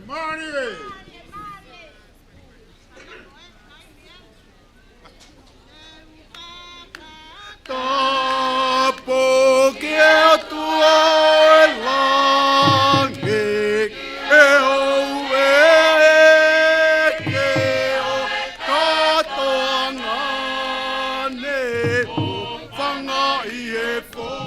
mali. Tapu ki he ʻOtua ʻi langi, ʻe ʻoua ʻe ke ʻo kātoanga ne ʻo fangaʻi e foka.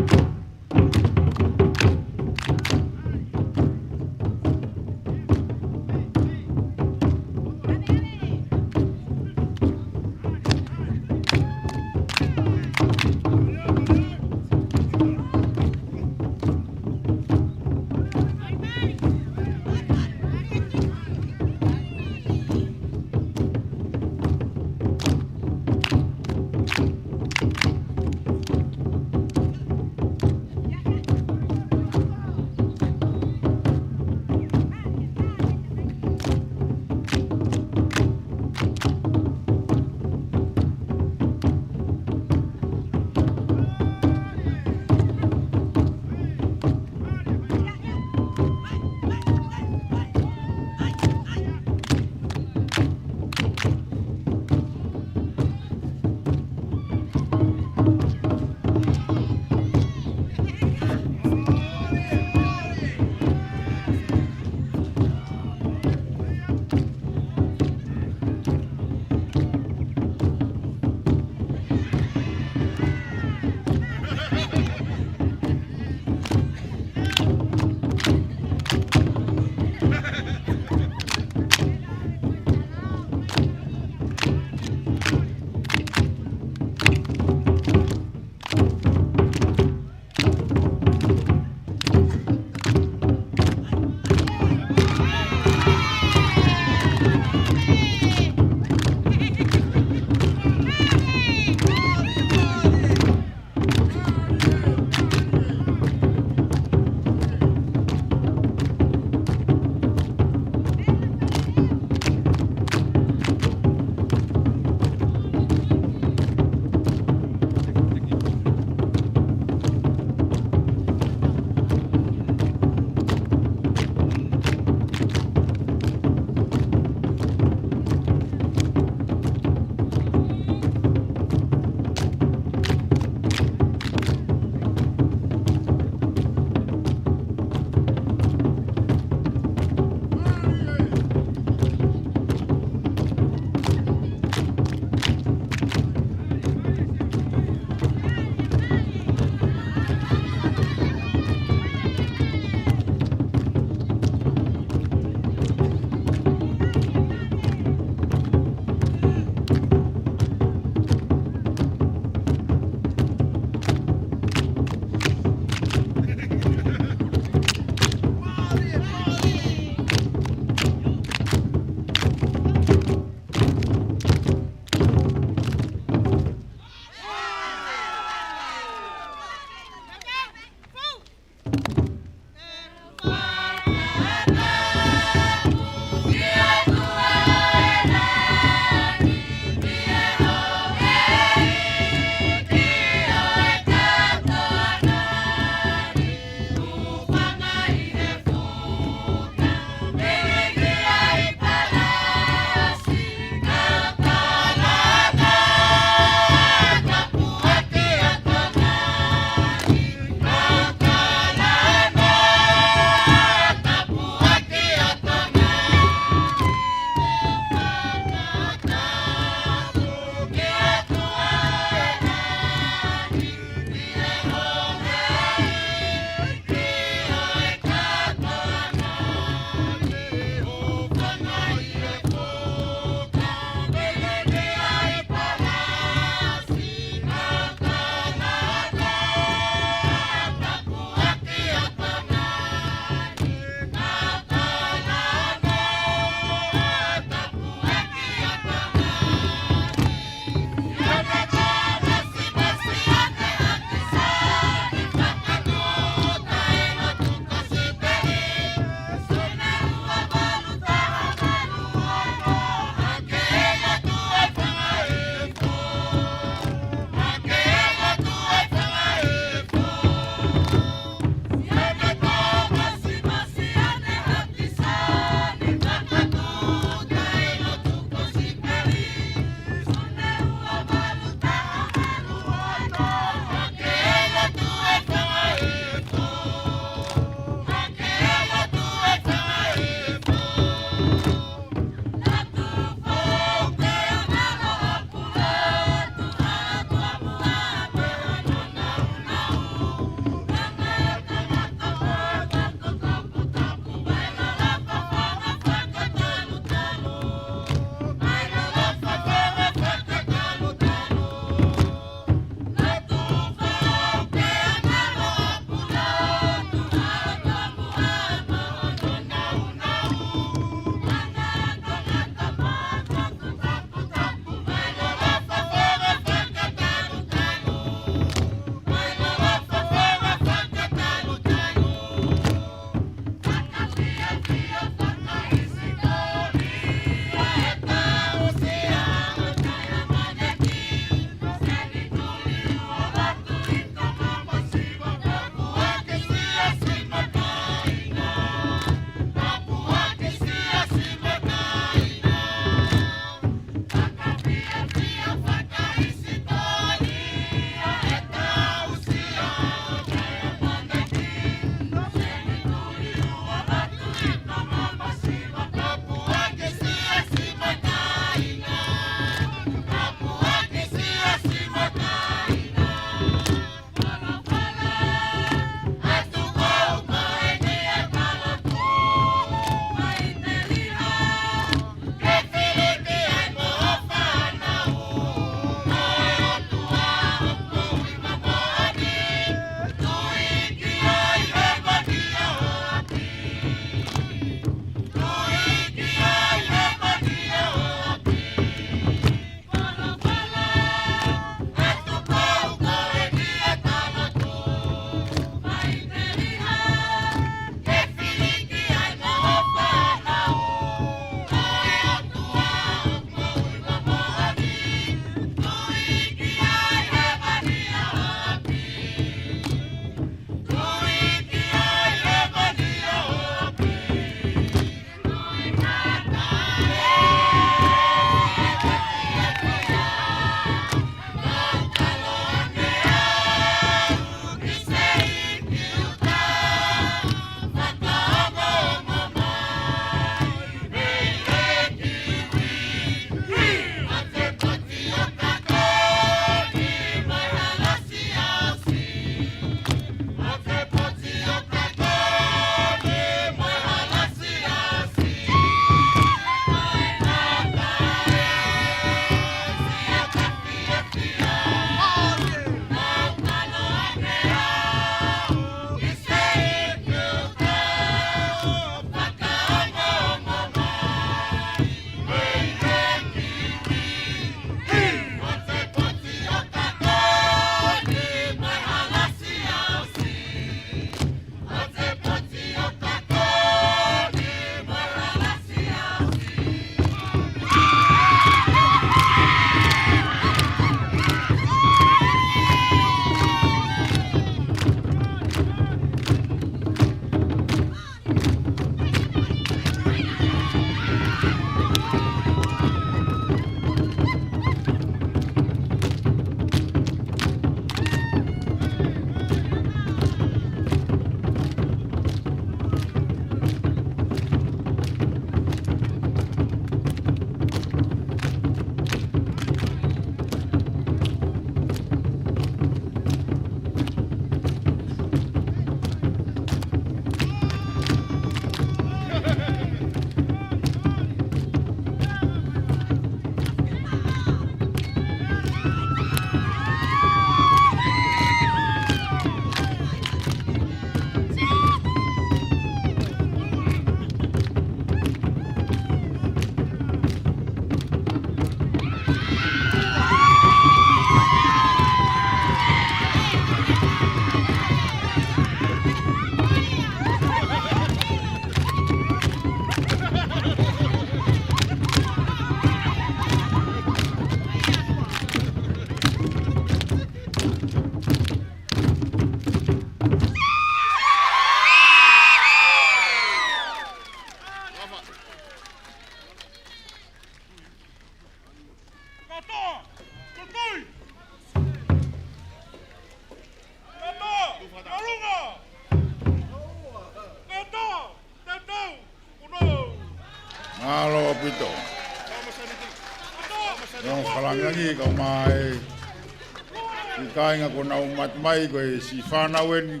Kāinga kuo nau mate mai, ko e siʻi fānau eni,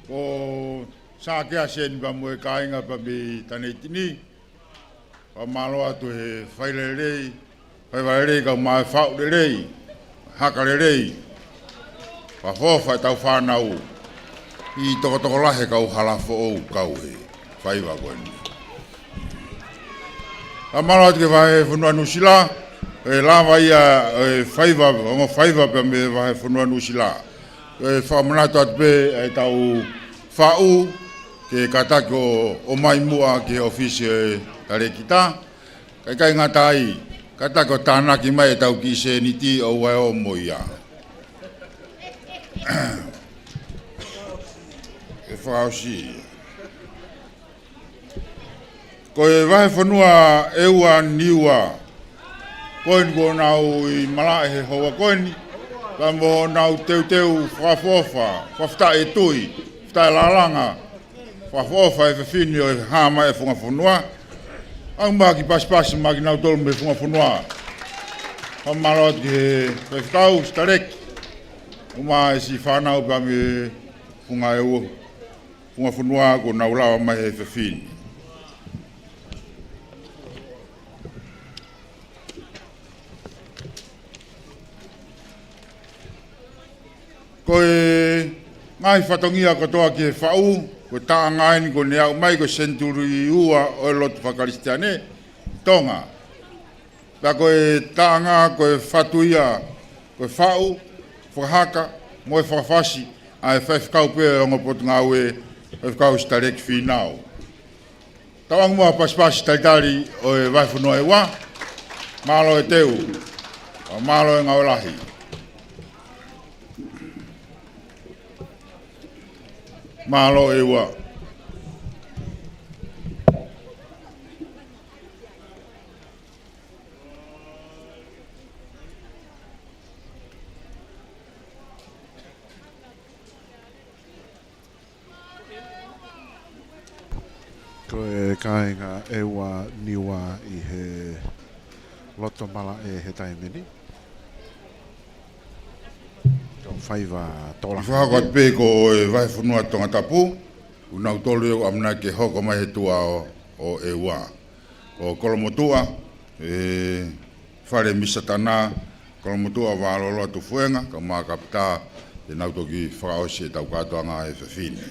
ko Sākeasi eni pea mo e kāinga pea mei Taneitini. Fakamālō atu he fai lelei, faiva lelei kae ʻumaʻā e faʻu lelei, haka lelei. Fakaʻofoʻofa ʻetau fānau. ʻI tokotokolahi e kau hala foʻou kau he faiva ko eni. Fakamālō atu ki he Vahefonua Nuʻusila, ʻe lava ia e faiva, ongo faiva pea mei he Vahefonua Nuʻusila. ʻE fakamanatu atu pē ʻetau faʻu, ke kātaki ʻo, ʻomai muʻa ki he ʻōfisi e talēkita. Kae ʻikai ngata ai, kātaki ʻo tānaki mai ʻetau kiʻi sēniti ʻo ʻai ʻo mo ia. ʻE fakaʻosi. Ko e Vahefonua ʻEua Niua, ko eni kuo nau ʻi malaʻe he houa ko eni, pea mo nau teuteu fakaʻofoʻofa, fakafetaʻi e tui, fakafetaʻi e lalanga, fakaʻofoʻofa e fefine ʻo e hā mai e funga fonua. ʻOmai ki pasipasi mai kinautolu mei he funga fonua. Fakamālō atu ki he faifekau, sitaleki, ʻumaʻā e siʻi fānau pea mei he funga ʻEua, funga fonua kuo nau lava mai he fefine. Ko e ngaahi fatongia kotoa ki he faʻu, ko e taʻanga eni kuo ne aʻu mai, ko e senituli ua ʻo e lotu fakakalisitiane ʻi Tonga. Pea ko e taʻanga, ko e fatu ia, ko e faʻu, fakahaka, mo e fakafasi ʻa e faifekau pē ʻo e ongo potungāue, faifekau, sitaleki, fīnau. Tauange muʻa pasipasi talitali ʻo e Vahefonua ʻEua. Mālō e teu. Mālō e ngāue lahi. Mālō ʻEua. Ko e kāinga ʻEua Niua ʻi he loto malaʻe he taimi ni. Ko e faiva tokolahi. Fakahoko atu pē ko e Vahefonua Tongatapu, ʻoku nau tolu ʻoku ʻamanaki ke hoko mai he tuʻa ʻo, ʻo ʻEua. Ko Kolomotuʻa, e, Fale Misatana, Kolomotuʻa Vāloloa Tufuenga, kae ʻumaʻā Kapitā, te nau toki fakaʻosi ʻetau kātoanga e fefine.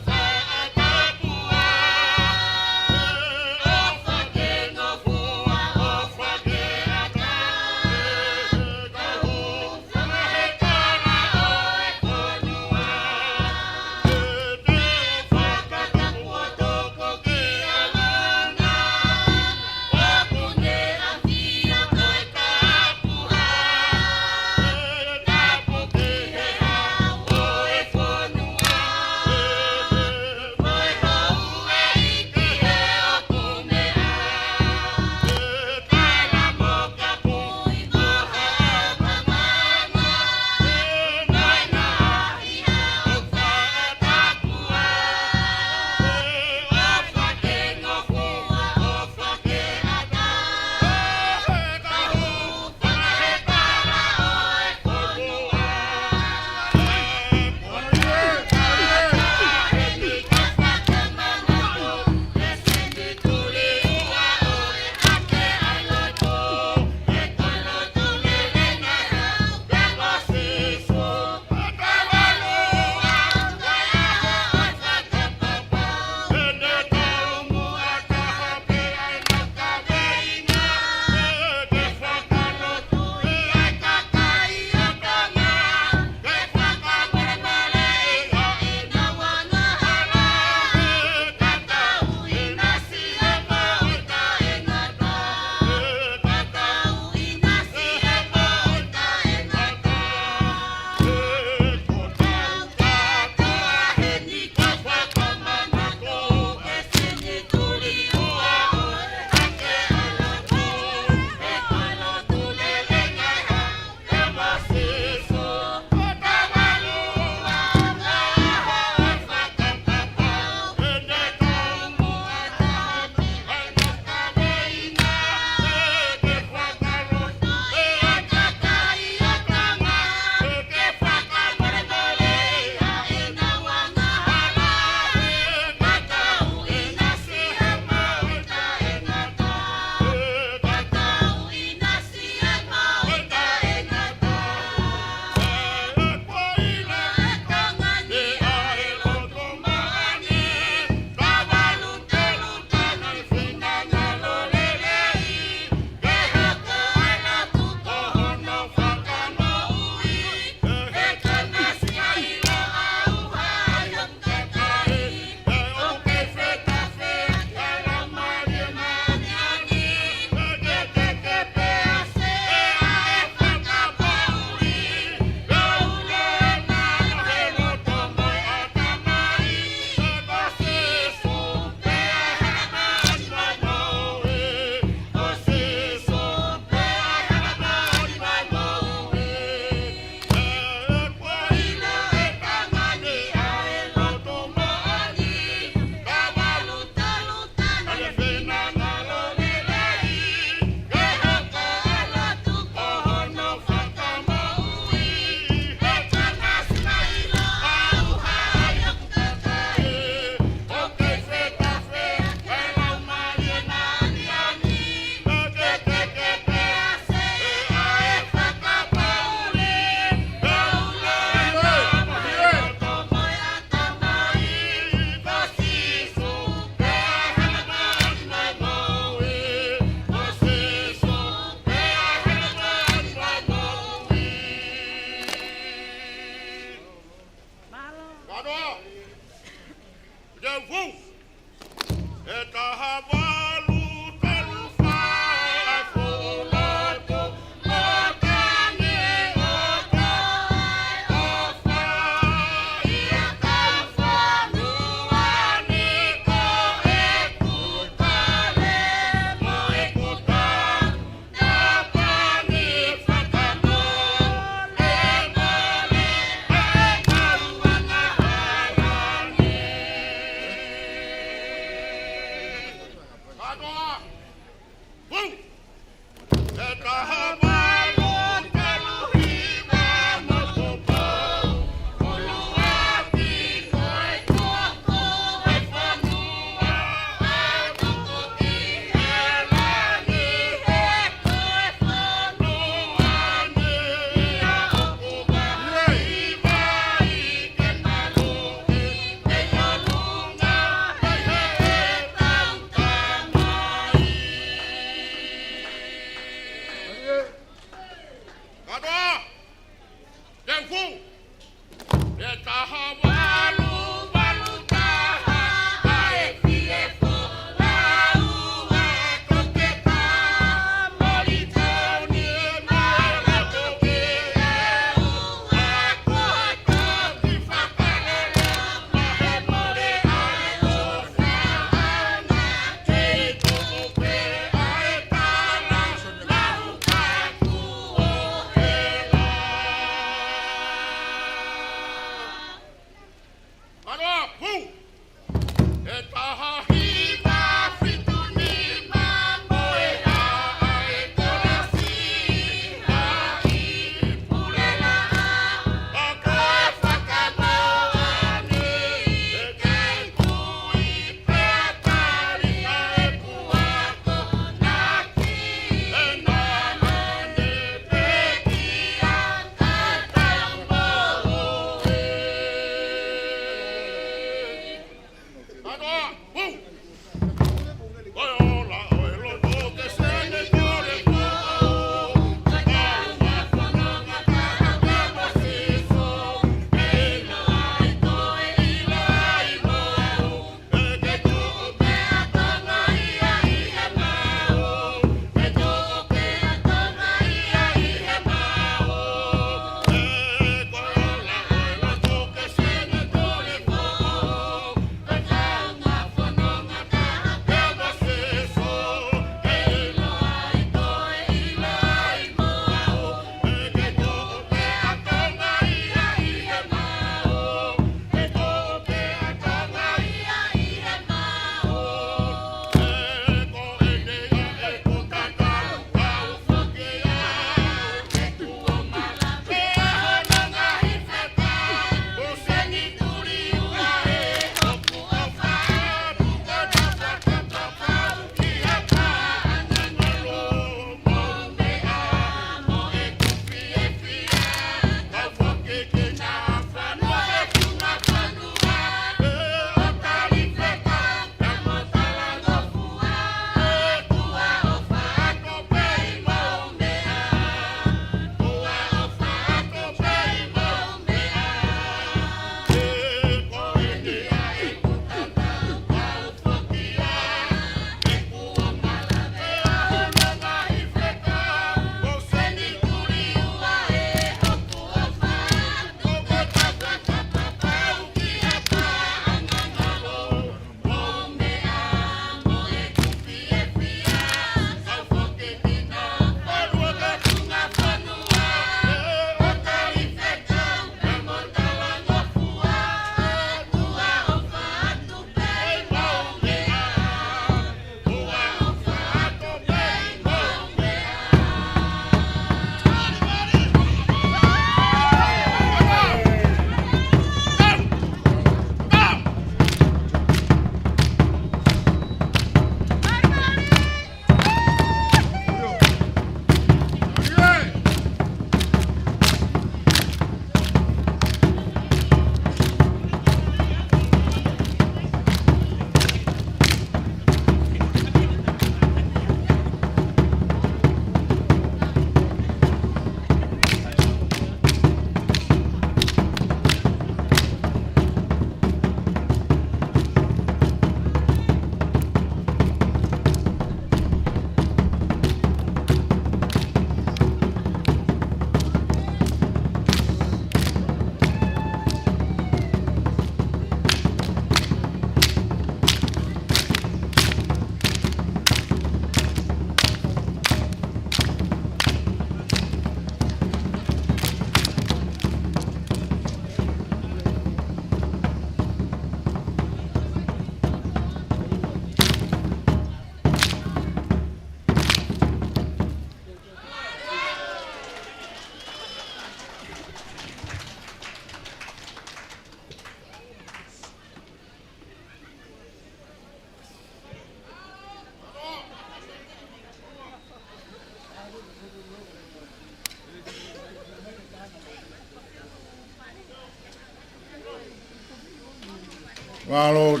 Mālō,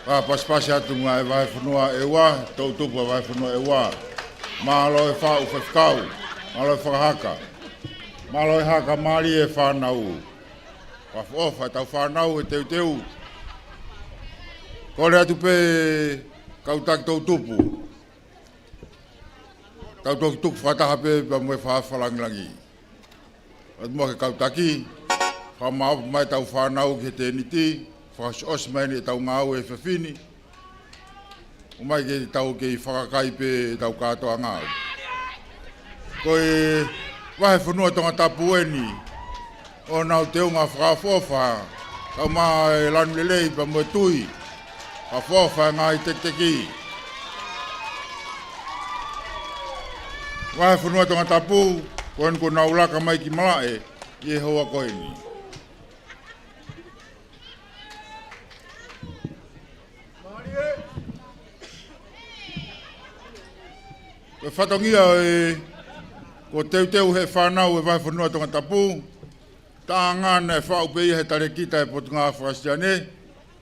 ka pasipasi atu ngaahi vahefonua ʻe ua, toʻutupu ʻa e vahefonua ʻe ua. Mālō e faʻu faifekau, mālō e fakahaka. Mālō e haka, mālie e fānau. Fakaʻofoʻofa ʻetau fānau he teuteu. Kole atu pē kau taki toʻutupu. Tau toki tuku fakataha pē pea mo e faʻahinga fakalāngilangi. ʻOatu muʻa ki he kau taki, fakamāʻopoʻopo mai ʻetau fānau ki he tēniti, fakaʻosiʻosi mai ʻeni ʻetau ngāue he efiafi ni. ʻOmai ke tau kei fakakakai pē ʻetau kātoanga. Ko e vahefonua Tongatapu ʻeni, ʻo nau teunga fakaʻofoʻofa, kae ʻumaʻā e lanu lelei pea mo e tui, fakaʻofoʻofa e ngaahi tekiteki. Vahefonua Tongatapu, ko eni kuo nau laka mai ki malaʻe ʻi he houa ko eni. Ko e fatongia ʻo e, ko e teuteu ʻa e fānau ʻo e vahefonua Tongatapu, taʻanga naʻe faʻu pē ia ʻe he talēkita ʻo e Potungāue Faka-Kalisitiane,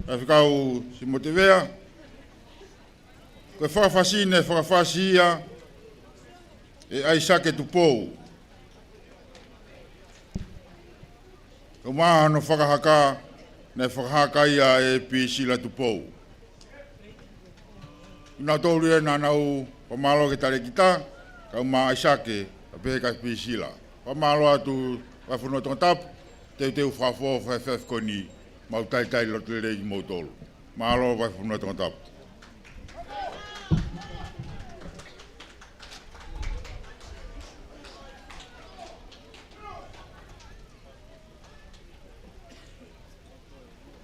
Faifekau Simote Vea. Ko e fakafasi naʻe fakafasi ia ʻe ʻAisake Tupou. Kae ʻumaʻā hono fakahaka, naʻe fakahaka ia ʻe Pisila Tupou. Naʻa nau tolu ia naʻa nau fakamālō ki he talēkita, kae ʻumaʻā ʻAisake, pea pehē kia Pisila. Fakamālō atu vahefonua Tongatapu, teuteu fakaʻofoʻofa he efiafi ko eni, mau talitali loto lelei kimoutolu. Mālō vahefonua Tongatapu.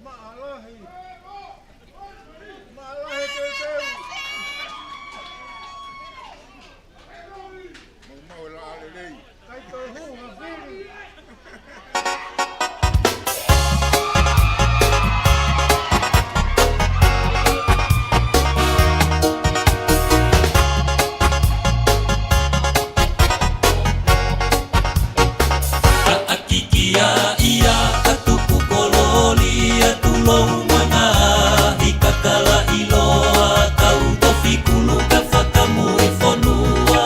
Maʻalahi. Maʻalahi teuteu. Mau mau e laʻā lelei. Kai toe hū ha fili. Kikiaʻia ʻa Tupu Kololi ʻa Tulou Manga, ʻi Kakala ʻiloa, kau tofi kulu ka fakamui fonua,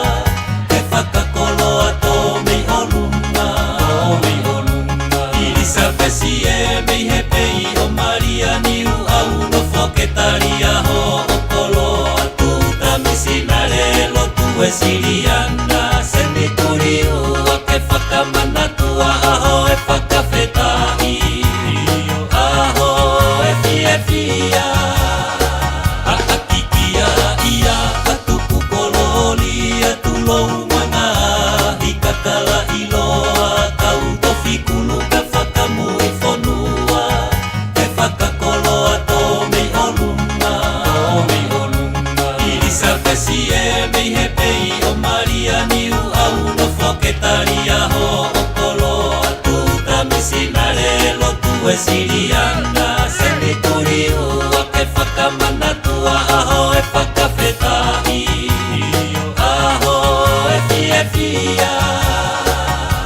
ʻe fakakoloa tō mei ʻolunga, tō mei ʻolunga. ʻIlisapesi ē mei he pei ʻo Malia Niuʻau, nofo ke tali ʻa hoʻo koloa, tuta misinale lotu ʻe Siliana, senituli ua ke fakamanatu ʻa e ʻaho ʻe fakafetaʻi, ʻaho ʻe fiefia. ʻAʻakikiaʻia ʻa Tupu Kololi ʻa Tulou Manga, ʻi Kakala ʻiloa, kau tofi kulu ka fakamui fonua, ʻe fakakoloa tō mei ʻolunga, tō mei ʻolunga. ʻIlisapesi ē mei he pei ʻo Malia Niuʻau, nofo ke tali ʻa hoʻo koloa, tuta misinale lotu ʻe Siliana, senituli ua ke fakamanatu ʻa e ʻaho ʻe fakafetaʻi, ʻaho ʻe fiefia.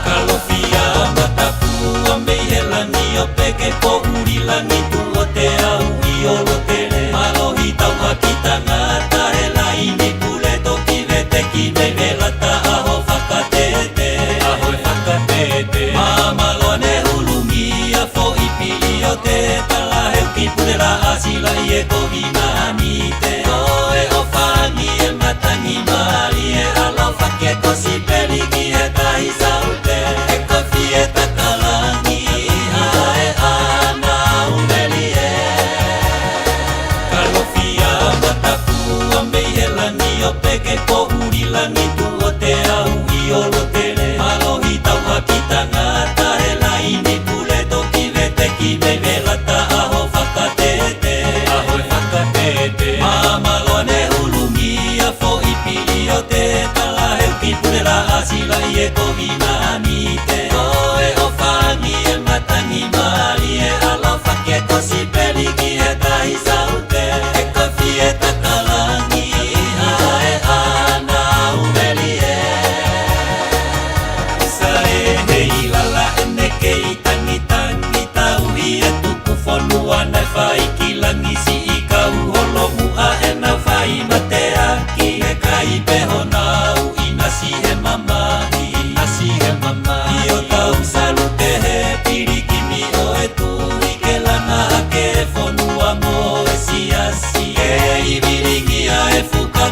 Kalofia Matapu ʻa mei he langi ʻo peke, poʻuli langi tuʻo te au ʻi ʻolotele. Mālohi tauhaki tangata he laini pule, toki veteki mei Velata, ʻaho fakatete, ʻaho ʻe fakatete. Māmalo ne hulumia foʻi pili ʻo te tala heu ki pule la asila ʻi e kovi nani te. ʻOe ʻo fangi e matangi mālie, ʻalofa ke kosi peli ki he tahi saute. ʻE kofi e takalangi, ʻi hae ʻana umeli ē. Kalofia Matapu ʻa mei he langi ʻo peke, poʻuli langi tuʻo te au ʻi ʻolotele. Mālohi tauhaki tangata he laini pule, toki veteki mei Velata, ʻaho fakatete, ʻaho ʻe fakatete. Māmalo ne hulumia foʻi pili ʻo te tala heu ki pule la asila ʻi e kovi nani te. ʻOe ʻo fangi e matangi mālie, ʻalofa ke kosi peli ki he tahi saute. ʻE kofi e takalangi, ʻi hae ʻana umeli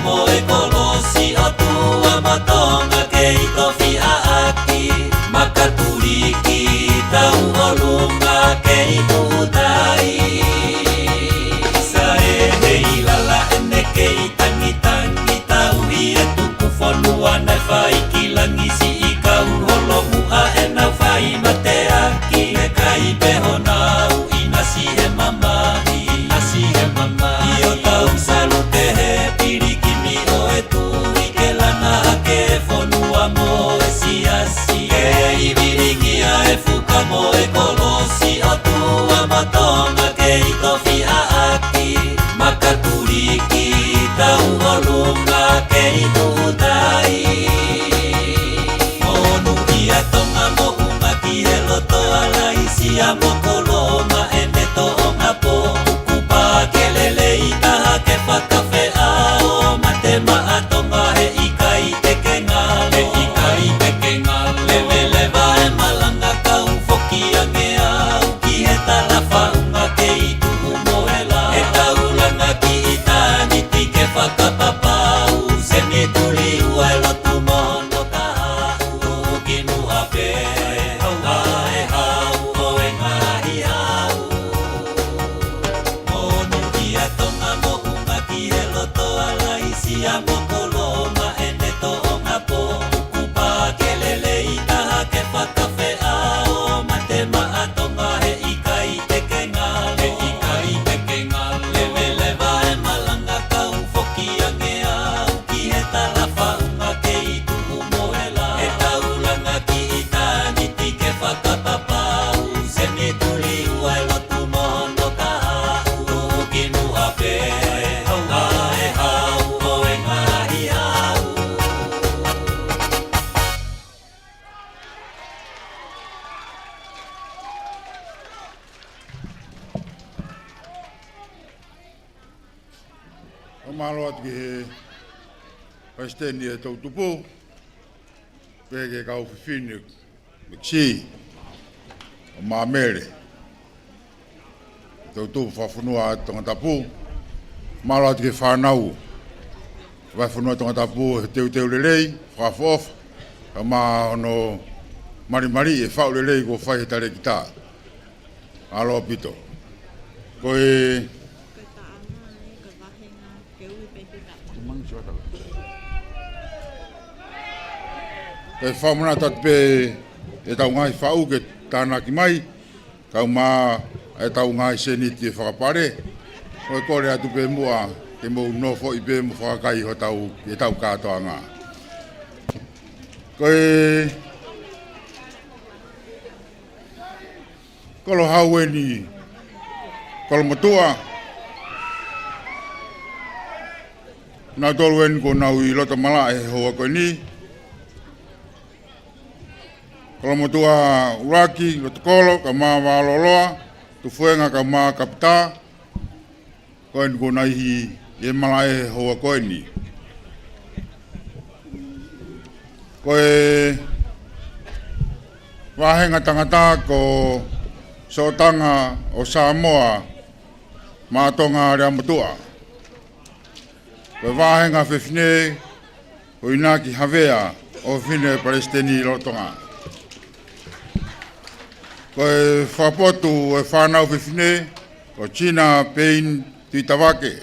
Mo e kolosi ʻOtua mo Tonga kei tofiʻaki, Makatuliki tau ʻolunga kei tuʻutai. Sa e hei lala ʻene kei tangitangi, tauhi e tuku fonua naʻe fai ki langi, siʻi kau holomuʻa ʻenau fai mateaki, ʻe kai pē honau ʻinasi he mamahi, ʻinasi he mamahi. ʻI ʻo tau salute he pilikimi ʻo e tui ke langa hake e fonua mo e siasi. Kei vilingia e fuka mo e kolosi ʻOtua mo Tonga kei tofiʻaki, Makatuliki tau ʻolunga kei tuʻutai. Monūʻia Tonga moʻunga ki he loto ʻa Laisia mo Koloma ʻene toʻonga pō. Kupa ke lelei taha ke fakafeʻao, mate maʻa Tonga he ʻikai te ke ngalo, he ʻikai te ke ngalo. Leveleva e malanga kau foki ange au ki he talafaʻunga kei tuʻu mo e lao. ʻE tau langa ki ʻitāniti ke fakapapau, senituli ua e lotu mo hono kahaʻu, tuʻu ki muʻa pē ʻa e hau ʻo e ngaahi hau. Monūʻia Tonga moʻunga ki he loto ʻa Laisia mo Koloma ʻene toʻonga pō. Kupa ke lelei taha ke fakafeʻao, mate maʻa Tonga he ʻikai te ke ngalo, he ʻikai te ke ngalo. Leveleva e malanga kau foki ange au ki he talafaʻunga kei tuʻu mo e lao. ʻE tau langa ki ʻitāniti ke fakapapau, senituli ua e lotu mo hono kahaʻu, tuʻu ki muʻa pē ʻa e hau ʻo e ngaahi hau. ʻO mālō atu ki he palesiteni e toʻutupu, pehē ki he kau fefine, Mekisi, ʻo Māmele, toʻutupu fakafonua Tongatapu. Mālō atu ki he fānau vahefonua Tongatapu he teuteu lelei, fakaʻofoʻofa, kae ʻumaʻā hono malimali e faʻu lelei kuo fai he talēkita. Mālō ʻaupito. Ko e, ko e fakamanatu atu pē ʻetau ngaahi faʻu ke tānaki mai, kae ʻumaʻā ʻetau ngaahi sēniti e fakapale. Ko e kole atu pē muʻa ke mou nofoʻi pē mo fakakai hotau, ʻetau kātoanga. Ko e kolo hau eni Kolomotuʻa. Nautolu eni kuo nau ʻi loto malaʻe he houa ko eni. Kolomotuʻa ʻUluaki, Lotokolo, kae ʻumaʻā Vaololoa, Tufuenga, kae ʻumaʻā Kapitā. Ko eni kuo nau ʻi he malaʻe he houa ko eni. Ko e vāhenga tangata ko Soʻotanga ʻo Samoa, Maʻa Tonga Leamotuʻa. Ko e vāhenga fefine ko ʻInaki Havea, ʻofefine palesiteni lolotonga. Ko e fakapotu e fānau fefine ko Tina Peini Tuʻitavake.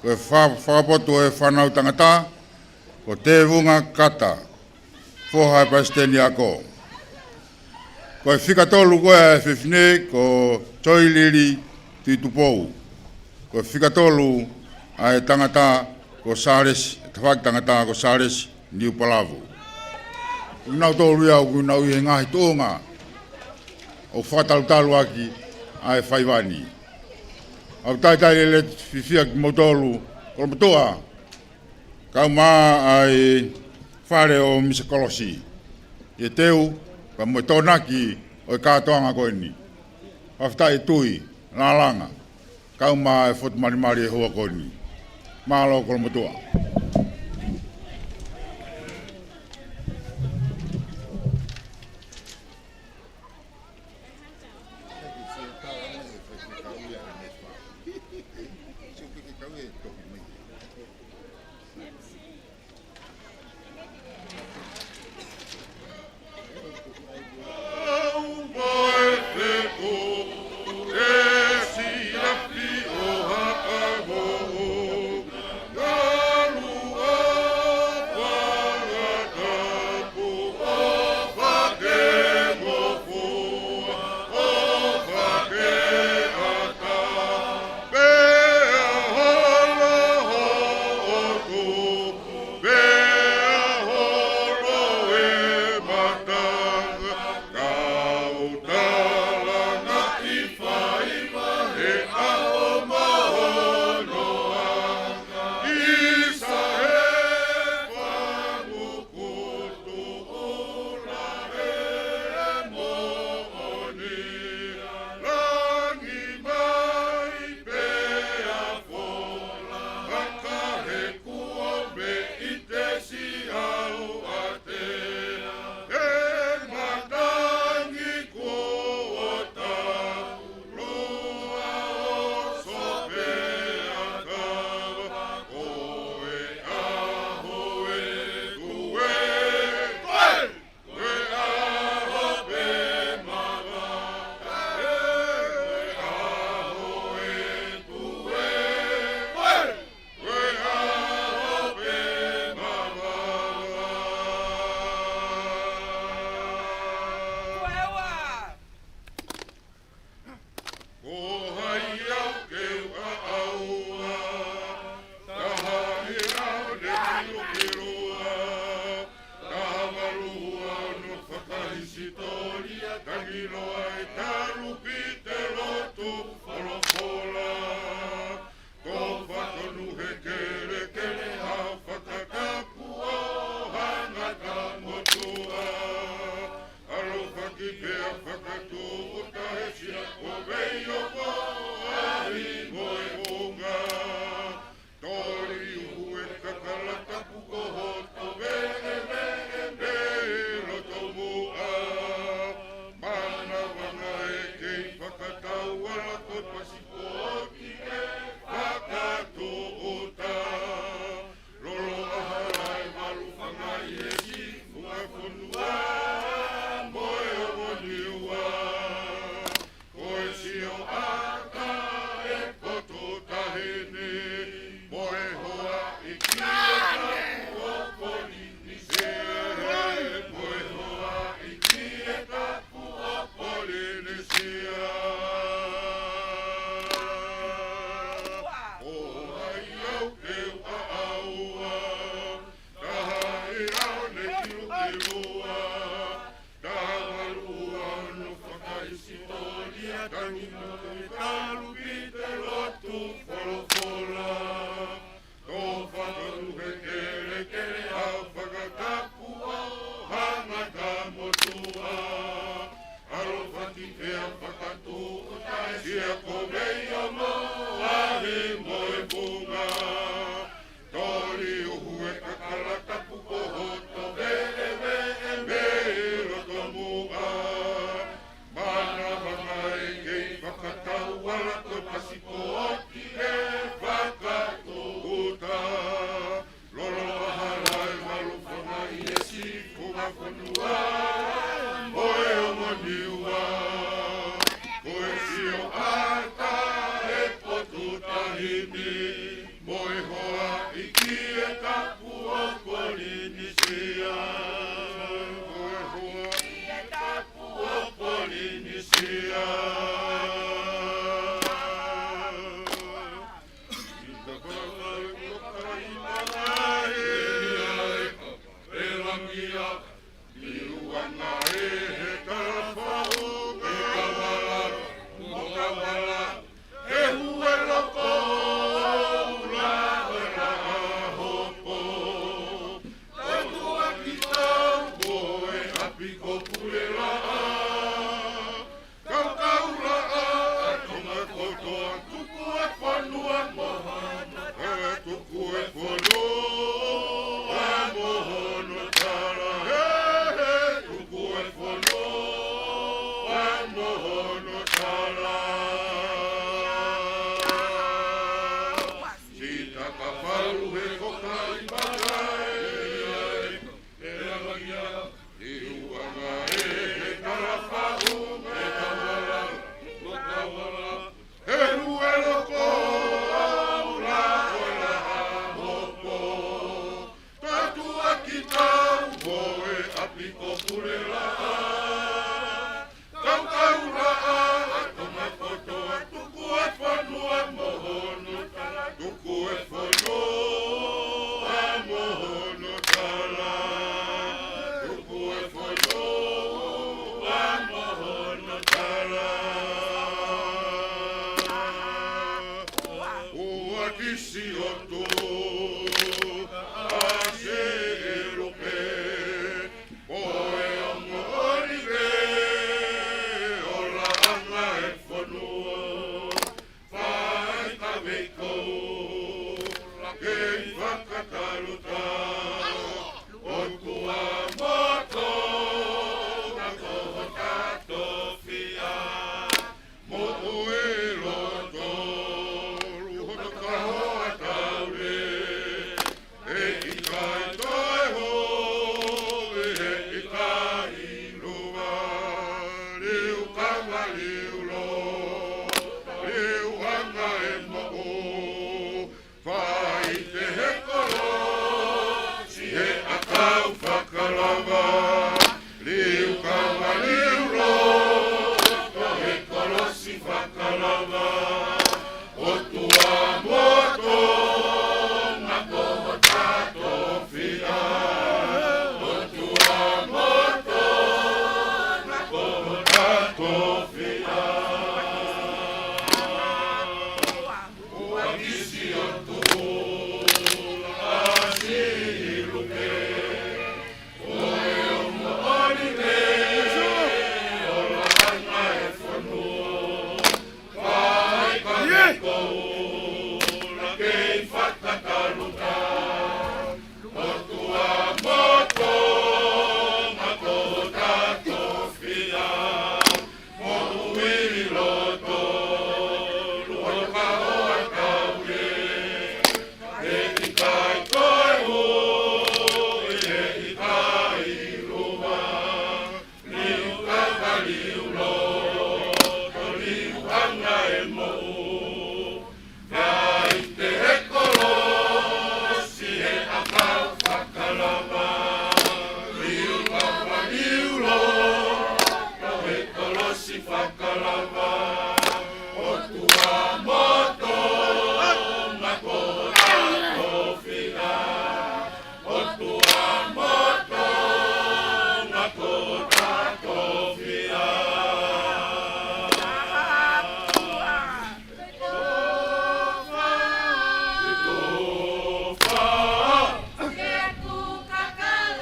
Ko e fa-, fakapotu e fānau tangata ko Tēvunga Kata, foha e palesiteni ako. Ko e fika tolu ko ē e fefine ko Toilili Tuʻitupou. Ko e fika tolu ʻa e tangata ko Sālesi, tafaʻaki tangata ko Sālesi Niupalavu. Ko nautolu ia ʻoku nau ʻi he ngaahi tuʻunga ʻoku fakatalutalu ʻaki ʻa e faiva ni. ʻOku talitali lelei fiefia kimoutolu Kolomotuʻa, kae ʻumaʻā ʻa e fale ʻo Misa Kolosi, ʻi he teu pea mo e tokonaki ʻo e kātoanga ko eni. Fakafetaʻi e tui, lālanga, kae ʻumaʻā e fotu malimali he houa ko eni. Mālō Kolomotuʻa. Tapu ʻo Polinisia. Tapu ʻo Polinisia. Kaukaulaʻa ʻa Tonga kotoa, tuku e fonua mo hono tala, tuku e fonua mo hono tala, he, he, tuku e fonua mo hono tala. Sita ka falu he ko kai makai. Liuʻanga ʻe he kalafaʻu, ʻe kawala, ʻe kawala. He hue loko ʻo ula ʻo e laʻā hopo. Tatuaki tau mo e ʻapi ko Pulelaʻa. Kaukaulaʻa ʻa Tonga kotoa, tuku e fonua mo hono tala, tuku e fonua mo hono tala, tuku e fonua mo hono tala. ʻUa kisi ʻo tō, ʻa se ʻelupe, ko e ongo ʻolive ʻo Laʻanga e fonua, fai ka vei kou, la kei fakataluta, ʻOtua mo Tonga ko hota tofiʻa. Moʻui loto, luhota ka hoa taule, ʻe ʻikai toe hō, ʻe ʻikai lua, liu kava liu lo, liuʻanga e moʻo, Fai te he kolosi he ʻakau fakalava, liu kava liu lo, ko he kolosi fakalava, ʻOtua mo Tonga ko hota tofiʻa, ʻOtua mo Tonga ko hota tofiʻa.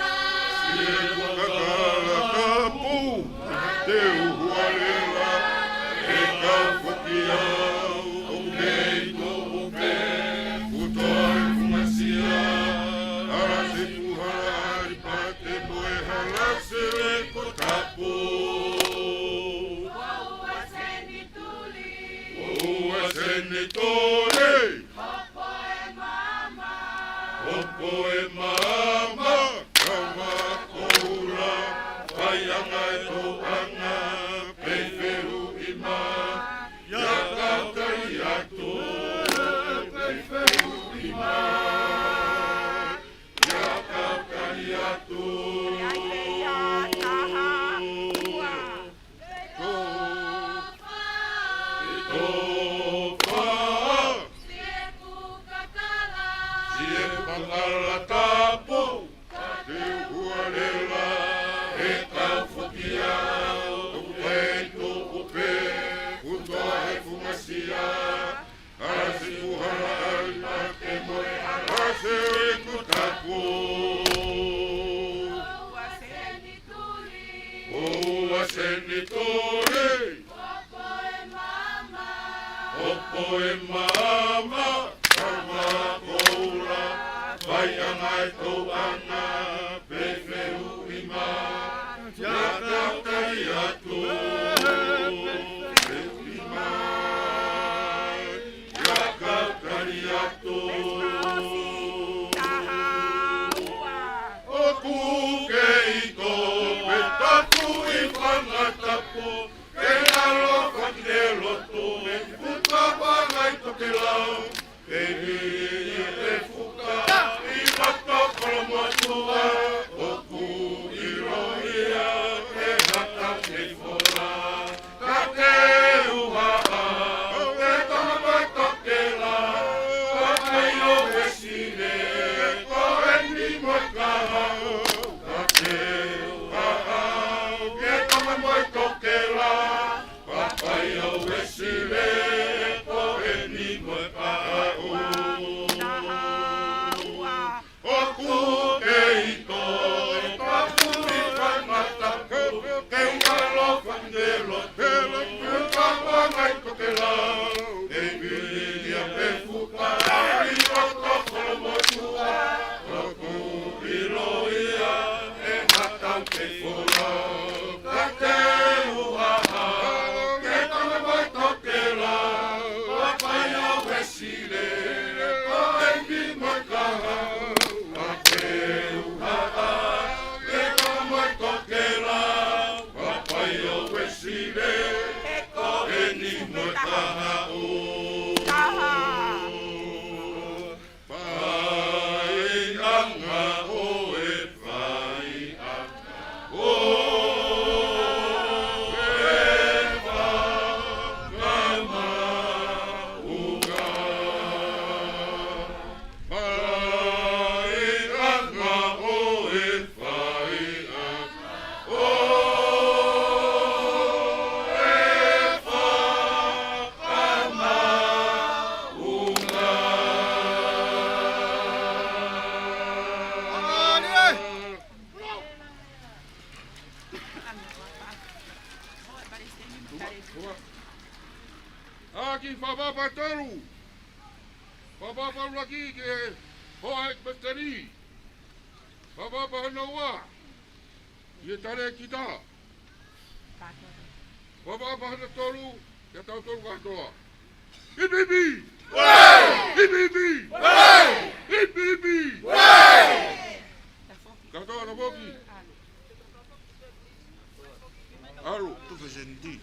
Siʻeku kakala tapu, te u hualela, ʻe kau foki au, ʻoku kei tuʻu pē, kuo toe fungasia, hala se kuhala, ʻali pate mo e hala sele ko tapu. Ua ua seni tuli. Ua ua seni tuli. Hopo e maama. Hopo e maama, kava koula, faiʻanga e tōʻanga, pei fehuʻi mai, ia kaukai atu, pei fehuʻi mai. Fangala tapu, ka te u hualela, ʻe kau foki au, ʻoku ʻi tuʻa pē, kutoa he fungasia, ʻa e siʻi hala ʻa e mate mo e hala ʻa e siʻi iku tapu. ʻOua senituli. Hopo e maama, hopo e maama, kama koula, fai ʻa e ngaahi tōʻonga, pea fehuʻi mai, ʻa e kau tali atu, fehuʻi mai, ʻa e kau tali atu. ʻOku kei tō pē tapu ʻi Fangatapu, kei ʻaloʻofa ki he lotu, ʻi Fukavangai Tokelau, kei Vili ʻi he fuka, ʻi loto Kolomotuʻa, ʻoku ʻiloʻi ia ʻe he ngaahi tau kei fola. Ka te u haʻu, ke tama mai Tokelau, ka kai ʻo Uēsile, ko eni mo e kahaʻu. Ka te u haʻu, ke tama mai Tokelau, ka kai ʻo Uēsile, ko eni mo e kahaʻu. ʻOku kei tō pē tapu ʻi Fangatapu, kei ʻaloʻofa ki he lotu, ʻi Fukavangai Tokelau, kei Vili ʻi he fuka, ʻi loto Kolomotuʻa, ʻoku ʻiloʻi ia ʻe he ngaahi tau kei fola. Ka te u haʻu, ke tama mai Tokelau, ka kai ʻo Uēsile, ko eni mo e kahaʻu. Ka te u haʻu, ke tama mai Tokelau, ka kai ʻo Uēsile, ko eni mo e kahaʻu. Faiʻanga ʻo e faiʻanga ʻo e fakamaʻunga. Faiʻanga ʻo e faiʻanga ʻo e fakamaʻunga. ʻA e kiʻi fakaʻapaʻapa tolu. Fakaʻapaʻapa ʻuluaki ki he hoa ʻekipaseteni. Fakaʻapaʻapa hono ua ki he talēkita. Fakaʻapaʻapa hono tolu kiate kitautolu kātoa. Hipi hipi! Hipi hipi! Hipi hipi! Kātoa na foki. ʻAlu. Tufe seniti.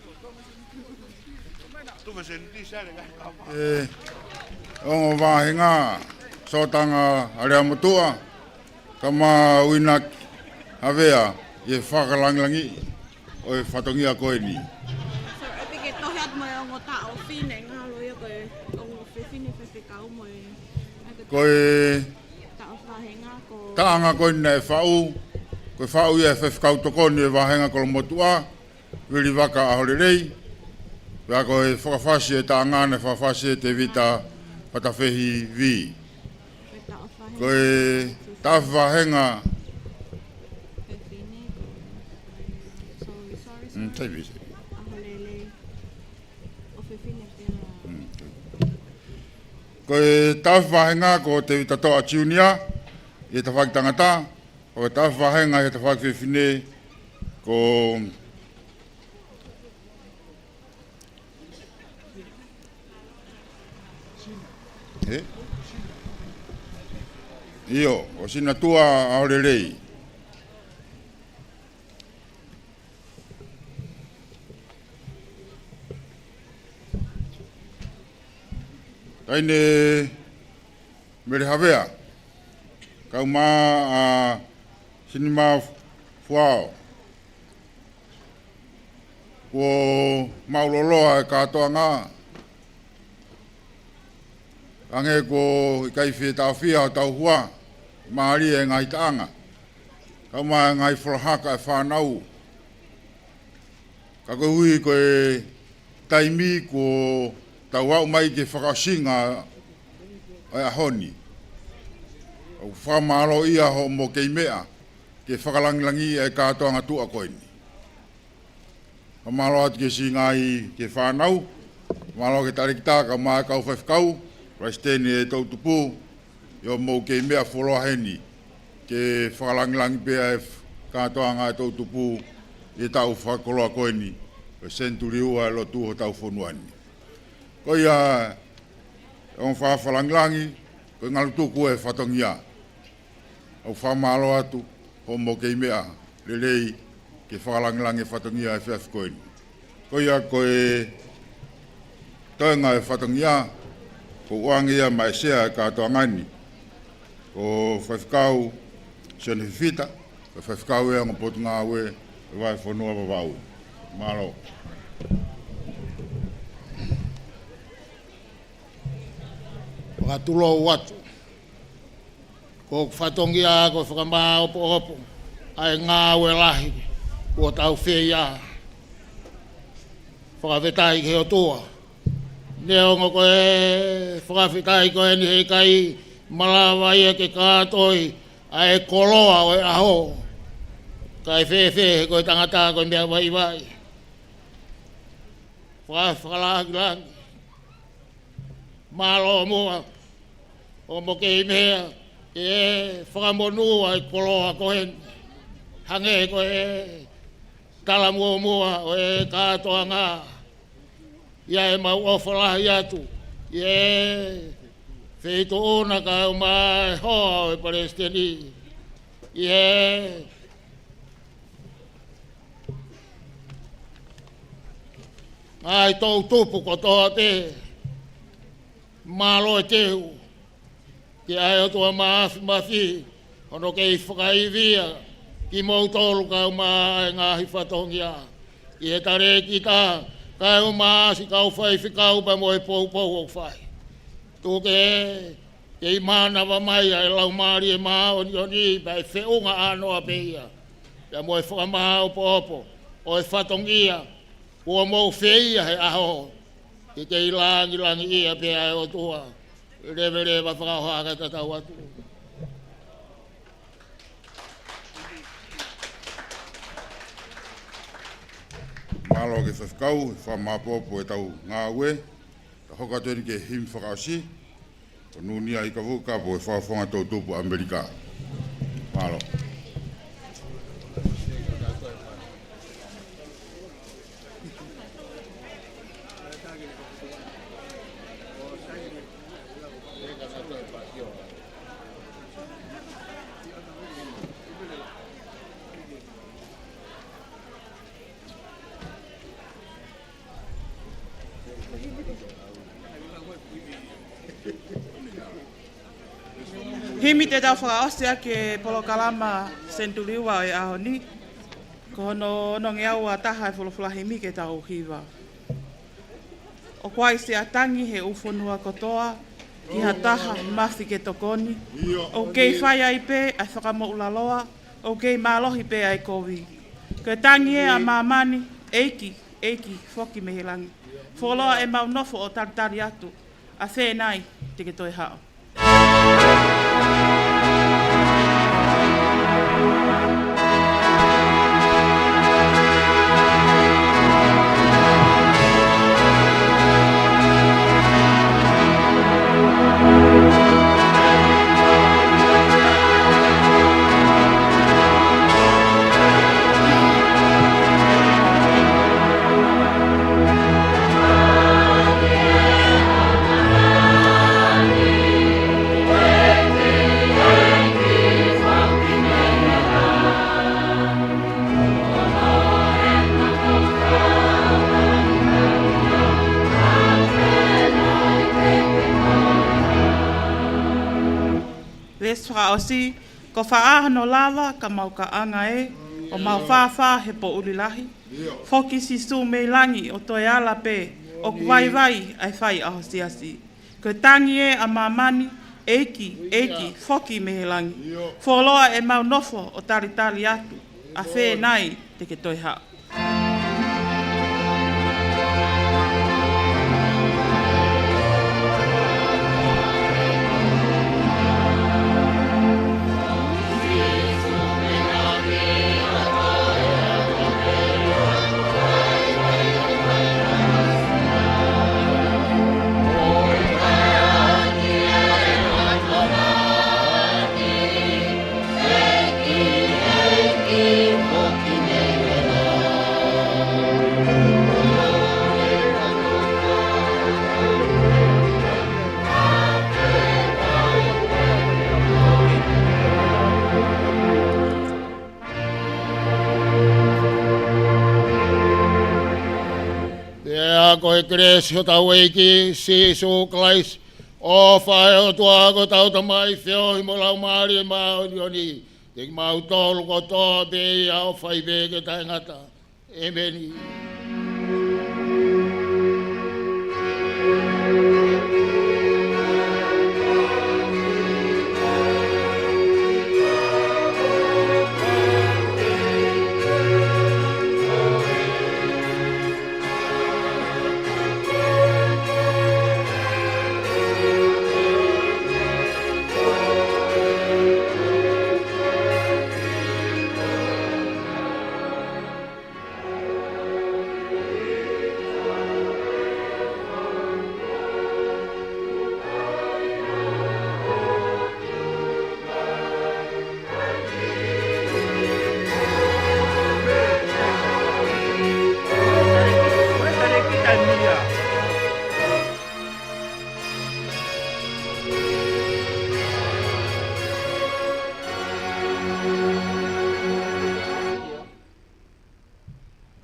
Tufe seniti, sale, kai kama. ʻE, ongo vāhenga, Sōtanga ʻAleamotuʻa, kae ʻumaʻā ʻUinaki Havea, ʻi he fakalāngilangiʻi ʻo e fatongia ko eni. So, ʻe piki tohi atu mo e ongo taʻofine, ngalo ia ko e ongo fefine faifekau mo e. Ko e taʻanga ko eni naʻe faʻu, ko e faʻu ia ʻe he faifekau tokoni ʻo e vāhenga Kolomotuʻa, Vili Vaka ʻAholelei, pea ko e fakafasi ʻo e taʻanga naʻe fakafasi ʻe Tevita Fatafehi Vī. Ko e taʻofi vāhenga. Mm, Tevita. Mm. Ko e taʻofi vāhenga ko Tevita Toʻa Junior, ʻi he tafaʻaki tangata, ʻo e taʻofi vāhenga ʻi he tafaʻaki fefine ko, ē? ʻIo, ko Sinatua ʻAholelei. Taʻahine Mele Havea, kae ʻumaʻā ʻa Sinima Fuao. Kuo māʻuloloa e kātoanga. Hangē ko e ʻikai fetaʻofia hotau hua, mālie e ngaahi taʻanga, kae ʻumaʻā e ngaahi folahaka e fānau. Ka koeʻuhi ko e taimi kuo tau aʻu mai ki he fakaʻosinga ʻo e ʻaho ni, ʻoku fakamālō ia hoʻomo kei meʻa ke fakalangilangiʻi e kātoanga tuʻa ko eni. Fakamālō atu ki he siʻi ngaahi, ki he fānau, mālō ki he talēkita kae ʻumaʻā e kau faifekau, palesiteni e toʻutupu, ʻi hoʻomou kei meʻa fuoloa heni ke fakalangilangiʻi pē ʻa e kātoanga e toʻutupu ʻi he taʻu fakakoloa ko eni, ko e senituli ua e lotu hotau fonua ni. Ko ia, ʻoku fakalangilangiʻi, ko e ngalu tuku e fatongia. ʻOku fakamālō atu hoʻomo kei meʻa lelei ke fakalangilangiʻi e fatongia he efiafi ko eni. Ko ia ko e toenga e fatongia, ʻoku ʻoange ia maʻa e sea e kātoanga ni, ko Faifekau Sione Fifita, ko e faifekau ia ʻo e Potungāue ʻo e Vahefonua Vavaʻu. Mālō. Fakatulou atu. Ko hoku fatongia ko e fakamāopoopo ʻa e ngāue lahi kuo tau fai. Fakafetaʻi ki he ʻOtua. Neongo ko e fakafetaʻi ko eni he ʻikai malava ia ke kātoi ʻa e koloa ʻo e ʻaho, kae fēfē he ko e tangata ko e meʻa vaivai. Faka-, fakalangilangi. Mālō muʻa hoʻomo kei meʻa ke fakamonū ʻa e koloa ko eni. Hangē ko e tala muʻomuʻa ʻo e kātoanga, ʻi ai ʻemau ʻofa lahi atu ʻi he Feituʻuna kae ʻumaʻā e hoa ʻo e palesiteni, ʻi he ngaahi toʻutupu kotoa pē. Mālō e teu, ke ʻai ʻe he ʻOtua Māfimafi hono kei fakaivia kimoutolu kae ʻumaʻā e ngaahi fatongia, ʻi he talēkita kae ʻumaʻā siʻi kau faifekau pea mo e poupou ʻoku fai. Tuku ke kei mānava mai ʻa e Laumālie Māʻoniʻoni pea ʻe feʻunga ʻānoa pē ia, pea mo e fakamāopoopo ʻo e fatongia kuo mou feia he ʻaho, ke kei langilangiʻia pē ʻa e ʻOtua. Leveleva fakaʻofa kae tatau atu. Mālō ki he faifekau, fakamāopoopo ʻetau ngāue. Ka hoko atu eni ki he himi fakaʻosi, ko Nunia Ikavuka, ko e Fakafofonga Toʻutupu ʻAmelika. Mālō. Himi te tau fakaʻosi ʻaki e polokalama senituli ua ʻo e ʻaho ni. Ko hono onongeau ua taha e folofola himi ke tau hiva. ʻOku ʻi ai siʻa tangi he ʻū fonua kotoa, ki ha taha mafi ke tokoni. ʻOku kei fai ai pē ʻa e fakamoʻulaloa, ʻoku kei mālohi pē ʻa e kovi. Ko e tangi ē ʻa māmani, ʻEiki, ʻEiki, foki mei he langi. Fuoloa ʻemau nofo ʻo talitali atu, ʻafē nai te ke toe haʻu. Veesi fakaʻosi, ko e fā hono lava ka mau kaʻanga ē, ʻo mau fāfā he poʻuli lahi. Foki Sīsū mei langi ʻo toe ala pē, ʻoku vaivai ʻa e fai ʻa ho siasi. Ko e tangi ē ʻa māmani, ʻEiki, ʻEiki, foki mei he langi. Fuoloa ʻemau nofo ʻo talitali atu, ʻafē nai te ke toe haʻu. Pea ko e kelesi ʻa hotau ʻEiki Sīsū Kalaisi, ʻofa ʻa e ʻOtua ko hotau Tamai, feohi mo e Laumālie Māʻoniʻoni, ʻiate kimautolu kotoa pē ʻo fai pē ki he taʻengata. ʻEmeni.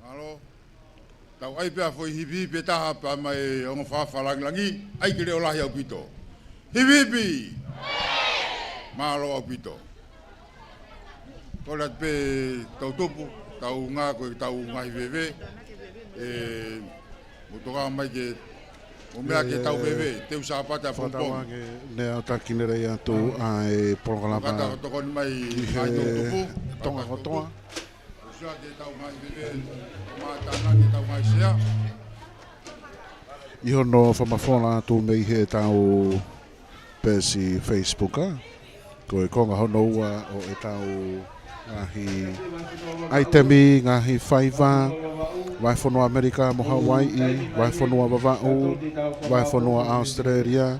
Mālō. Tau ʻai pē ha foʻi hipihipi ʻe taha pea mei he ongo fakalangilangi, ʻai ke leʻo lahi ʻaupito. Hipihipi! Mālō ʻaupito. Kole atu pē tau tupu, tau ngā ko e tau ngaahi veve. ʻE, mou toka mai ke, mou meʻa ke tau veve, teu Sāpate ʻapongipongi. Fakatauange ne aotaki ne lei atu ʻa e polokalama. Kata tokoni mai ki he ngaahi tau tupu, Tonga kotoa. ʻI hono fakamafola atu mei heʻetau peesi Facebook, ʻa, ko e konga hono ua ʻo ʻetau ngaahi ʻaitemi, ngaahi faiva, vahefonua ʻAmelika mo Hauaiʻi, vahefonua Vavaʻu, vahefonua ʻAositelēlia,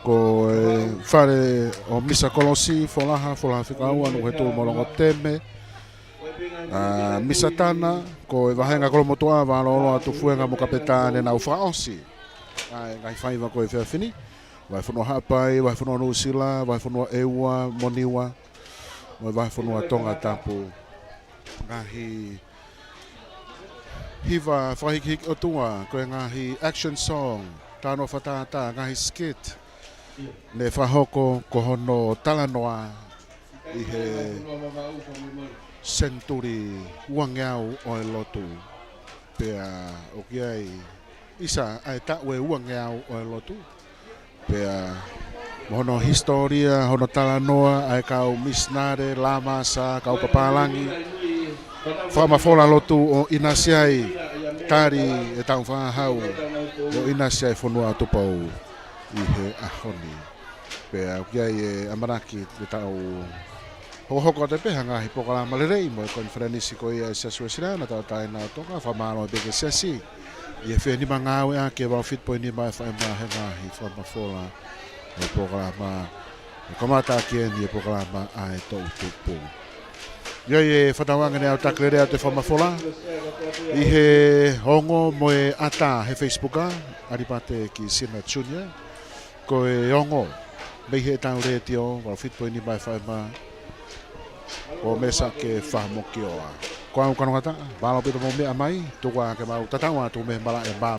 ko e fale ʻo Misa Kolosi, Folaha, Folaha Fika Ua, Nukuhetulu mo Longoteme, ʻa, Misa Tana, ko e vahenga Kolomotuʻa, Valoloa, Tufuenga mo Kapetā ne nau fakaʻosi ʻa e ngaahi faiva ko e efiafi ni. Vahefonua Haʻapai, vahefonua Nuʻusila, vahefonua ʻEua mo Niua, mo e vahefonua Tongatapu. Ngaahi hiva fakahikihiki ʻOtua, ko e ngaahi action song, talanoa fakatātā, ngaahi skit, ne fakahoko ko hono talanoa ʻi he senituli uangeau ʻo e lotu. Pea ʻoku ʻi ai ʻisa ʻa e taʻu ʻe uangeau ʻo e lotu. Pea mo hono hisitōlia, hono talanoa ʻa e kau misinale, Lamasa, kau papālangi, fakamafola lotu ʻo ʻinasi ai, tali ʻetau fakahau ʻo ʻinasi ai fonua ʻo Tupou ʻi he ʻaho ni. Pea ʻoku ʻi ai e ʻamanaki ke tau hokohoko atu pē ha ngaahi polokalama lelei mo e konifelenisi ko ia ʻa e Siasi Uēsiliana Tauʻatāina ʻo Tonga. Fakamālō pē ki he Siasi ʻi he fie nima ngāueʻaki e valu fitu poini nima F M he ngaahi fakamafola ʻo e polokalama. ʻE kamata ʻaki eni e polokalama ʻa e Toʻu Tupu. ʻI ai e fakatauange ne aotaki lelei atu e fakamafola ʻi he ongo mo e ʻata he Facebook, ʻa, ʻAlipate Kisina Junior. Ko e ongo mei heʻetau letiō, valu fitu poini nima F M, ko Mesake Fahamokioa. Ko au Kanongataʻa, mālō ʻaupito hoʻomou meʻa mai, tuku ā ke mau tatau atu mei he malaʻe mā